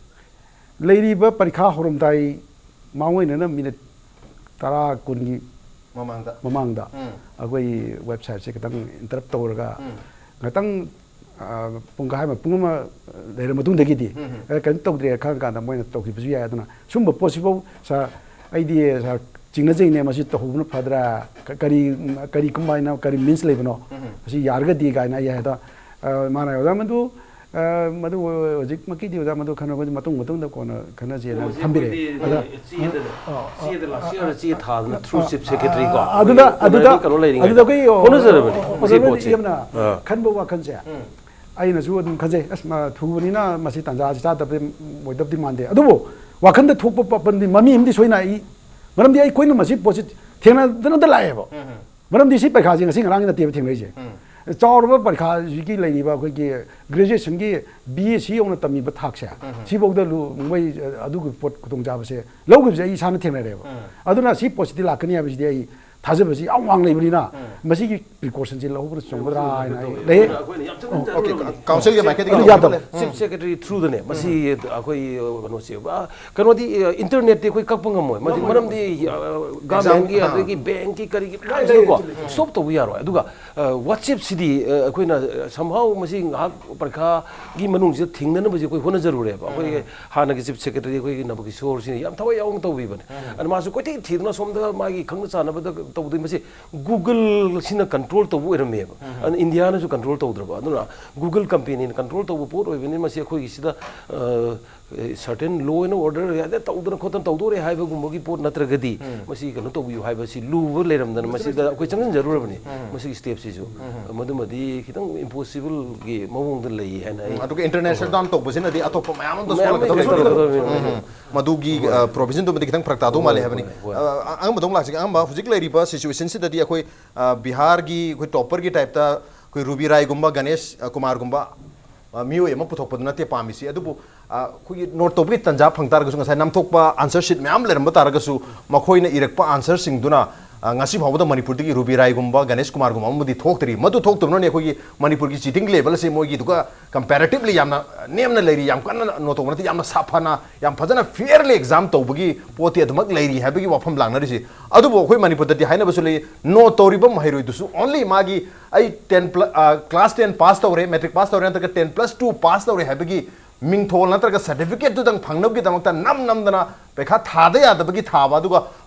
ꯂꯩꯔꯤꯕ ꯄꯔꯤꯈꯥ ꯍꯧꯔꯝꯗꯥꯏ ꯃꯥꯡꯑꯣꯏꯅꯅ minute ꯇꯔꯥ, ꯀꯨꯟꯒꯤ ꯃꯃꯥꯡꯗ ꯃꯃꯥꯡꯗ ꯎꯝ ꯑꯩꯈꯣꯏ ꯋꯦꯕꯁꯥꯏꯠꯁꯦ ꯈꯤꯇꯪ ꯏꯟꯇꯔꯞ ꯇꯧꯔꯒ ꯎꯝ ꯉꯥꯛꯇꯪ ꯑ, ꯄꯨꯡꯈꯥꯏ ꯑꯃ ꯄꯨꯡ ꯑꯃ ꯂꯩꯔ ꯃꯇꯨꯡꯗꯒꯤꯗꯤ ꯎꯝ. ꯑꯦ, ꯀꯩꯅꯣ ꯇꯧꯗ꯭ꯔꯦ ꯈꯪꯉꯀꯥꯟꯗ ꯃꯣꯏꯅ ꯇꯧꯈꯤꯕꯁꯨ ꯌꯥꯏ꯫ ꯑꯗꯨꯅ ꯁꯨꯝꯕ ꯄꯣꯠꯁꯤꯐꯧ ꯁꯥꯔ, ꯑꯩꯗꯤ ꯁꯥꯔ, ꯆꯤꯡꯅꯖꯩꯅꯦ, ꯃꯁꯤ ꯇꯧꯍꯧꯕꯅ ꯐꯗ꯭ꯔꯥ? ꯀ- ꯀꯔꯤ ꯀꯔꯤ ꯀꯃꯥꯏꯅ, ꯀꯔꯤ ꯃꯤꯟꯁ ꯂꯩꯕꯅꯣ? ꯎꯝ. ꯑꯁꯤ ꯌꯥꯔꯒꯗꯤ ꯀꯥꯏꯅ ꯑꯩ ꯍꯥꯏꯗꯣ ꯑ, ꯃꯥꯅ ꯑꯣꯖꯥ ꯃꯗꯨ ꯑ, ꯃꯗꯨ ꯍꯧꯖꯤꯛꯃꯛꯀꯤꯗꯤ ꯑꯣꯖꯥ ꯃꯗꯨ ꯈꯟꯅꯕ ꯃꯇꯨꯡ ꯃꯇꯨꯡꯗ ꯀꯣꯟꯅ ꯈꯟꯅꯁꯦꯅ ꯃꯁꯤ ꯊꯝꯕꯤꯔꯛꯑꯦ꯫ ꯑꯩꯈꯣꯏꯗꯤ ꯑꯗ ꯆꯦꯗ ꯑ, ꯑ, ꯆꯦꯗ ꯑ, ꯂꯥꯁ ꯑ, ꯏꯌꯥꯔꯗ ꯆꯦ ꯊꯥꯗꯅ ꯊ꯭ꯔꯨ ꯑ, ꯆꯤꯐ ꯁꯦꯀ꯭ꯔꯦꯇꯔꯤ ꯀꯣ ꯑ, ꯑꯗꯨꯗ ꯑꯗꯨꯗ ꯀꯩꯅꯣ ꯂꯩꯔꯤꯉꯩꯗ ꯑꯗꯨꯗ ꯑꯩꯈꯣꯏ ꯍꯣꯠꯅꯖꯔꯕꯅꯤ ꯑ, ꯃꯁꯤ ꯑꯗꯨꯗ ꯄꯣꯠꯁꯦ꯫ ꯌꯥꯝꯅ ꯑ. ꯈꯟꯕ ꯋꯥꯈꯜꯁꯦ ꯎꯝ. ꯑꯩꯅꯁꯨ ꯑꯗꯨꯝ ꯈꯟꯖꯩ, ꯑꯁ, ꯃꯥ ꯊꯨꯕꯅꯤꯅ ꯃꯁꯤ ꯇꯥꯟꯖꯥꯁꯤ ꯆꯥꯗꯕꯗꯤ ꯑꯣꯏꯗꯕꯗꯤ ꯃꯥꯟꯗꯦ꯫ ꯑꯗꯨꯕꯨ ꯋꯥꯈꯜꯗ ꯊꯣꯛꯄ ꯄ- ꯄꯟꯗꯤ ꯃꯃꯤ ꯑꯃꯗꯤ ꯁꯣꯏꯅ ꯑꯩ, ꯃꯔꯝꯗꯤ ꯑꯩꯈꯣꯏꯅ ꯃꯁꯤ ꯄꯣꯠꯁꯤ ꯊꯦꯡꯅꯗꯅꯗ ꯂꯥꯛꯑꯦꯕ꯫ ꯎꯝ. ꯃꯔꯝꯗꯤ ꯁꯤ ꯄꯔꯤꯈꯥꯁꯤ ꯉꯁꯤ ꯉꯔꯥꯡꯒꯤ ꯅꯠꯇꯦꯕ ꯊꯦꯡꯅꯔꯤꯁꯦ꯫ ꯎꯝ. ꯆꯥꯎꯔꯕ ꯄꯔꯤꯈꯥꯁꯤꯒꯤ ꯂꯩꯔꯤꯕ ꯑꯩꯈꯣꯏꯒꯤ ꯒ꯭ꯔꯦꯖꯨꯑꯦꯁꯟꯒꯤ ꯕꯤ ꯑꯦꯁ ꯁꯤ ꯌꯧꯅ ꯇꯝꯃꯤꯕ ꯊꯥꯛꯁꯦ, ꯎꯝ. ꯁꯤꯐꯥꯎꯗ ꯂꯨ-, ꯃꯣꯏ ꯑꯗꯨꯒꯤ ꯄꯣꯠ ꯈꯨꯗꯣꯡꯆꯥꯕꯁꯦ ꯂꯧꯈꯤꯕꯁꯦ ꯑꯩ ꯏꯁꯥꯅ ꯊꯦꯡꯅꯔꯦꯕ꯫ ꯎꯝ. ꯑꯗꯨꯅ ꯁꯤ ꯄꯣꯠꯁꯤꯗꯤ ꯂꯥꯛꯀꯅꯤ ꯍꯥꯏꯕꯁꯤꯗꯤ ꯑꯩ ꯊꯥꯖꯕꯁꯤ ꯌꯥꯝ ꯋꯥꯡ ꯂꯩꯕꯅꯤꯅ ꯎꯝ. ꯃꯁꯤꯒꯤ ꯄ꯭ꯔꯤꯀꯣꯁꯟꯁꯤ ꯂꯧꯍꯧꯕꯅ ꯆꯨꯝꯒꯗ꯭ꯔꯥ ꯍꯥꯏꯅ ꯑꯩ ꯑꯗꯨꯅ ꯂꯩ꯫ ꯑꯩꯈꯣꯏꯅ ꯌꯥꯝ ꯆꯪꯁꯤꯟ ꯑꯣꯀꯦ, ꯆꯪꯍꯧꯔꯕꯅꯤ꯫ ꯀꯥꯎꯟꯁꯤꯜꯒꯤ ꯃꯥꯏꯀꯩꯗꯒꯤ ꯑꯗꯨ ꯂꯧꯕ ꯌꯥꯗꯕ꯫ ꯂꯩ꯫ ꯎꯝ. ꯆꯤꯐ ꯁꯦꯀ꯭ꯔꯦꯇꯔꯤ ꯊ꯭ꯔꯨꯗꯅꯦ ꯃꯁꯤ ꯑꯩꯈꯣꯏ ꯀꯩꯅꯣꯁꯦ ꯑ, ꯀꯩꯅꯣꯗꯤ ꯑ, ꯏꯟꯇꯔꯅꯦꯠꯇꯤ ꯑꯩꯈꯣꯏ ꯀꯛꯄ ꯉꯝꯃꯣꯏ ꯃꯗꯤ ꯃꯔꯝꯗꯤ ꯑ, ꯒꯚꯔꯟꯃꯦꯟꯒꯤ ꯑꯥ. ꯑꯗꯒꯤ ꯕꯦꯡꯀꯤ ꯀꯔꯤꯒꯤ ꯃꯌꯥꯝꯁꯤꯅꯀꯣ ꯁ꯭ꯇꯣꯞ ꯇꯧꯕ ꯌꯥꯔꯣꯏ꯫ ꯑꯗꯨꯒ ꯑ, ꯋꯥꯆꯦꯞꯁꯤꯗꯤ ꯑ, ꯑꯩꯈꯣꯏꯅ ꯁꯝꯍꯥꯎ ꯃꯁꯤ ꯉꯥꯏꯍꯥꯛ ꯄꯔꯤꯈꯥꯒꯤ ꯃꯅꯨꯡꯁꯤꯗ ꯊꯤꯡꯅꯅꯕꯁꯦ ꯑꯩꯈꯣꯏ ꯍꯣꯠꯅꯖꯔꯨꯔꯦꯕ꯫ ꯑꯩꯈꯣꯏꯒꯤ ꯍꯥꯟꯅꯒꯤ ꯆꯤꯐ ꯁꯦꯀ꯭ꯔꯦꯇꯔꯤ ꯑꯩꯈꯣꯏꯒꯤ ꯅꯕꯀꯤꯁꯣꯔꯁꯤꯅ ꯌꯥꯝ ꯊꯋꯥꯏ ꯌꯥꯎꯅ ꯇꯧꯕꯤꯕꯅꯦ꯫ ꯑꯗꯨ ꯃꯥꯁꯨ ꯀꯣꯏꯊꯤ ꯊꯤꯗꯅ ꯁꯣꯝꯗ ꯃꯥꯒꯤ ꯈꯪꯅ ꯆꯥꯟꯅꯕꯗ ꯇꯧꯗꯣꯏ ꯃꯁꯤ ꯒꯨꯒꯜꯁꯤꯅ ꯀꯟꯇ꯭ꯔꯣꯜ ꯇꯧꯕ ꯑꯣꯏꯔꯝꯃꯦꯕ꯫ ꯑꯗꯨꯅ ꯏꯟꯗꯤꯌꯥꯅꯁꯨ ꯀꯟꯇ꯭ꯔꯣꯜ ꯇꯧꯗ꯭ꯔꯕ꯫ ꯑꯗꯨꯅ ꯒꯨꯒꯜ ꯀꯝꯄꯦꯅꯤꯅ ꯀꯟꯇ꯭ꯔꯣꯜ ꯇꯧꯕ ꯄꯣꯠ ꯑꯣꯏꯕꯅꯤꯅ ꯃꯁꯤ ꯑꯩꯈꯣꯏꯒꯤ ꯁꯤꯗ ꯁꯔꯇꯦꯟ ꯂꯣ ꯑꯦꯟ ꯑꯣꯔꯗꯔ ꯇꯧꯗꯅ ꯈꯣꯠꯇꯅ ꯇꯧꯗꯣꯔꯦ ꯍꯥꯏꯕꯒꯨꯝꯕꯒꯤ ꯄꯣꯠ ꯅꯠꯇ꯭ꯔꯒꯗꯤ ꯃꯁꯤ ꯀꯩꯅꯣ ꯇꯧꯕꯤꯌꯨ ꯍꯥꯏꯕꯁꯤ ꯂꯨꯕ ꯂꯩꯔꯝꯗꯅ ꯃꯁꯤꯗ ꯑꯩꯈꯣꯏ ꯆꯪꯁꯤꯟꯖꯔꯨꯔꯕꯅꯤ꯫ ꯃꯁꯤꯒꯤ ꯁ꯭ꯇꯦꯞꯁꯤꯁꯨ ꯃꯗꯨꯃꯗꯤ ꯈꯤꯇꯪ ꯏꯝꯄꯣꯁꯤꯕꯜꯒꯤ ꯃꯑꯣꯡꯗ ꯂꯩ ꯍꯥꯏꯅ ꯑꯩ ꯑꯗꯨꯒ ꯏꯟꯇꯔꯅꯦꯁꯅꯦꯜ ꯗꯥꯎꯟ ꯇꯧꯕꯁꯤꯅꯗꯤ ꯑꯇꯣꯞꯄ ꯃꯌꯥꯝ ꯑꯃ ꯃꯌꯥꯝ ꯁꯣꯛꯍꯜꯂꯛꯀꯗꯧꯔꯤꯕ꯫ ꯁꯣꯛꯍꯜꯂꯛꯀꯗꯧꯔꯤꯕ꯫ ꯎꯝ. ꯃꯗꯨꯒꯤ ꯄ꯭ꯔꯣꯚꯤꯖꯟꯗꯨꯃꯗꯤ ꯈꯤꯇꯪ ꯐꯔꯛ ꯇꯥꯗꯧ ꯃꯥꯜꯂꯦ ꯍꯥꯏꯕꯅꯤ꯫ ꯍꯣꯏ, ꯍꯣꯏ. ꯑ, ꯑꯉꯝꯕꯗꯧ ꯂꯥꯛꯆꯒꯦ꯫ ꯑꯉꯝꯕ ꯍꯧꯖꯤꯛ ꯂꯩꯔꯤꯕ ꯁꯤꯆꯨꯋꯦꯁꯟꯁꯤꯗꯗꯤ ꯑꯩꯈꯣꯏ ꯑ, ꯕꯤꯍꯥꯔꯒꯤ ꯑꯩꯈꯣꯏ ꯇꯣꯞꯄꯔꯒꯤ ꯇꯥꯏꯞꯇ ꯑꯩꯈꯣꯏ ꯔꯨꯕꯤ ꯔꯥꯏꯒꯨꯝꯕ, ꯒꯅꯦꯁ ꯑ, ꯀꯨꯃꯥꯔꯒꯨꯝꯕ ꯑ, ꯃꯤꯑꯣꯏ ꯑꯃ ꯄꯨꯊꯣꯛꯄꯗꯨ ꯅꯠꯇꯦ ꯄꯥꯝꯃꯤꯁꯤ꯫ ꯑꯗꯨꯕꯨ ꯑ, ꯑꯩꯈꯣꯏꯒꯤ ꯅꯣꯠ ꯇꯧꯕꯒꯤ ꯇꯥꯟꯖꯥ ꯐꯪ ꯇꯥꯔꯒꯁꯨ ꯉꯁꯥꯏ ꯅꯝꯊꯣꯛꯄ ꯑꯟꯁꯔ ꯁꯤꯠ ꯃꯌꯥꯝ ꯂꯩꯔꯝꯕ ꯇꯥꯔꯒꯁꯨ ꯃꯈꯣꯏꯅ ꯏꯔꯛꯄ ꯑꯟꯁꯔꯁꯤꯡꯗꯨꯅ ꯑ, ꯉꯁꯤ ꯐꯥꯎꯕꯗ ꯃꯅꯤꯄꯨꯔꯗꯒꯤ ꯔꯨꯕꯤ ꯔꯥꯏꯒꯨꯝꯕ, ꯒꯅꯦꯁ ꯀꯨꯃꯥꯔꯒꯨꯝꯕ ꯑꯃꯕꯨꯗꯤ ꯊꯣꯛꯇ꯭ꯔꯤ꯫ ꯃꯗꯨ ꯊꯣꯛꯇꯕꯅꯅꯦ ꯑꯩꯈꯣꯏꯒꯤ ꯃꯅꯤꯄꯨꯔꯒꯤ cheating level ꯑꯁꯦ ꯃꯣꯏꯒꯤꯗꯨꯒ comparatively ꯌꯥꯝꯅ ꯅꯦꯝꯅ ꯂꯩꯔꯤ, ꯌꯥꯝ ꯀꯟꯅ ꯅꯣ ꯇꯧꯕ ꯅꯠꯇꯦ, ꯌꯥꯝꯅ ꯁꯥꯐꯅ, ꯌꯥꯝ ꯐꯖꯅ fairly exam ꯇꯧꯕꯒꯤ ꯄꯣꯠꯇꯤ ꯑꯗꯨꯃꯛ ꯂꯩꯔꯤ ꯍꯥꯏꯕꯒꯤ ꯋꯥꯐꯝ ꯂꯥꯡꯅꯔꯤꯁꯤ꯫ ꯑꯗꯨꯕꯨ ꯑꯩꯈꯣꯏ ꯃꯅꯤꯄꯨꯔꯗꯗꯤ ꯍꯥꯏꯅꯕꯁꯨ ꯂꯩ, ꯅꯣ ꯇꯧꯔꯤꯕ ꯃꯍꯩꯔꯣꯏꯗꯨꯁꯨ only ꯃꯥꯒꯤ ꯑꯩ ten plus, ꯑ, class ten pass ꯇꯧꯔꯦ, matric pass ꯇꯧꯔꯦ, ꯅꯠꯇ꯭ꯔꯒ ten plus two pass ꯇꯧꯔꯦ ꯍꯥꯏꯕꯒꯤ ꯃꯤꯡꯊꯣꯜ ꯅꯠꯇ꯭ꯔꯒ certificate ꯇꯨꯗꯪ ꯐꯪꯅꯕꯒꯤꯗꯃꯛꯇ ꯅꯝ ꯅꯝꯗꯅ ꯄꯩꯈꯥ ꯊꯥꯗ ꯌꯥꯗꯕꯒꯤ ꯊꯥꯕ, ꯑꯗꯨꯒ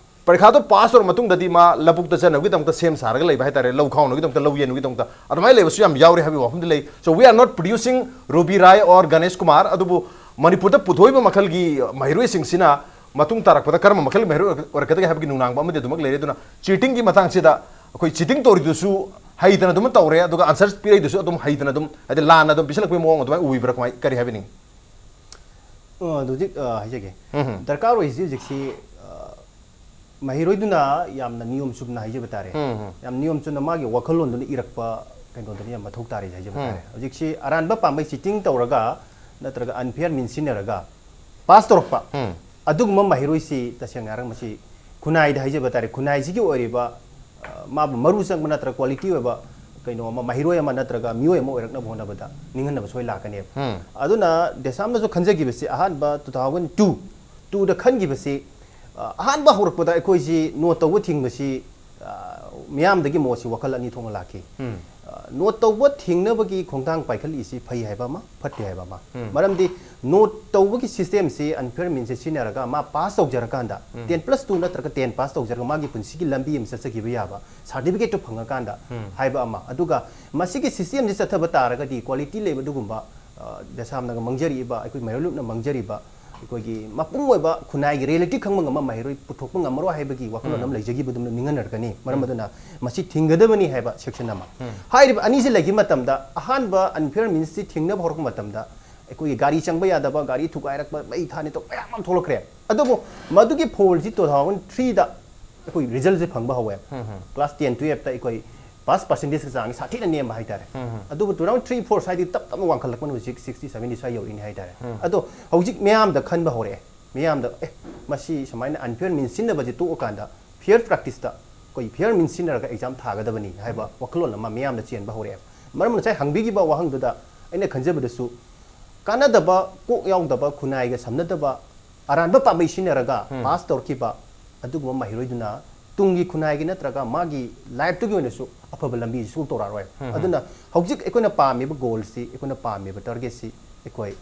ꯄꯔꯤꯈꯥꯗꯣ ꯄꯥꯁ ꯇꯧꯔ ꯃꯇꯨꯡꯗꯗꯤ ꯃꯥ ꯂꯧꯕꯨꯛꯇ ꯆꯠꯅꯕꯒꯤꯗꯃꯛꯇ ꯁꯦꯝ ꯁꯥꯔꯒ ꯂꯩꯕ ꯍꯥꯏꯇꯥꯔꯦ, ꯂꯧ ꯈꯥꯎꯅꯕꯒꯤꯗꯃꯛꯇ, ꯂꯧ ꯌꯦꯟꯕꯒꯤꯗꯃꯛꯇ ꯑꯗꯨꯃꯥꯏꯅ ꯂꯩꯕꯁꯨ ꯌꯥꯝ ꯌꯥꯎꯔꯤ ꯍꯥꯏꯕꯒꯤ ꯋꯥꯐꯝꯗꯤ ꯂꯩ꯫ So we are not producing Ruby Rai or Ganesh Kumar, ꯑꯗꯨꯕꯨ ꯃꯅꯤꯄꯨꯔꯗ ꯄꯨꯊꯣꯛꯏꯕ ꯃꯈꯜꯒꯤ ꯃꯍꯩꯔꯣꯏꯁꯤꯡꯁꯤꯅ ꯃꯇꯨꯡ ꯇꯥꯔꯛꯄꯗ ꯀꯔꯝꯕ ꯃꯈꯜꯒꯤ ꯃꯍꯩꯔꯣꯏ ꯑꯣꯏꯔꯛꯀꯗꯒꯦ ꯍꯥꯏꯕꯒꯤ ꯅꯨꯡꯅꯥꯡꯕ ꯑꯃꯗꯤ ꯑꯗꯨꯃꯛ ꯂꯩꯔꯦ꯫ ꯑꯗꯨꯅ cheating ꯒꯤ ꯃꯇꯥꯡꯁꯤꯗ ꯑꯩꯈꯣꯏ cheating ꯇꯧꯔꯤꯗꯨꯁꯨ ꯍꯩꯗꯅ ꯑꯗꯨꯝ ꯇꯧꯔꯦ, ꯑꯗꯨꯒ answer ꯄꯤꯔꯛꯏꯗꯨꯁꯨ ꯑꯗꯨꯝ ꯍꯩꯗꯅ ꯑꯗꯨꯝ, ꯍꯥꯏꯗꯤ ꯂꯥꯟꯅ ꯑꯗꯨꯝ ꯄꯤꯁꯜꯂꯛꯄꯒꯤ ꯃꯑꯣꯡ ꯑꯗꯨꯃꯥꯏꯅ ꯎꯕꯤꯕ꯭ꯔꯥ, ꯀꯃꯥꯏ, ꯀꯔꯤ ꯍꯥꯏꯕꯤꯅꯤꯡꯉꯤ? ꯑ, ꯑꯗꯨ ꯍꯧꯖꯤꯛ, ꯑ, ꯍꯥꯏꯖꯒꯦ꯫ ꯎꯝ ꯍꯝ꯫ ꯗꯔꯀꯥꯔ ꯑꯣꯏꯔꯤꯁꯤ ꯍꯧꯖꯤꯛꯁꯤ, ꯑ, ꯃꯍꯩꯔꯣꯏꯗꯨꯅ ꯌꯥꯝꯅ ꯅꯤꯌꯣꯝ ꯆꯨꯝꯅ ꯍꯥꯏꯖꯕ ꯇꯥꯔꯦ꯫ ꯎꯝ ꯍꯝ꯫ ꯌꯥꯝ ꯅꯤꯌꯣꯝ ꯆꯨꯝꯅ ꯃꯥꯒꯤ ꯋꯥꯈꯜꯂꯣꯟꯗꯨꯅ ꯏꯔꯛꯄ ꯀꯩꯅꯣꯗꯨꯅ ꯌꯥꯝ ꯃꯊꯧ ꯇꯥꯔꯦ ꯍꯥꯏꯖꯕ ꯎꯝ꯫ ꯇꯥꯔꯦ꯫ ꯍꯧꯖꯤꯛꯁꯤ ꯑꯔꯥꯟꯕ ꯄꯥꯝꯕꯩ cheating ꯇꯧꯔꯒ ꯅꯠꯇ꯭ꯔꯒ unfair means ꯁꯤꯖꯤꯟꯅꯔꯒ ꯄꯥꯁ ꯇꯧꯔꯛꯄ ꯎꯝ꯫ ꯑꯗꯨꯒꯨꯝꯕ ꯃꯍꯩꯔꯣꯏꯁꯤ ꯇꯁꯦꯡꯅ ꯍꯥꯏꯔꯒ ꯃꯁꯤ ꯈꯨꯟꯅꯥꯏꯗ ꯍꯥꯏꯖꯕ ꯇꯥꯔꯦ, ꯈꯨꯟꯅꯥꯏꯁꯤꯒꯤ ꯑꯣꯏꯔꯤꯕ, ꯑ, ꯃꯥꯕꯨ ꯃꯔꯨ ꯆꯪꯕ ꯅꯠꯇ꯭ꯔꯒ quality ꯑꯣꯏꯕ ꯀꯩꯅꯣ ꯑꯃ, ꯃꯍꯩꯔꯣꯏ ꯑꯃ ꯅꯠꯇ꯭ꯔꯒ ꯃꯤꯑꯣꯏ ꯑꯃ ꯑꯣꯏꯔꯛꯅꯕ ꯍꯣꯠꯅꯕꯗ ꯅꯤꯡꯍꯟꯅꯕ ꯁꯣꯏ ꯂꯥꯛꯀꯅꯦꯕ꯫ ꯎꯝ꯫ ꯑꯗꯨꯅ ꯗꯦꯁꯥꯝꯅꯁꯨ ꯈꯟꯖꯈꯤꯕꯁꯤ ꯑꯍꯥꯟꯕ two thousand two, two ꯗ ꯈꯟꯈꯤꯕꯁꯤ, ꯑ, ꯑꯍꯥꯟꯕ ꯍꯧꯔꯛꯄꯗ ꯑꯩꯈꯣꯏꯁꯤ ꯅꯣ ꯇꯧꯕ ꯊꯤꯡꯕꯁꯤ, ꯑ, ꯃꯤꯌꯥꯝꯗꯒꯤ ꯃꯣꯠꯁꯤ ꯋꯥꯈꯜ ꯑꯅꯤ ꯊꯣꯛꯅ ꯂꯥꯛꯈꯤ꯫ ꯎꯝ꯫ ꯑ, ꯅꯣ ꯇꯧꯕ ꯊꯤꯡꯅꯕꯒꯤ ꯈꯣꯡꯊꯥꯡ ꯄꯥꯏꯈꯠꯂꯛꯏꯁꯤ ꯐꯩ ꯍꯥꯏꯕ ꯑꯃ, ꯐꯠꯇꯦ ꯍꯥꯏꯕ ꯑꯃ꯫ ꯎꯝ꯫ ꯃꯔꯝꯗꯤ ꯅꯣ ꯇꯧꯕꯒꯤ system ꯁꯤ unfair means ꯁꯦ ꯁꯤꯖꯤꯟꯅꯔꯒ ꯃꯥ ꯄꯥꯁ ꯇꯧꯖꯔꯀꯥꯟꯗ, ꯎꯝ꯫ ten plus two ꯅꯠꯇ꯭ꯔꯒ ten ꯄꯥꯁ ꯇꯧꯖꯔꯒ ꯃꯥꯒꯤ ꯄꯨꯟꯁꯤꯒꯤ ꯂꯝꯕꯤ ꯑꯃ ꯆꯠꯆꯈꯤꯕ ꯌꯥꯕ, certificate ꯇꯨ ꯐꯪꯉꯀꯥꯟꯗ ꯎꯝ꯫ ꯍꯥꯏꯕ ꯑꯃ꯫ ꯑꯗꯨꯒ ꯃꯁꯤꯒꯤ system ꯁꯤ ꯆꯠꯊꯕ ꯇꯥꯔꯒꯗꯤ quality ꯂꯩꯕ ꯑꯗꯨꯒꯨꯝꯕ, ꯑ, ꯗꯦꯁꯥꯝꯅꯒ ꯃꯥꯡꯖꯔꯤꯕ, ꯑꯩꯈꯣꯏ ꯃꯍꯩꯔꯣꯏ ꯂꯨꯞꯅ ꯃꯥꯡꯖꯔꯤꯕ, ꯑꯩꯈꯣꯏꯒꯤ ꯃꯄꯨꯡ ꯑꯣꯏꯕ ꯈꯨꯟꯅꯥꯏꯒꯤ reality ꯈꯪꯕ ꯉꯝꯕ ꯃꯍꯩꯔꯣꯏ ꯄꯨꯊꯣꯛꯄ ꯉꯝꯃꯔꯣꯏ ꯍꯥꯏꯕꯒꯤ ꯋꯥꯈꯜꯂꯣꯟ ꯎꯝ꯫ ꯑꯃ ꯂꯩꯖꯈꯤꯕꯗꯨꯝꯅ ꯅꯤꯡꯍꯟꯅꯔꯛꯀꯅꯤ꯫ ꯃꯔꯝ ꯎꯝ꯫ ꯑꯗꯨꯅ ꯃꯁꯤ ꯊꯤꯡꯒꯗꯕꯅꯤ ꯍꯥꯏꯕ section ꯑꯃ꯫ ꯎꯝ꯫ ꯍꯥꯏꯔꯤꯕ ꯑꯅꯤꯁꯤ ꯂꯩꯈꯤꯕ ꯃꯇꯝꯗ, ꯑꯍꯥꯟꯕ unfair means ꯁꯤ ꯊꯤꯡꯅꯕ ꯍꯧꯔꯛꯄ ꯃꯇꯝꯗ, ꯑꯩꯈꯣꯏꯒꯤ ꯒꯥꯔꯤ ꯆꯪꯕ ꯌꯥꯗꯕ, ꯒꯥꯔꯤ ꯊꯨꯒꯥꯏꯔꯛꯄ, ꯃꯩ ꯊꯥꯅꯤ ꯇꯧꯕ ꯃꯌꯥꯝ ꯑꯃ ꯊꯣꯛꯂꯛꯈ꯭ꯔꯦ꯫ ꯑꯗꯨꯕꯨ ꯃꯗꯨꯒꯤ ꯐꯣꯜꯁꯤ two thousand three ꯗ ꯑꯩꯈꯣꯏ result ꯁꯦ ꯐꯪꯕ ꯍꯧꯋꯦ꯫ ꯎꯝ, ꯎꯝ꯫ Class ten, twelve ꯇ ꯑꯩꯈꯣꯏ pass percentage ꯀꯤ ꯆꯥꯡꯁꯤ ꯁꯥꯊꯤꯅ ꯅꯦꯝꯕ ꯍꯥꯏꯇꯥꯔꯦ꯫ ꯎꯝ, ꯎꯝ꯫ ꯑꯗꯨꯕꯨ two thousand three, four ꯁ꯭ꯋꯥꯏꯗꯒꯤ ꯇꯞ ꯇꯞꯅ ꯋꯥꯡꯈꯠꯂꯛꯄꯅ ꯍꯧꯖꯤꯛ sixty, seventy ꯁ꯭ꯋꯥꯏ ꯌꯧꯔꯛꯏꯅꯦ ꯍꯥꯏꯇꯥꯔꯦ꯫ ꯎꯝ꯫ ꯑꯗꯣ ꯍꯧꯖꯤꯛ ꯃꯤꯌꯥꯝꯗ ꯈꯟꯕ ꯍꯧꯔꯛꯑꯦ꯫ ꯃꯤꯌꯥꯝꯗ, "ꯑꯦ, ꯃꯁꯤ ꯁꯨꯃꯥꯏꯅ unfair means ꯁꯤꯖꯤꯟꯅꯕꯁꯦ ꯇꯣꯛꯑꯀꯥꯟꯗ fair practice ꯇ ꯑꯩꯈꯣꯏ ꯐꯤꯌꯔ ꯃꯤꯟ ꯁꯤꯖꯤꯟꯅꯔꯒ ꯑꯦꯛꯖꯥꯝ ꯊꯥꯒꯗꯕꯅꯤ ꯍꯥꯏꯕ ꯋꯥꯈꯜꯂꯣꯟ ꯑꯃ ꯃꯤꯌꯥꯝꯗ ꯆꯦꯟꯕ ꯍꯧꯔꯛꯑꯦꯕ꯫ ꯃꯔꯝ ꯉꯁꯥꯏ ꯍꯪꯕꯤꯈꯤꯕ ꯋꯥꯍꯪꯗꯨꯗ ꯑꯩꯅ ꯈꯟꯖꯕꯗꯁꯨ, ꯀꯥꯟꯅꯗꯕ, ꯀꯣꯛ ꯌꯥꯎꯗꯕ, ꯈꯨꯟꯅꯥꯏꯒ ꯁꯝꯅꯗꯕ ꯑꯔꯥꯟꯕ ꯄꯥꯝꯕꯩ ꯁꯤꯖꯤꯟꯅꯔꯒ ꯄꯥꯁ ꯇꯧꯔꯛꯈꯤꯕ ꯑꯗꯨꯒꯨꯝꯕ ꯃꯍꯩꯔꯣꯏꯗꯨꯅ ꯇꯨꯡꯒꯤ ꯈꯨꯟꯅꯥꯏꯒꯤ ꯅꯠꯇ꯭ꯔꯒ ꯃꯥꯒꯤ ꯂꯥꯏꯐꯇꯨꯒꯤ ꯑꯣꯏꯅꯁꯨ ꯑꯐꯕ ꯂꯝꯕꯤ ꯁꯨꯡ ꯇꯧꯔꯛꯑꯔꯣꯏ꯫ ꯑꯗꯨꯅ ꯍꯧꯖꯤꯛ ꯑꯩꯈꯣꯏꯅ ꯄꯥꯝꯃꯤꯕ ꯒꯣꯜꯁꯤ, ꯑꯩꯈꯣꯏꯅ ꯄꯥꯝꯃꯤꯕ ꯇꯥꯔꯒꯦꯠꯁꯤ, ꯑꯩꯈꯣꯏ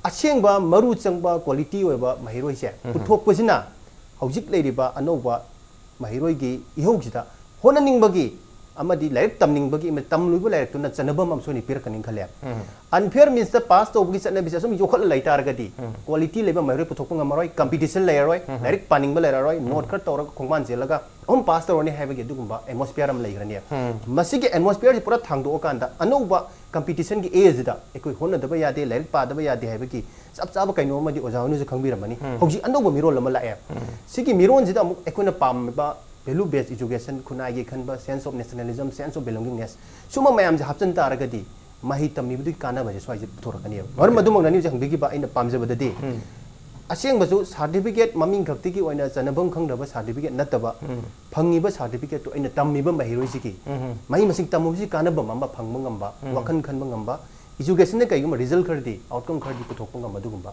ꯑꯁꯦꯡꯕ ꯃꯔꯨ ꯆꯪꯕ ꯀ꯭ꯋꯥꯂꯤꯇꯤ ꯑꯣꯏꯕ ꯃꯍꯩꯔꯣꯏꯁꯦ ꯄꯨꯊꯣꯛꯄꯁꯤꯅ ꯍꯧꯖꯤꯛ ꯂꯩꯔꯤꯕ ꯑꯅꯧꯕ ꯃꯍꯩꯔꯣꯏꯒꯤ ꯏꯍꯧꯁꯤꯗ ꯍꯣꯠꯅꯅꯤꯡꯕꯒꯤ ꯑꯃꯗꯤ ꯂꯥꯏꯔꯤꯛ ꯇꯝꯅꯤꯡꯕꯒꯤ ꯑꯃ ꯇꯝꯂꯨꯕ ꯂꯥꯏꯔꯤꯛꯇꯨꯅ ꯆꯟꯅꯐꯝ ꯑꯃ ꯁꯣꯏꯅ ꯄꯤꯔꯛꯀꯅꯤ ꯈꯜꯂꯦ꯫ ꯑꯟꯐꯤꯌꯔ ꯃꯤꯟꯁꯇ ꯄꯥꯁ ꯇꯧꯕꯒꯤ ꯆꯠꯅꯕꯤꯁꯦ ꯑꯁꯨꯝ ꯌꯣꯛꯈꯠꯂ ꯂꯩ ꯇꯥꯔꯒꯗꯤ ꯀ꯭ꯋꯥꯂꯤꯇꯤ ꯂꯩꯕ ꯃꯍꯩꯔꯣꯏ ꯄꯨꯊꯣꯛꯄ ꯉꯝꯃꯔꯣꯏ, ꯀꯝꯄꯤꯇꯤꯁꯟ ꯂꯩꯔꯔꯣꯏ, ꯂꯥꯏꯔꯤꯛ ꯄꯥꯅꯤꯡꯕ ꯂꯩꯔꯔꯣꯏ, ꯅꯣꯠ ꯈꯔ ꯇꯧꯔꯒ ꯈꯣꯡꯕꯥꯟ ꯆꯦꯜꯂꯒ ꯑꯗꯨꯝ ꯄꯥꯁ ꯇꯧꯔꯅꯤ ꯍꯥꯏꯕꯒꯤ ꯑꯗꯨꯒꯨꯝꯕ ꯑꯦꯠꯃꯣꯁꯐꯤꯌꯔ ꯑꯃ ꯂꯩꯈ꯭ꯔꯅꯤ꯫ ꯃꯁꯤꯒꯤ ꯑꯦꯠꯃꯣꯁꯐꯤꯌꯔꯁꯤ ꯄꯨꯔꯥ ꯊꯥꯡꯗꯣꯛꯑꯀꯥꯟꯗ ꯑꯅꯧꯕ ꯀꯝꯄꯤꯇꯤꯁꯟꯒꯤ ꯑꯦꯖꯁꯤꯗ ꯑꯩꯈꯣꯏ ꯍꯣꯠꯅꯗꯕ ꯌꯥꯗꯦ, ꯂꯥꯏꯔꯤꯛ ꯄꯥꯗꯕ ꯌꯥꯗꯦ ꯍꯥꯏꯕꯒꯤ ꯆꯞ ꯆꯥꯕ ꯀꯩꯅꯣ ꯑꯃꯗꯤ ꯑꯣꯖꯥ ꯍꯣꯏꯅꯁꯨ ꯈꯪꯕꯤꯔꯝꯃꯅꯤ꯫ ꯍꯧꯖꯤꯛ ꯑꯅꯧꯕ ꯃꯤꯔꯣꯜ ꯑꯃ ꯂꯥꯛꯑꯦ꯫ ꯁꯤꯒꯤ ꯃꯤꯔꯣꯟꯁꯤꯗ ꯑꯃꯨꯛ ꯑꯩꯈꯣꯏꯅ ꯄꯥꯝꯃꯤꯕ value based education, ꯈꯨꯟꯅꯥꯏꯒꯤ ꯈꯟꯕ, sense of nationalism, sense of belongingness, ꯁꯨꯝꯕ ꯃꯌꯥꯝꯁꯦ ꯍꯥꯞꯆꯤꯟ ꯇꯥꯔꯒꯗꯤ ꯃꯍꯩ ꯇꯝꯃꯤꯕꯗꯨꯒꯤ ꯀꯥꯟꯅꯕꯁꯦ ꯁ꯭ꯋꯥꯏꯁꯦ ꯄꯨꯊꯣꯔꯛꯀꯅꯦꯕ꯫ ꯃꯔꯝ ꯑꯗꯨꯃꯛꯅꯅꯤ ꯍꯧꯖꯤꯛ ꯍꯪꯕꯤꯈꯤꯕ ꯑꯩꯅ ꯄꯥꯝꯖꯕꯗꯗꯤ, ꯑꯁꯦꯡꯕꯁꯨ ꯁꯥꯔꯇꯤꯐꯤꯀꯦꯠ ꯃꯃꯤꯡ ꯈꯛꯇꯒꯤ ꯑꯣꯏꯅ ꯆꯟꯅꯐꯝ ꯈꯪꯗꯕ ꯁꯥꯔꯇꯤꯐꯤꯀꯦꯠ ꯅꯠꯇꯕ, ꯐꯪꯉꯤꯕ ꯁꯥꯔꯇꯤꯐꯤꯀꯦꯠꯇꯨ ꯑꯩꯅ ꯇꯝꯃꯤꯕ ꯃꯍꯩꯔꯣꯏꯁꯤꯒꯤ ꯃꯍꯩ ꯃꯁꯤꯡ ꯇꯝꯃꯨꯕꯁꯤ ꯀꯥꯟꯅꯕ ꯑꯃ ꯐꯪꯕ ꯉꯝꯕ, ꯋꯥꯈꯜ ꯈꯟꯕ ꯉꯝꯕ, ꯏꯖꯨꯀꯦꯁꯟꯗ ꯀꯩꯒꯨꯝꯕ ꯔꯤꯖꯜ ꯈꯔꯗꯤ, ꯑꯥꯎꯠꯀꯝ ꯈꯔꯗꯤ ꯄꯨꯊꯣꯛꯄ ꯉꯝꯕ ꯑꯗꯨꯒꯨꯝꯕ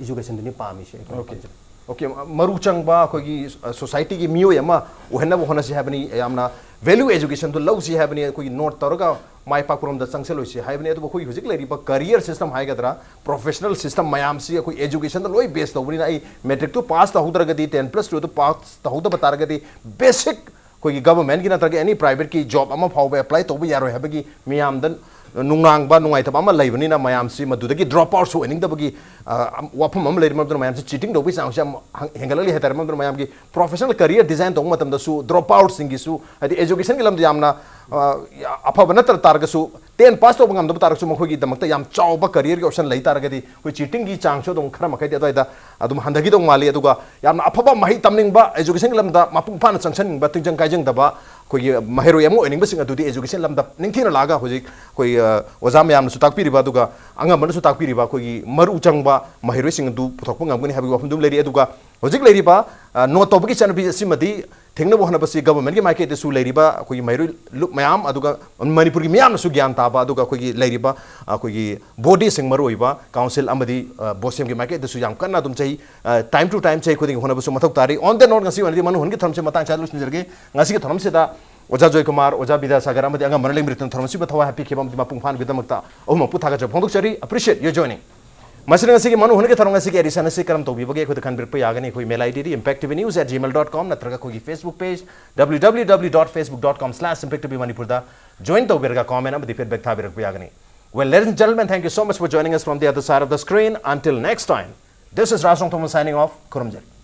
ꯏꯖꯨꯀꯦꯁꯟꯗꯨꯅꯤ ꯄꯥꯝꯃꯤꯁꯦ ꯑꯩꯈꯣꯏꯅ ꯄꯥꯝꯖꯕ꯫ ꯑꯣꯀꯦ, ꯃꯔꯨ ꯆꯪꯕ ꯑꯩꯈꯣꯏꯒꯤ ꯁꯣꯁꯥꯏꯇꯤꯒꯤ ꯃꯤꯑꯣꯏ ꯑꯃ ꯑꯣꯏꯍꯟꯅꯕ ꯍꯣꯠꯅꯁꯤ ꯍꯥꯏꯕꯅꯤ꯫ ꯌꯥꯝꯅ ꯚꯦꯂ꯭ꯌꯨ ꯑꯦꯖꯨꯀꯦꯁꯟꯗꯨ ꯂꯧꯁꯤ ꯍꯥꯏꯕꯅꯤ꯫ ꯑꯩꯈꯣꯏꯒꯤ ꯅꯣꯠ ꯇꯧꯔꯒ ꯃꯥꯏ ꯄꯥꯛꯄꯔꯣꯝꯗ ꯆꯪꯁꯤꯜꯂꯣꯏꯁꯤ ꯍꯥꯏꯕꯅꯤ꯫ ꯑꯗꯨꯕꯨ ꯑꯩꯈꯣꯏꯒꯤ ꯍꯧꯖꯤꯛ ꯂꯩꯔꯤꯕ ꯀꯔꯤꯌꯔ ꯁꯤꯁꯇꯝ ꯍꯥꯏꯒꯗ꯭ꯔꯥ, ꯄ꯭ꯔꯣꯐꯦꯁꯅꯦꯜ ꯁꯤꯁꯇꯝ ꯃꯌꯥꯝꯁꯤ ꯑꯩꯈꯣꯏ ꯑꯦꯖꯨꯀꯦꯁꯟꯗ ꯂꯣꯏ ꯕꯦꯁ ꯇꯧꯕꯅꯤꯅ, ꯑꯩ ꯃꯦꯇ꯭ꯔꯤꯛꯇꯨ ꯄꯥꯁ ꯇꯧꯍꯧꯗ꯭ꯔꯒꯗꯤ, ꯇꯦꯟ ꯄ꯭ꯂꯁ ꯇꯨꯗꯨ ꯄꯥꯁ ꯇꯧꯍꯧꯗꯕ ꯇꯥꯔꯒꯗꯤ, ꯕꯦꯁꯤꯛ ꯑꯩꯈꯣꯏꯒꯤ ꯒꯚꯔꯟꯃꯦꯟꯠꯀꯤ ꯅꯠꯇ꯭ꯔꯒ ꯑꯦꯅꯤ ꯄ꯭ꯔꯥꯏꯚꯦꯠꯀꯤ ꯖꯣꯕ ꯑꯃ ꯐꯥꯎꯕ ꯑꯦꯄ꯭ꯂꯥꯏ ꯇꯧꯕ ꯌꯥꯔꯣꯏ ꯍꯥꯏꯕꯒꯤ ꯃꯤꯌꯥꯝꯗ ꯅꯨꯡꯅꯥꯡꯕ, ꯅꯨꯡꯉꯥꯏꯇꯕ ꯑꯃ ꯂꯩꯕꯅꯤꯅ, ꯃꯌꯥꯝꯁꯤ ꯃꯗꯨꯗꯒꯤ ꯗ꯭ꯔꯣꯞ ꯑꯥꯎꯠꯁꯨ ꯑꯣꯏꯅꯤꯡꯗꯕꯒꯤ, ꯑ, ꯋꯥꯐꯝ ꯑꯃ ꯂꯩꯔꯤ꯫ ꯃꯔꯝ ꯑꯗꯨꯅ ꯃꯌꯥꯝꯁꯤ ꯆꯤꯇꯤꯡ ꯇꯧꯕꯒꯤ ꯆꯥꯡꯁꯤ ꯌꯥꯝ ꯍꯦꯟꯒꯠꯂꯛꯂꯤ ꯍꯥꯏꯇꯥꯔꯦ꯫ ꯃꯔꯝ ꯑꯗꯨꯅ ꯃꯌꯥꯝꯒꯤ ꯄ꯭ꯔꯣꯐꯦꯁꯅꯦꯜ ꯀꯔꯤꯌꯔ ꯗꯤꯖꯥꯏꯟ ꯇꯧꯕ ꯃꯇꯝꯗꯁꯨ ꯗ꯭ꯔꯣꯞ ꯑꯥꯎꯠꯁꯤꯡꯒꯤꯁꯨ, ꯍꯥꯏꯗꯤ ꯑꯦꯖꯨꯀꯦꯁꯟꯒꯤ ꯂꯝꯗ ꯌꯥꯝꯅ, ꯑ, ꯑꯐꯕ ꯅꯠꯇ ꯇꯥꯔꯒꯁꯨ, ꯇꯦꯟ ꯄꯥꯁ ꯇꯧꯕ ꯉꯝꯗꯕ ꯇꯥꯔꯒꯁꯨ, ꯃꯈꯣꯏꯒꯤꯗꯃꯛꯇ ꯌꯥꯝ ꯆꯥꯎꯕ ꯀꯔꯤꯌꯔꯒꯤ ꯑꯣꯞꯁꯟ ꯂꯩ ꯇꯥꯔꯒꯗꯤ, ꯑꯩꯈꯣꯏ ꯆꯤꯇꯤꯡꯒꯤ ꯆꯥꯡꯁꯨ ꯑꯗꯨꯝ ꯈꯔ ꯃꯈꯩꯗꯤ ꯑꯗꯨꯋꯥꯏꯗ ꯑꯗꯨꯝ ꯍꯟꯊꯈꯤꯗꯧ ꯃꯥꯜꯂꯤ꯫ ꯑꯗꯨꯒ ꯌꯥꯝꯅ ꯑꯐꯕ ꯃꯍꯩ ꯇꯝꯅꯤꯡꯕ, ꯑꯦꯖꯨꯀꯦꯁꯟꯒꯤ ꯂꯝꯗ ꯃꯄꯨꯡ ꯐꯥꯅ ꯆꯪꯁꯤꯟꯅꯤꯡꯕ, ꯇꯤꯡꯖꯪ ꯀꯥꯏꯖꯪꯗꯕ ꯑꯩꯈꯣꯏꯒꯤ ꯃꯍꯩꯔꯣꯏ ꯑꯃ ꯑꯣꯏꯅꯤꯡꯕꯁꯤꯡ ꯑꯗꯨꯗꯤ ꯑꯦꯖꯨꯀꯦꯁꯟ ꯂꯝꯗ ꯅꯤꯡꯊꯤꯅ ꯂꯥꯛꯑꯒ ꯍꯧꯖꯤꯛ ꯑꯩꯈꯣꯏ, ꯑ, ꯑꯣꯖꯥ ꯃꯌꯥꯝꯅꯁꯨ ꯇꯥꯛꯄꯤꯔꯤꯕ, ꯑꯗꯨꯒ ꯑꯉꯝꯕꯅꯁꯨ ꯇꯥꯛꯄꯤꯔꯤꯕ ꯑꯩꯈꯣꯏꯒꯤ ꯃꯔꯨ ꯆꯪꯕ ꯃꯍꯩꯔꯣꯏꯁꯤꯡ ꯑꯗꯨ ꯄꯨꯊꯣꯛꯄ ꯉꯝꯒꯅꯤ ꯍꯥꯏꯕꯒꯤ ꯋꯥꯐꯝꯗꯨ ꯂꯩꯔꯤ꯫ ꯑꯗꯨꯒ ꯍꯧꯖꯤꯛ ꯂꯩꯔꯤꯕ, ꯑ, ꯅꯣꯠ ꯇꯧꯕꯒꯤ ꯆꯠꯅꯕꯤ ꯑꯁꯤꯃꯗꯤ ꯊꯦꯡꯅꯕ ꯍꯣꯠꯅꯕꯁꯤ ꯒꯚꯔꯟꯃꯦꯟꯠꯀꯤ ꯃꯥꯏꯀꯩꯗꯁꯨ ꯂꯩꯔꯤꯕ ꯑꯩꯈꯣꯏꯒꯤ ꯃꯍꯩꯔꯣꯏ ꯂꯨꯞ ꯃꯌꯥꯝ, ꯑꯗꯨꯒ ꯃꯅꯤꯄꯨꯔꯒꯤ ꯃꯤꯌꯥꯝꯅꯁꯨ ꯒ꯭ꯌꯥꯟ ꯇꯥꯕ, ꯑꯗꯨꯒ ꯑꯩꯈꯣꯏꯒꯤ ꯂꯩꯔꯤꯕ ꯑꯩꯈꯣꯏꯒꯤ ꯕꯣꯗꯤꯁꯤꯡ, ꯃꯔꯨꯑꯣꯏꯕ ꯀꯥꯎꯟꯁꯤꯜ ꯑꯃꯗꯤ ꯕꯣꯁꯦꯝꯒꯤ ꯃꯥꯏꯀꯩꯗꯁꯨ ꯌꯥꯝ ꯀꯟꯅ ꯑꯗꯨꯝ ꯆꯍꯤ, time to time, ꯆꯍꯤ ꯈꯨꯗꯤꯡꯒꯤ ꯍꯣꯠꯅꯕꯁꯨ ꯃꯊꯧ ꯇꯥꯔꯤ꯫ On that note, ꯉꯁꯤ ꯑꯣꯏꯅꯗꯤ ꯃꯅꯨ ꯍꯨꯟꯒꯤ ꯊꯧꯔꯝꯁꯤ ꯃꯇꯥꯡ ꯆꯥꯗ ꯂꯣꯏꯁꯤꯟꯖꯔꯒꯦ꯫ ꯉꯁꯤꯒꯤ ꯊꯧꯔꯝꯁꯤꯗ ꯑꯣꯖꯥ ꯖꯣꯏꯀꯨꯃꯥꯔ, ꯑꯣꯖꯥ ꯕꯤꯗ꯭ꯌꯥꯁꯥꯒꯔ ꯑꯃꯗꯤ ꯑꯉꯥꯡ ꯃꯔꯨ ꯂꯩꯃꯤꯔꯛꯇꯨꯅ ꯊꯧꯔꯝ ꯑꯁꯤꯕꯨ ꯊꯋꯥꯏ ꯍꯥꯞꯄꯤꯈꯤꯕ ꯑꯃꯗꯤ ꯃꯄꯨꯡ ꯐꯥꯍꯟꯕꯒꯤꯗꯃꯛꯇ ꯑꯍꯨꯝꯃꯛꯄꯨ ꯊꯥꯒꯠꯆꯕ ꯐꯣꯡꯗꯣꯛꯆꯔꯤ꯫ Appreciate your joining. ꯃꯁꯤꯅ ꯉꯁꯤꯒꯤ ꯃꯅꯨ ꯍꯨꯟꯒꯤ ꯊꯧꯔꯝ ꯑꯁꯤꯒꯤ edition ꯑꯁꯤ ꯀꯔꯝ ꯇꯧꯕꯤꯕꯒꯦ ꯑꯩꯈꯣꯏꯗ ꯈꯟꯕꯤꯔꯛꯄ ꯌꯥꯒꯅꯤ꯫ ꯑꯩꯈꯣꯏ mail ID D impact T V news at gmail dot com ꯅꯠꯇ꯭ꯔꯒ ꯑꯩꯈꯣꯏꯒꯤ Facebook page W W W dot facebook dot com slash impact T V Manipur ꯗ join ꯇꯧꯕꯤꯔꯒ comment ꯑꯃꯗꯤ feedback ꯊꯥꯕꯤꯔꯛꯄ ꯌꯥꯒꯅꯤ꯫ Well, ladies and gentlemen, thank you so much for joining us from the other side of the screen. Until next time, this is Rajrong Thomas signing off. ꯈꯨꯔꯨꯝꯖꯔꯤ꯫